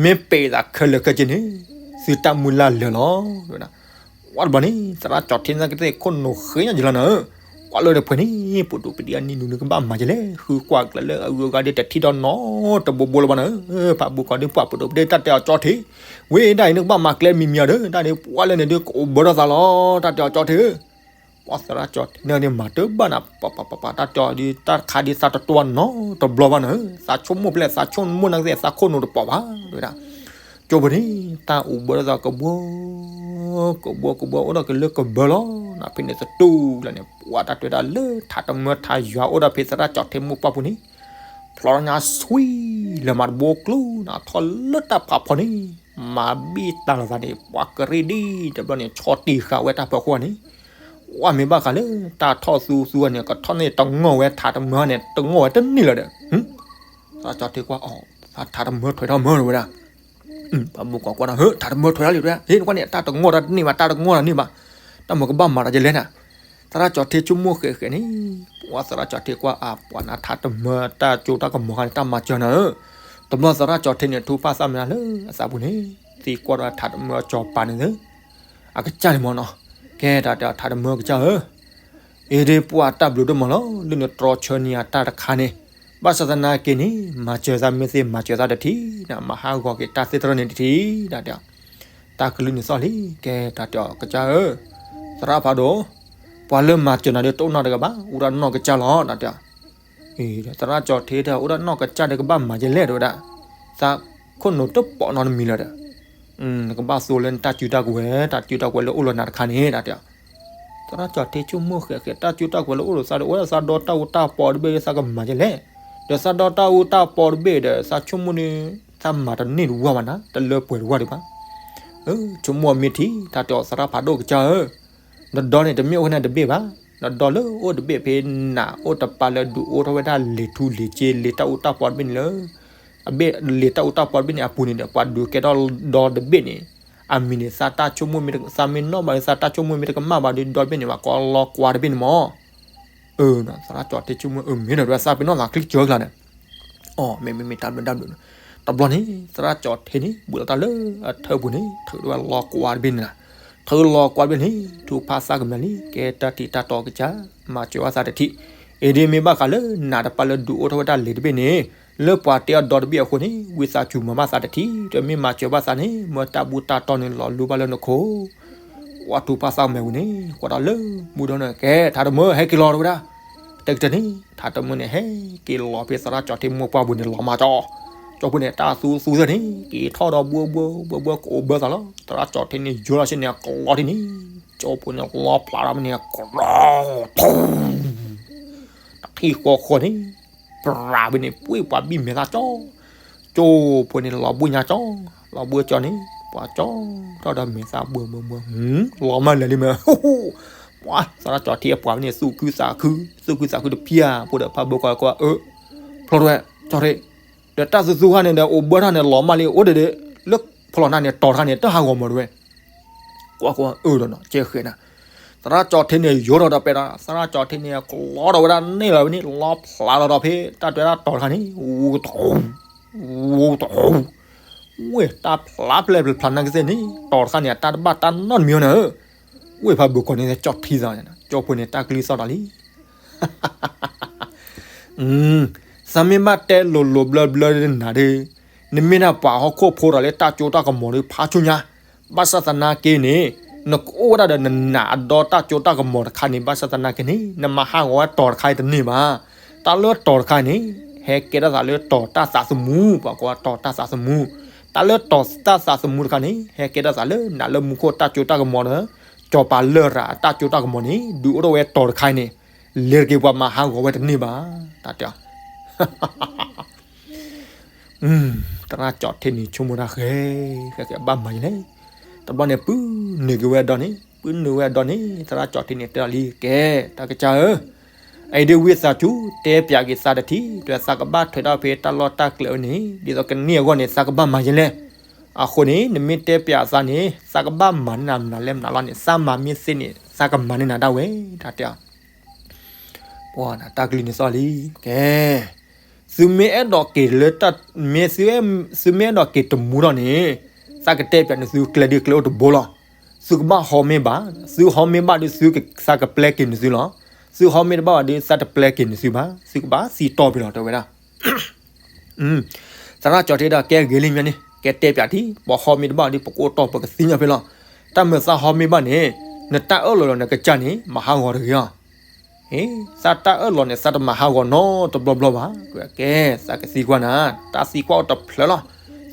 မ့ၢ်ပဲာ်သးခဲလၢာ်ခဲဆ့န့ၣ် သုတၢ်မုၢ်လၢ်လၢာ်လီၤ. ဝဲတဘျီန့ၣ် သရၣ်ကၠီထံသနာ်က့သ့ၣ် ခိၣ်နူာ်ဃ့ညါယလီၤနၤဧၢ, ကွၢ်လၢတဖှဲးန့ၣ် ပဒိၣ်ပဒ့အနံၣ်နူၤ နကဘၣ်မၤယလဲၣ်, ဃုကွၢ်ကျဲလၢအဂုၤအဂၤဒ်တထံၣ်ဒီးနီတဘိဘိလၢၤဘၣ်နၤဧၢ, ဖးဘိကီးဒ်ပှၤပဒိၣ်ပဒ့တၢ်တဲအီၤကၠီထံ, ဝဲဒၣ်အံၤနကဘၣ်မၤကျဲမံၤမံၤအီၤဒီး တၢ်န့ၣ် ပှၤလၢန့ၣ်ဒုးကအိၣ်ဘၢထီၣ်သးလီၤ, တၢ်တဲအီၤကၠီထံဧၢ ပှၤသရၣ်ကၠီထံန့ၣ်မၤတဘၣ်နၤ, ပပပပ တၢ်တဲအီၤဒ်တၢ်တခါဒ်သးတတွၢ်နီတဘျီဘၣ်နၤဧၢ, သးဆိကမိၣ်ဖဲလဲၣ် သးဆိကမိၣ်နာ်က့သ့ၣ် သးခိၣ်နူာ်တပီၤဘၣ် တဝဲဒၣ်, ကၠိဖိန့ၣ် တၢ်အိၣ်ဘၢထီၣ်သးကဘှီ, ကဘှီကဘှီ အိၣ်ဒီးကလၢကဘၢလီၤ, နဖဲန့ၣ်သတူၢ်လၢန့ၣ် ပှၤတၢ်တဲဝဲဒၣ်လၢထးတမၢထးယွၤအိၣ်ဒီးဖဲသရၣ်ကၠီထံမိၢ်ပှၢ်ပူၤန့ၣ်, ဖျိးထီၣ်ညါဆွံလၢမၤတဘိကျိနၤ ထီၣ်လၢတၢ်ဖးဖီန့ၣ် မၤဘံၣ်တၢ်လီၤသးန့ၣ် ပှၤကရ့ၣ်ဒ်တဘျီန့ၣ် ဆီတံၢ်ဃာ်ဝဲတၢ်ဖၢခိၣ်န့ၣ်, ဝဲမ့ၢ်ဘၣ်ဃးလၢတၢ်ထီၣ်သူသူန့ၣ် ကထီၣ်န့ၣ်တငီၢ်ဝဲထးတမၢန့ၣ် တငီၢ်ဝဲတန့ၢ်လၢၤဒီး, သရၣ်ကၠီထံကွၢ်အီၤ ထးတမၢထွဲထီၣ်မၢတဝဲဒၣ်, ပှၤဘိကီးကွၢ်ဒီး ဟၢ ထးတမၢထွဲထီၣ်လံတဝဲ, ဟ့ၣ်နကွၢ်န့ၣ် တၢ်တငီၢ်တၢ်တန့ၢ်ဘၣ် တၢ်တငီၢ်တၢ်န့ၢ်ဘၣ်, တၢ်မၤကဘၣ်မၤတၢ်ယလဲၣ်နၤ, သ သရၣ်ကၠီၤထ့ဆိကမိၣ်ဃဲးဃဲးန့ၣ်, ပှၤသရၣ်ကၠီၤထ့ကွၢ်အပှၤနၤထးတမၢတၢ်ကၠိတၢ်ကမီၤခါန့ၣ် တၢ်မၤစၢၤနၤဧၢ, တဘျီသရၣ်ကၠီၤထ့န့ၣ် ထူၣ်ဖးသးမနၤလၢအသးပူၤန့ၣ်, သံကွၢ်ဒီးထးတမၢကၠီၤပၤန့ၣ်လၢ အကစၢ်န့ၣ်မ့ၢ်နီၤ, ကဲတၢ်တဲအီၤ ထးတမၢကစၢ်ဧၢ, အ့ဒ့ပှၤတၢ်ဘျုးဒိၣ်မးလီၤ လၢနတြီဆၢန့ၢ်အတၢ်တခါန့ၣ်, ဘၣ်ဆၣ်သနာ်က့န့ၣ် မၤစၢၤသးမ့ၢ်သ့မၤစၢၤသးတထံၣ်, မၤဟးဂီၤက့ၤတၢ်သ့တရၢန့ၣ်တထံၣ်, တၢ်တဲအီၤ, တၢ်ကလုၢ်န့ၣ်သီၣ်လံ, ကဲတၢ်တဲအီၤကစၢ်ဧၢ, သရၣ်ဖးဒိၣ်, ပှၤလၢမၤစၢၤနၤဒီးတအိၣ်နီတဂၤဘၣ်, အိၣ်ဒၣ်နီၢ်ကစၢ်လီၤ, တၢ်တဲအီၤ သရၣ်ကၠီၤထ့တဲ အိၣ်ဒၣ်နီၢ်ကစၢ်ဒီးကဘၣ်မၤယဲလဲၣ်တဲဝဲဒၣ်, သးခိၣ်နူာ်တပိာ်နီတမံၤလၢၤဒီး, နကဘၣ်သိလၢနတၢ်စုတၢ်ကဝဲၤ, တၢ်စုတၢ်ကဝဲၤလၢအိၣ်လီၤနၤတခါန့ၣ် တၢ်တဲ, သရၣ်ကၠီၤထ့ဆိကမိၣ်ဃဲးဃဲး တၢ်စုတၢ်ကဝဲၤလၢအိၣ်လီၤသးဒီး အိၣ်ဝဲဒၣ်သးဒီတၢ်အူတၢ်ပီတဘ့ၣ်သးကမၤယဲလဲၣ်, ဒီးသးဒီတၢ်အူတၢ်ပီတဘ့ၣ်ဒီး သးဆိကမိၣ်န့ၣ် သးမၤတန့ၢ်တဝၢ်ဘၣ်နၤ, တလၢပှဲၤတဝၢ်ဒံးဘၣ် ဆိကမိၣ်အမ့ၢ်ထံ တၢ်တဲအီၤ သရၣ်ဖးဒိၣ်ကစၢ်ဧၢ, နဒီန့ၣ် တမ့ၢ်အိၣ်ဖဲန့ၣ်တဘ့ၣ်ဘၣ်, နဒီလၢအိၣ်တဘ့ၣ်ဖဲနၤအိၣ်တပၤလၢဒုးအိၣ်ထီၣ်ဝဲဒၣ်လံာ်ထူလံာ်စ့ လံာ်တၢ်အူတၢ်ပီတဘ့ၣ်န့ၣ်လၢ, အဘ့ၣ်လံာ်တၢ်အူတၢ်ပီတဘ့ၣ်န့ၣ်အပူၤန့ၣ်ဒီး ပှၤဒုးကဲထီၣ်ဒီတဘ့ၣ်န့ၣ်, အမံၤန့ၣ် သးတၢ်ဆိကမိၣ်မ့ၢ်တက, သးမ့ၢ်နီၣ်ဘၣ်ဒီး သးတၢ်ဆိကမိၣ်မ့ၢ်တကမၣ်ဘၣ်ဒီး ဒီတဘ့ၣ်န့ၣ် ပှၤကိးလီၤကွာတဘ့ၣ်န့ၣ်မ့ၢ် အၢ, သရၣ်ကၠီၤထ့ဆိကမိၣ် အၢ မ့ၢ်ဒီး သးပ့ၤနီၣ်သးချံကၢကျါန့ၣ်, အၢ မ့မ့မ့ၢ်တၢ်ဘျုးတၢ်ဘျုးန့ၣ်, တဘျီန့ၣ် သရၣ်ကၠီၤထ့န့ၣ် ဘူးလီၤတၢ်လၢအထၢပူၤန့ၣ် ထုးထီၣ်ဝဲလီၤကွာတဘ့ၣ်န့ၣ်လီၤ, ထုးလီၤကွာတဘ့ၣ်န့ၣ် ထူၣ်ဖးသးကမၣ်လံ ကဲတၢ်ထံၣ်တၢ်တီကစၢ် မၤစၢၤဘၣ်သးတထံၣ်, အ့ဒ့မ့ၢ်ဘၣ်ဃးလၢနၤတပၤလၢဒုးအိၣ်ထီၣ်ဝဲဒၣ်လံာ်တဘ့ၣ်န့ၣ်, လၢပှၤတဲအီၤဒီတဘ့ၣ်အဃိန့ၣ် ဝံသးစူၤမၤဘၣ်သးတထံၣ်, ဒီးမ့ၢ်မၤစၢၤဘၣ်သးန့ၣ် မၢတၢ်ဘူၣ်တၢ်တီန့ၣ်လီၤလူဘၣ်လၢနခိၣ် ဝံထူၣ်ဖးသးကမၣ်ဝံၤန့ၣ် ကွၢ်ဒီးလၢမူဒီန့ၣ် ကဲ ထးတမၢ ဟဲက့ၤလီၤတဲဝဲဒၣ်, တကတၢၢ်န့ၣ် ထးတမၢန့ၣ် ဟဲက့ၤလီၤဖဲသရၣ်ကၠီၤထ့မိၢ်ပှၢ်ပူၤန့ၣ် လီၤမၢ်ကၠီ, ကၠီဖိန့ၣ် တၢ်သူသူသ့ၣ်န့ၣ် က့ၤထီၣ်ဒီးဘှီဘှီဘှီဘှီ ကအိၣ်ဘၢသးလီၤ, သရၣ်ကၠီၤထ့န့ၣ် ယိၤလီၤဆ့န့ၣ် အကလီထံၣ်န့ၣ်, ကၠီဖိန့ၣ် လီဖျးဒီးမ့ၢ်န့ၣ် ကရီ တထံၣ်ဃီဃီန့ၣ် ပြးဖဲန့ၣ် ပှ့ၤပှၤဘံၣ်မဲာ်သၣ်ကၠီ, ကၠီဖိန့ၣ် လီၤဘှံးညါကၠီ, လီၤဘှံးကၠီန့ၣ် ပှၤကၠီထီၣ်ဒီးမဲာ်သၣ်ဘှီဘှီဘှီ, လီၤမၢ်လဲၤလံမ့ၢ်, ပှၤသရၣ်ကၠီၤထ့အပှၤဖဲန့ၣ် သူၣ်ခုသးခု, သူၣ်ခုသးခုတဖၣ်အပူၤဒီး ဖးဘိကီးကွၢ် အၢ, ဖျီတဝဲ ကၠီၤထ့, ဒီးတၢ်သူသူခါန့ၣ်ဒီး အိၣ်ဘၢထီၣ်န့ၣ် လီၤမၢ်လံ အိၣ်ဒီးဒီး လၢဖျီနၤန့ၣ် တီၤတခါန့ၣ် တဟးဂီၤမၢ်တဝဲ ကွၢ်ကွၢ် အၢဒီးနီၤ ကဲဃဲၤနၤ, သရၣ်ကၠီၤထ့န့ၣ် ယိၤထီၣ်ဒီးပဲဒီး သရၣ်ကၠီၤထ့န့ၣ် ကလီဒီးဝဲဒၣ်န့ၣ်လီၤဝဲန့ၣ် လီဖျးလီၤဒီးဖဲ တၢ်တဲဒၣ်တီၤတခါန့ၣ် ဝူတဟူ ဝူတဟူ, ဝဲ တၢ်ဖျးဖျဲးဖျးနၤကသ့ၣ်န့ၣ် တီၤတခါန့ၣ် အတၢ်တဘၣ်တၢ်နီတမံၤန့ၣ်ဧၢ, ဝဲဖးဘိကီးန့ၣ် ကၠီထံသးန့ၣ် ကၠီဖိန့ၣ် တၢ်ကလံၤသီၣ်ဒီးလံ သးမ့ၢ်ဘၣ်တဲလိၤလိၤဘျၢဘျၢနၤဒီး, နမ့ၢ်ဒၣ်ပှၤဟီၣ်ခိၣ်ဖိဒီးလၢတၢ်ကၠိတၢ်ကမီၤဒီးဖးဆူညါ, ဘၣ်ဆၣ်သနာ်က့န့ၣ်, နကအိၣ်ဝဲဒၣ်ဒီးနနးအဒီတၢ်ကၠိတၢ်ကမီၤတခါန့ၣ် ဘၣ်ဆၣ်သနာ်က့န့ၣ် နမၤဟးဂီၤဝဲတီၤတခါအံၤတန့ၢ်ဘၣ်. တၢ်လၢတီၤတခါန့ၣ်, ဟဲကဲထီၣ်သးလၢတီၤတၢ်သးသမူ, ပှၤကိးတီၤတၢ်သးသမူ, တၢ်လၢတီၤတၢ်သးသမူတခါန့ၣ် ဟဲကဲထီၣ်သးလၢနးလၢမူခိၣ်တၢ်ကၠိတၢ်ကမီၤဒီး စီၤပၤလရာ်အတၢ်ကၠိတၢ်ကမီၤန့ၣ် ဒုးအိၣ်ထီၣ်ဝဲတီၤတခါအံၤန့ၣ်, လဲၤတက့ၢ်ပှၤမၤဟးဂီၤဝဲတန့ၢ်ဘၣ်, တၢ်တဲအီၤ. သရၣ်ကၠီၤထ့န့ၣ်ဆိကမိၣ်တၢ်ဃဲ, ဃဲကဘၣ်မၤယလဲၣ်. တဘျီန့ၣ် ပုၢ်နုာ်က့ၤဝဲအဒီန့ၣ်, ပုၢ်နုာ်ဝဲအဒီန့ၣ် သရၣ်ကၠီၤထ့န့ၣ် တဲလီၤလံ, ကဲ, တၢ်ကစၢ်ဧၢ, အအံၤဒ်ဝံသးစူၤ တဲပၠးက့ၤသးတထံၣ်, ဒီးသးကဘၣ်ထွဲဒီးဖဲတၢ်လီၢ်တၢ်ကျဲဝဲန့ၣ်, ဒ်သိးကန့ၢ်အဂီၢ်န့ၣ် သးကဘၣ်မၤယလဲၣ်. အဃိန့ၣ် နမ့ၢ်တဲပၠးသးန့ၣ် သးကဘၣ်မၤန့ၢ်နၤမနုၤလဲၣ်မနုၤလီၤန့ၣ်, သးမၤမ့ၢ်သ့န့ၣ် သးကမၤန့ၢ်နၤဒၣ်ဝဲ, တၢ်တဲအီၤ. ပှၤတၢ်ကလုၢ်န့ၣ်သီၣ်လံ, ကဲ, သုမ့ၢ်အဲၣ်ဒိးက့ၤလၢတၢ်, မ့ၢ်သု, သုမ့ၢ်အဲၣ်ဒိးက့ၤတမူထီၣ်န့ၣ်, သးကတဲပၠးန့ၢ်သုကျဲဒ်ကျဲအိၣ်တဘိလီၤ. သုကဘၣ်ဟီမ့ၢ်ဘၣ်, သုဟီမ့ၢ်ဘၣ်ဒီးသုက, သးကပျဲက့ၤန့ၢ်သုလီၤ. သုဟီမ့ၢ်တဘၣ်ဘၣ်ဒီး သးတပျဲက့ၤန့ၢ်သုဘၣ်, သုကဘၣ်သံတီၢ်ဖဲလီၤ တဲဝဲဒၣ်. သရၣ်ကၠီၤထ့ဒီး ကဲဂ့ၤလံမ့ၢ်န့ၣ်, ကဲတဲပၠးထံၣ်, ပှၤဟီမ့ၢ်တဘၣ်ဒီး ပကအိၣ်တီၢ်ပကသ့ၣ်ညါဖဲလီၤ. တၢ်မၤသးဟီမ့ၢ်ဘၣ်န့ၣ်, နတၢ်အၢၣ်လီၤလီၤနကစၢ်န့ၣ် မၤဟးဂီၤတဂ့ၤအီၤ. သးတၢ်အၢၣ်လီၤန့ၣ် သးတမၤဟးဂီၤနီတဘျီဘျီဘၣ်, ကဲ, သးကသံကွၢ်နၤ, တၢ်သံကွၢ်အိၣ်တဖျၢၣ်လီၤ.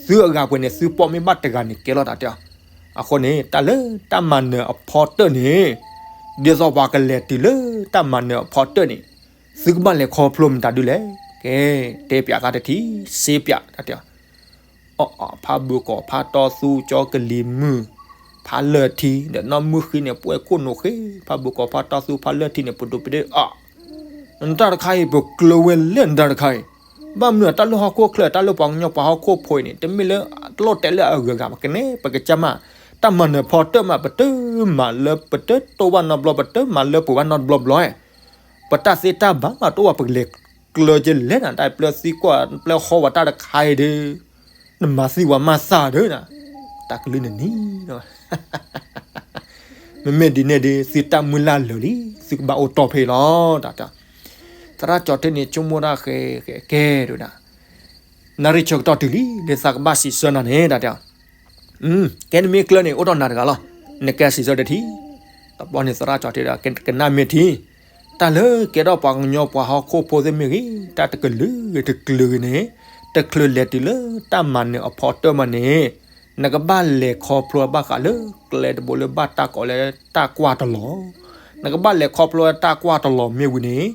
သုအဂၤပှဲၤန့ၣ် သုပိာ်မ့ၢ်ဘၣ်တဂၤန့ၣ်ကဲလီၤ တၢ်တဲအီၤ. အဃိန့ၣ် တၢ်လၢတၢ်မၤနၢၤအဖီတၢၣ်န့ၣ်, ဒ်သိးပှၤကလဲၤတုၤလၢတၢ်မၤနၢၤအဖီတၢၣ်န့ၣ်, သုကဘၣ်လဲၤခီဖျိမတၤဒုလဲၣ်. ကဲ, တဲပၠးသးတထံၣ်, စ့ပၠး တၢ်တဲအီၤ. အဖးဘၢကီး ဖးတီသူ ကၠီကလံၤမုၢ်, ဖးလၢၢ်ထံ, ဒီးနီၢ်မုၢ်ဃံန့ၣ် ပှဲၤခိၣ်နူာ်ဃ့, ဖးဘၢကီး ဖးတီသူ ဖးလၢၢ်ထံန့ၣ် ပဒိးပဒ့အီၤ. နတၢ်တခါအံၤ ပကျၢၤဝဲလၢနတၢ်တခါအံၤ, ဘၣ်မနုၤတၢ်လၢဟီၣ်ခိၣ်ချၢ တၢ်လၢပှၤကညီပှၤဟီၣ်ခိၣ်ဖိအံၤန့ၣ် တမ့ၢ်လၢတလိၣ်တဲလၢအဂုၤအဂၤဘၣ်, ကနဲ ပကစၢ်မး, တၢ်မၤနၢၤဖီတၢၣ်မး ပတမၤလၢ ပတတိၢ်ဘၣ်နီတဘျီ ပတမၤလၢပှဲၤဘၣ်နီတဘျီဘျီ, ပတၢ်သ့တၢ်ဘၣ်မး တအိၣ်ဘၣ် ပကလဲၤကျၢၤကလဲၣ်နၤ တၢ်ပျဲသံကွၢ် ပျဲဟီဝဲတၢ်တခါအံၤဒီး နမၤသံဝဲမၤသးဒီးနၤ, တၢ်ကလုၢ်နနံၤ မ့မ့ၢ်ဒ်န့ၣ်ဒီး သုတၢ်မုၢ်လၢ်လၢာ်လံ သုကဘၣ်အိၣ်တီၢ်ဖဲအံၤလီၤ တၢ်တဲ, သရၣ်ကၠီၤထ့န့ၣ် ဆိကမိၣ်တၢ်ဃဲဃဲကဲဒိၣ်ဒၣ်, နၣ်ရံၣ်ဆၢကတီၢ်တုၤလံ လၢသးကဘၣ်စံးဆၢနၤန့ၣ် တၢ်တဲ, ကဲနမ့ၢ်ကျၢၤန့ၣ် အိၣ်ဒီးနၤတဂၤလီၤ, နကဲစံးဆၢတထံၣ်, တဘျီန့ၣ်သရၣ်ကၠီၤထ့ဒီး ကနၣ်မ့ၢ်ထံ တၢ်လၢကဲထီၣ်ပှၤကညီပှၤဟီၣ်ခိၣ်ဖိသ့ၣ်မ့ၢ်ဂ့ၤ တၢ်တကလုာ်ဂ့ၤတကလုာ်ဂ့ၤန့ၣ်, တချုးလဲၤတုၤလၢတၢ်မၤနၢၤအဖီတၢၣ်မးန့ၣ်, နကဘၣ်လဲၤခီဖျိဘၣ်ဃးလၢ ကျဲတဘိလၢဘၣ်တၢ်ကိးလၢတၢ်ကွၢ်တလီၤ, နကဘၣ်လဲၤခီဖျိတၢ်ကွၢ်တလီၤမ့ၢ်ဝံၤန့ၣ်,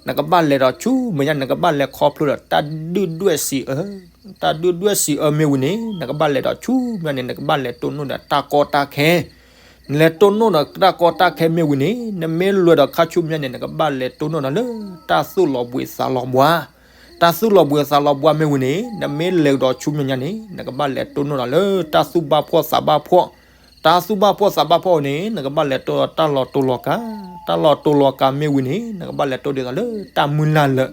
နကဘၣ်လဲၤဒီးဆူမဲာ်ညါ နကဘၣ်လဲၤခီဖျိဒီးတၢ်ဒုၣ်ဒွဲၣ်စံးအၢ, တၢ်ဒုၣ်ဒွဲၣ်စံးအၢမ့ၢ်ဝံၤန့ၣ် နကဘၣ်လဲၤဒီးဆူမဲာ်ညါန့ၣ် နကဘၣ်လဲၤတိၢ်နီၣ်ဒီးတၢ်ကီတၢ်ခဲ နလဲၤတိၢ်နီၣ်ဒီးတၢ်ကီတၢ်ခဲမ့ၢ်ဝံၤန့ၣ် နမ့ၢ်လဲၤဒီးခါဆူမဲာ်ညါန့ၣ် နကဘၣ်လဲၤတိၢ်နီၣ်ဒီးလၢ တၢ်သူၣ်လီၤဘှံးသးလီၤဘှါ, တၢ်သူၣ်လီၤဘှံးသးလီၤဘှါမ့ၢ်ဝံၤန့ၣ် နမ့ၢ်လဲၤဒီးဆူမဲာ်ညါန့ၣ် နကဘၣ်လဲၤတိၢ်နီၣ်ဒီးလၢ တၢ်သူၣ်ဘၣ်ဖှီၣ်သးဘၣ်ဖှီၣ်, တၢ်သူၣ်ဘၣ်ဖှီၣ်သးဘၣ်ဖှီၣ်န့ၣ် နကဘၣ်လဲၤတိၢ်ဒီးတၢ်လီၤတိၢ်လီၤကၤ, တၢ်လီၤတိၢ်လီၤကၤမ့ၢ်ဝံၤန့ၣ် နကဘၣ်လဲၤတိၢ်ဒ်သိးလၢ တၢ်မုၢ်လၢ်လၢာ်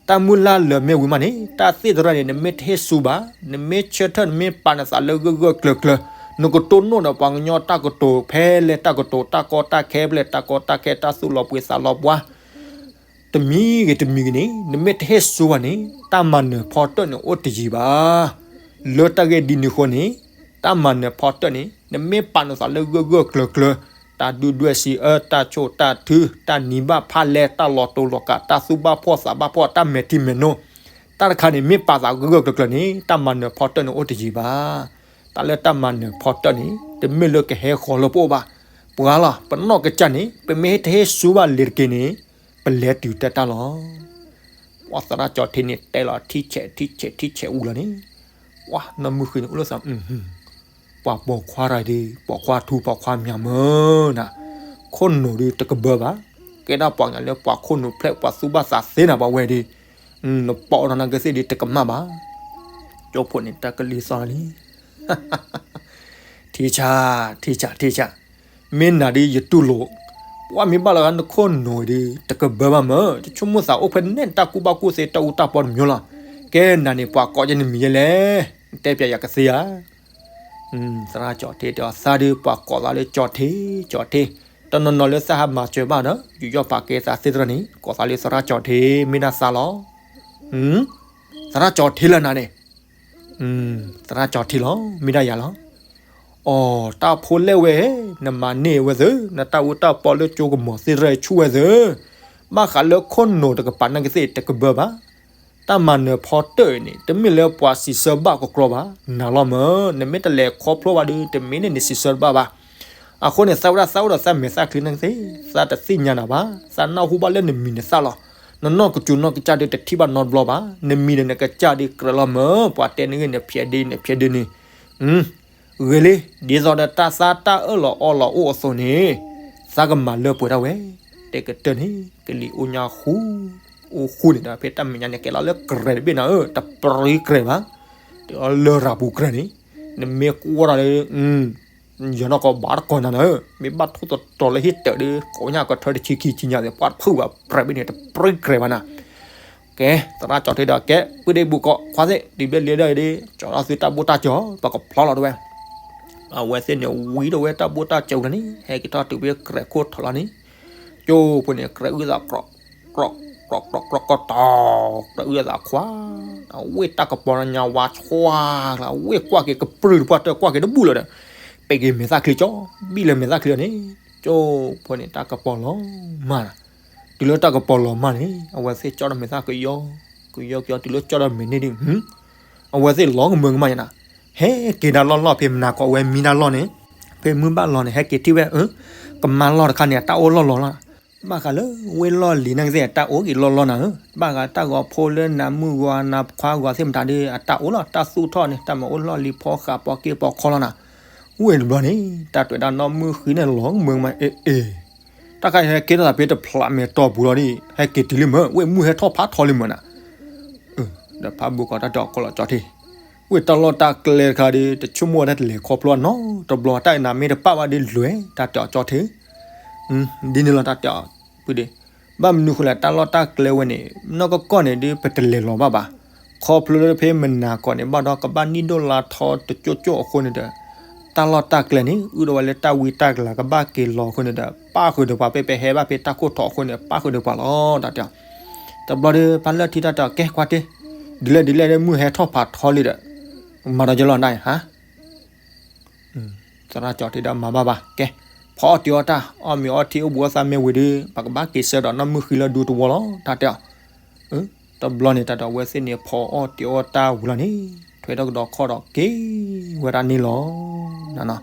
တၢ်မုၢ်လၢ်လၢာ်မ့ၢ်ဝံၤမးန့ၣ် တၢ်သ့ၣ်တဖၣ်န့ၣ် နမ့ၢ်တဟ့ၣ်စူဘၣ်, နမ့ၢ်ဆၢထၢၣ် နမ့ၢ်ပာ်နသးလၢဂၢၢ်ဂၢၢ်ကျၢၤကျၢၤ, နကတိၢ်နီၣ်ဒီးပှၤကညီတၢ်ကတိၤဖဲလဲၣ် တၢ်ကတိၤတၢ်ကီတၢ်ခဲဖဲလဲၣ် တၢ်ကီတၢ်ခဲ တၢ်သူၣ်လီၤဘှံးသးလီၤဘှါ တမံၤဂ့ၤတမံၤဂ့ၤန့ၣ် နမ့ၢ်တဟ့ၣ်စူဘၣ်န့ၣ် တၢ်မၤနၢၤဖီတၢၣ်န့ၣ်အိၣ်တယံၤဘၣ်. လၢတၢ်ဂ့ၢ်ဒ်န့ၣ်အဃိန့ၣ် တၢ်မၤနၢၤဖီတၢၣ်န့ၣ် နမ့ၢ်ပာ်နသးလၢဂၢၢ်ဂၢၢ်ကျၢၤကျၢၤ, တၢ်ဒုၣ်ဒွဲၣ်စံးအၢ တၢ်ဆိၣ်တၢ်ထု တၢ်နံၤဘၣ်ဖးလဲ တၢ်လီၤတိၢ်လီၤကၤ တၢ်သူၣ်ဘၣ်ဖှီၣ်သးဘၣ်ဖှီၣ် တၢ်မဲာ်ထံမဲာ်နိ တၢ်တခါန့ၣ် မ့ၢ်ပာ်သးဂၢၢ်ဂၢၢ်ကျၢၤကျၢၤန့ၣ် တၢ်မၤနၢၤဖီတၢၣ်န့ၣ်အိၣ်တယံၤဘၣ်. တၢ်လၢတၢ်မၤနၢၤဖီတၢၣ်န့ၣ် တမ့ၢ်လၢကဟဲဃီၤလၢပအိၣ်ဘၣ်. ပှၤလီၤ ပနီၢ်ကစၢ်န့ၣ် ပမ့ၢ်တဟ့ၣ်စူဘၣ်လံၤတက့ၢ်န့ၣ် ပလဲၤတုၤတၢ်တၢ်လီၤ. ပှၤသရၣ်ကၠီၤထ့န့ၣ်တဲလီၤ ထံဆဲးထံဆဲးထံဆဲးအူလီၤန့ၣ်, ပှၤနီၢ်မုၢ်ဃ့န့ၣ် အိၣ်လၢသး ပှၤပိာ်ခွါတဂၤဒီး ပိာ်ခွါထူပိာ်ခွါမၠးမၢ်နၤ, ခိၣ်နူာ်ဒုးတကဘၢဘၣ်, ကဲဒၣ်ပှၤညါလၢပှၤခိၣ်နူာ်ဖျဲး ပှၤသူၣ်ဘၣ်သးသ့နၤ ပှၤဝဲဒီး, နပိာ်ထီၣ်နကသ့ၣ်ဒီးတကမၣ်ဘၣ်. ကၠိဖိန့ၣ် တၢ်ကလံၤသီၣ်လံ ထံဆး ထံဆး ထံဆး, မ့ၢ်နၤဒ်ယတူၢ်လိာ်, ပှၤမ့ၢ်ဘၣ်လီၤဂာ်နခိၣ်နူာ်ဒီး တကဘၢဘၣ်မၢ်, တဆိကမိၣ်သးအိၣ်ဖဲနဲၣ်တၢ်ကူၣ်ဘၣ်ကူၣ်သ့တၢ်အူတၢ်ပီတမံၤလီၤ. ကဲနၤန့ၣ် ပှၤကိးယဲနမံၤယဲလဲၣ်, နတဲပျးယၤကသ့ဧါ. သရၣ်ကၠီၤထ့တဲအီၤ သးဒုးပှၤကိးသးလၢကၠီၤထ့ ကၠီၤထ့, တနီၤနီၤလၢသးဟးမၤစၢၤဘၣ်ဒီး ယူးယီၣ်ပာ်ကဲသးသ့ၣ်တဖၣ်န့ၣ် ကိးသးလၢသရၣ်ကၠီၤထ့ မ့ၢ်ဒၣ်သးလီၤ. သရၣ်ကၠီၤထ့လၢနၤန့ၣ် သရၣ်ကၠီၤထ့လီၤ မ့ၢ်ဒၣ်ယၤလီၤ. အီၤ တၢ်ဖိလဲၣ်ဝဲ, နမၤန့ၢ်ဝဲသ့, နတၢ်အူတၢ်ပီလၢကၠိကမီၤသ့ၣ်တဖၣ်ဆူၣ်ဝဲသ့, ဘၣ်ဃးလၢခိၣ်နူာ်တကပၤနာ်ကသ့ၣ်တကဘၢဘၣ်. တၢ်မၤနၢၤဖီတၢၣ်အံၤန့ၣ် တမ့ၢ်လၢပှၤစံးဆၢဘၣ်ကကြီဘၣ်, နၤလီၤမၢ်, နမ့ၢ်တလဲၤခီဖျိဘၣ်ဒီး တမ့ၢ်န့ၣ်နစံးဆၢတဘၣ်ဘၣ်. အဃိန့ၣ် သးဝဲဒၣ်သးအိၣ်ဒီးသးမဲာ်သၣ်ချံနာ်ကသ့ၣ်, သးတသ့ၣ်ညါနၤဘၣ်, သးနၢ်ဟူဘၣ်လၢနမံၤနသၣ်လီၤ. နနီၢ်ကစူၤနီၢ်ကစၢ်ဒီးတထံၣ်ဘၣ်နီတဘျီဘၣ်, နမံၤဒီးနကစၢ်ဒီးကြၢးလီၤမၢ်, ပှၤတဲနဂ့ၢ်နဖျဲးဒ့နဖျဲးဒ့န့ၣ် ဂ့ၤလံ, ဒ်သိးဒီးတၢ်သါတၢ်အၢၣ်လီၤအီလီၤအိၣ်အသိးန့ၣ်, သးကမၤလၢပှဲၤဒၣ်ဝဲ, တဲကတၢၢ်န့ၣ် ကလံၤအိၣ်ညါဃူ, အိၣ်ဃူန့ၣ်ဒီး ဖဲတၢ်မဲာ်ညါန့ၣ် ကဲလီၤလၢကြဲးတဘ့ၣ်နၤဧၢ, တပြံကြဲးဘၣ်, တဲလီၤလၢရၤပူၤကြဲးန့ၣ်, နမ့ၢ်ကွၢ်တၢ်လၢ ယနီၢ်ကီးဘၣ်တကိးနၤနၤဧၢ, မ့ၢ်ဘၣ်ထိၣ်သတြီၤလၢဟံၣ်တၢးဒီး ကိးညါကထၢတဆံခံဆံညါသ့ၣ် ပှၤတဖုဘၣ် ပြဲးဘ့ၣ်န့ၣ် တပြံကြဲးဘၣ်နၤ. ကဲ သရၣ်ကၠီၤထ့ဒီး ကဲ ပုၢ်ဒ့ဘူးကီး ခွါသ့ၣ် တုၤဘ့ၣ်လံဒီးဒ် ကၠီၤထီၣ်သုတၢ်ဘိၣ်တၢ်စၢၤ ပကဖျီလီၤတဝဲ. အဝဲသ့ၣ်န့ၣ် ဝံၤဒီးဝဲတၢ်ဘိၣ်တၢ်စၢၤဝံၤလီၤန့ၣ် ဟဲက့ၤထီၣ်တုၤဖဲကြဲးခိၣ်ထီၣ်လီၤန့ၣ် ကၠိဖိန့ၣ် ကြဲးအုၣ်သး ကြီး ကြီး ကြီး ကြီး ကြီး တီၤ ကြၢးအုၣ်သးခွါ, အဝဲတၢ်ကပီၤညါဝါဆွါလီၤ, အဝဲကွၢ်က့ၤကပြုၢ်တပှၢ်တၢၢ် ကွၢ်က့ၤတဘူၣ်လၢၤဒီး ပဲာ်က့ၤမဲာ်သၣ်ချံကၠီ, ဘံၣ်လၢမဲာ်သၣ်ချံလီၤန့ၣ်, ကၠိဖိန့ၣ် တၢ်ကပီၤလီၤမၢ်, တုၤလၢတၢ်ကပီၤလီၤမၢ်န့ၣ် အဝဲသ့ၣ်ကၠီဒီးမဲာ်သၣ်ကယီ, ကယီကယီ တုၤလၢကၠီဒီးမဲာ်န့ၣ်ဒ် အဝဲသ့ၣ်လီၤကမၢကမၣ်ယါနၤ, ဟဲက့ၤဒၣ်လီၢ်လီၢ်ဖဲမနၤကီး အဝဲမံတၢ်လီၢ်န့ၣ်, ဖဲမုၢ်ဘၣ်လီၤန့ၣ် ဟဲက့ၤထံၣ်ဝဲ, ကမါလီၢ်တခါန့ၣ် အတၢ်အိၣ်လီၢ်လီၤလီၤ, ဘၣ်ဃးလၢဝ့ၢ်လီၢ်လံၤနာ်ကသ့ၣ် အတၢ်အိၣ်က့ၤလီၢ်လီၢ်နၤဧၢ, ဘၣ်ဃးတၢ်ဂီၤဖိလၢနၤမုၣ်ဂီၤနၤခွါဂီၤသ့ၣ်မတၤဒီး အတၢ်အိၣ်လီၤ, တၢ်သူၣ်ထီၣ်န့ၣ် တၢ်မၤအိၣ်လီၢ်လံၤဖီဃးပီက့ၢ်ပီခီလီၤနၤ, ဝ့ၢ်တဘျီန့ၣ် တၢ်တွဲးဒၣ်နီၢ်မုၢ်ဃံန့ၣ်လီၤကမၢကမၣ်အ့ၣ်အ့ၣ်, တၢ်ခါဟဲက့ၤထီၣ်သးဖဲတဖျးမဲာ်တီၢ်ပူၤလီၤဒ် ဟဲက့ၤတုၤလံမၢ်, ဝ့ၢ်မုၢ်ဟဲထီၣ်ဖးထီလံမၢ်နၤ, ဒီးဖးဘူးကီးတၢ်တီၤကီးလီၤကၠီထံ ဝဲတၢ်လီၢ်တၢ်ကျဲတခါဒီး တဆိကမိၣ်ဝဲဒၣ်တလဲၤခီဖျိနီတဘျီ တၢ်အံၤနၤမ့ၢ်တပာ်ဘၣ်ဒီးလွဲၢ် တၢ်တဲအီၤကၠီထံ ဒ်န့ၣ်လီၤ တၢ်တဲအီၤဖုဒ့ ဘၣ်မနုၤဃိလဲၣ် တၢ်လီၢ်တၢ်ကျဲဝဲန့ၣ် နီၢ်ကီၢ်ကီၢ်န့ၣ်ဒီး ပတလဲၤလီၤဘၣ်ဘၣ်. ခီဖျိလၢဖဲမနၤကီၢ်န့ၣ်ဘၣ်ဒီး ကဘၣ်နံၣ်ဒိၣ်လါထီတကၠိကၠိအဃိန့ၣ်ဒီး တၢ်လီၢ်တၢ်ကျဲန့ၣ် အုၣ်ဒိၣ်ဝဲလၢတၢ်ဝံတၢ်ကလၤကဘၣ်က့ၤလီၤအဃိန့ၣ်ဒီး ပၣ်ဃုာ်ဒီးပှၤ ဖဲပဟဲဘၣ်ဖဲတၢ်ခိၣ်ထီးအဃိန့ၣ် ပၣ်ဃုာ်ဒီးပှၤလီၤ တၢ်တဲအီၤ တဘျီဒီး ပၢ်လၢထံတၢ်တဲအီၤ ကဲကွၢ်တ့ၢ် ဒ်လဲၣ်ဒ်လဲၣ်လၢမုၢ်ဟဲထီၣ်ဖးထီလံဒီး မၤဒီးယလီၤနၤအံၤဟါ သရၣ်ကၠီထံဒီးမၤဘၣ်ဘၣ် ကဲ ဖီအီၣ်တ့ၤအီၣ်တၢ် အီၣ်မ့ၤအီထံ အိၣ်ဘှံးအီၣ်သးမ့ၢ်ဝံၤဒီး ပကဘၣ်က့ၤဆၢဒီးနီၢ်မုၢ်ဃံလၢဒူသဝီလီၤ တၢ်တဲအီၤ တဘျီန့ၣ် တၢ်ဒီးအဝဲသ့ၣ်န့ၣ် ဖီအီၣ်တ့ၤအီၣ်တၢ်ဝံၤလီၤန့ၣ် ထွဲထီၣ်ကဒီးခီၣ်ဒီးက့ၤဝဲဒၣ်န့ၣ်လီၤ.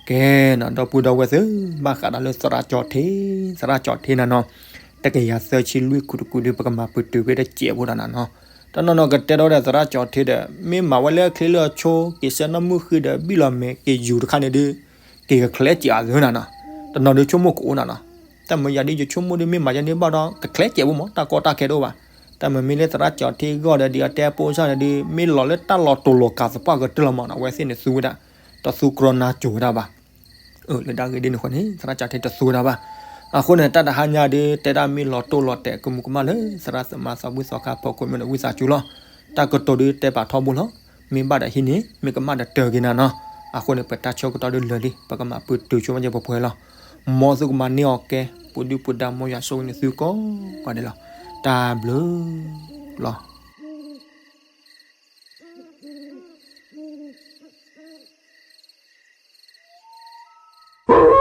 ကဲနီၤ ဒီပုၢ်ဒီဝဲၢ်သ့ၣ် ဘၣ်ဃးဒီးလၢသရၣ်ကၠီထံ သရၣ်ကၠီထံနၤနီၤ တကယၤသၢဆံလွံၢ်ခိၣ်တကုာ်ဒီး ပကမၤပတုာ်ဖဲတစဲးဖိဒီးနၤနီၤ တနီၤနီၤကတဲဒီးသရၣ်ကၠီထံဒီး မ့ၢ်မၤဝဲလၢချ့လၢအဆိ က့ၤဆၢနီၢ်မုၢ်ဃံဒီး ဘံၣ်လီၤမဲာ်က့ၤယူၤတခါန့ၣ်ဒီး က့ၤကချဲးစဲးအသးနၤနီၤ တနီၤဒီးဆိကမိၣ်ကအိၣ်နၤနီၤ တၢ်မ့ၢ်ယၤဒ်ယဆိကမိၣ်ဒီး မ့ၢ်မၤယၤန့ၣ်ဘၣ်ဒီး ကချဲးစဲးဖိမး တၢ်ကီတၢ်ခဲတအိၣ်ဘၣ် တၢ်မ့ၢ်မ့ၢ်လၢသရၣ်ကၠီထံဂီၢ်ဒီး ဒ်အတဲပိစၢ်န့ၣ်ဒီး မ့ၢ်လီၤလၢတၢ်လီၤတိာ်လီၤကးသပှၢ်ကတၢၢ်လီၤမးနီၤ အဝဲသ့ၣ်န့ၣ်သူဝဲဒၣ် တသူကြီနါကိၤဝဲဒၣ်ဘၣ် လၢတၢ်ဂ့ၢ်ဒ်န့ၣ်အဃိန့ၣ် သရၣ်ကၠီထံတသူဝဲဒၣ်ဘၣ် အဃိန့ၣ် တၢ်တဟါညါဒီး တဲဒၣ်မ့ၢ်လီၤတိၢ်လီၤတဲာ်ကမူးကမၣ်လၢ သရၣ်သမါသးဘှံးသီခါဖီခိၣ်မ့ၢ်ဒီးဝံသးစူၤလီၤ တၢ်ကတိၤဒီးတဲပာ်ထီဘိလီၤ မ့ၢ်ဘၣ်ဒီးဟံးန့ၢ် မ့ၢ်ကမၣ်ဒီးတၢ်က့ၤနၤနီၤ အဃိန့ၣ် ပတၢ်ဆၢကတီၢ်ဒုးလၢာ်လံ ပကမၤပတုာ်ဆိမ့ၢ်ယဲၢ်ပှဲၤပှဲၤလီၤ မ်သုကမၤန့ၢ်အီၤကဲ ပူၤဒုၣ်ပူၤဒါမ်ယွၤဆိၣ်ဂ့ၤနသုကိးဂၤဒဲးလီၤ တၢ်ဘျုးလီၤ.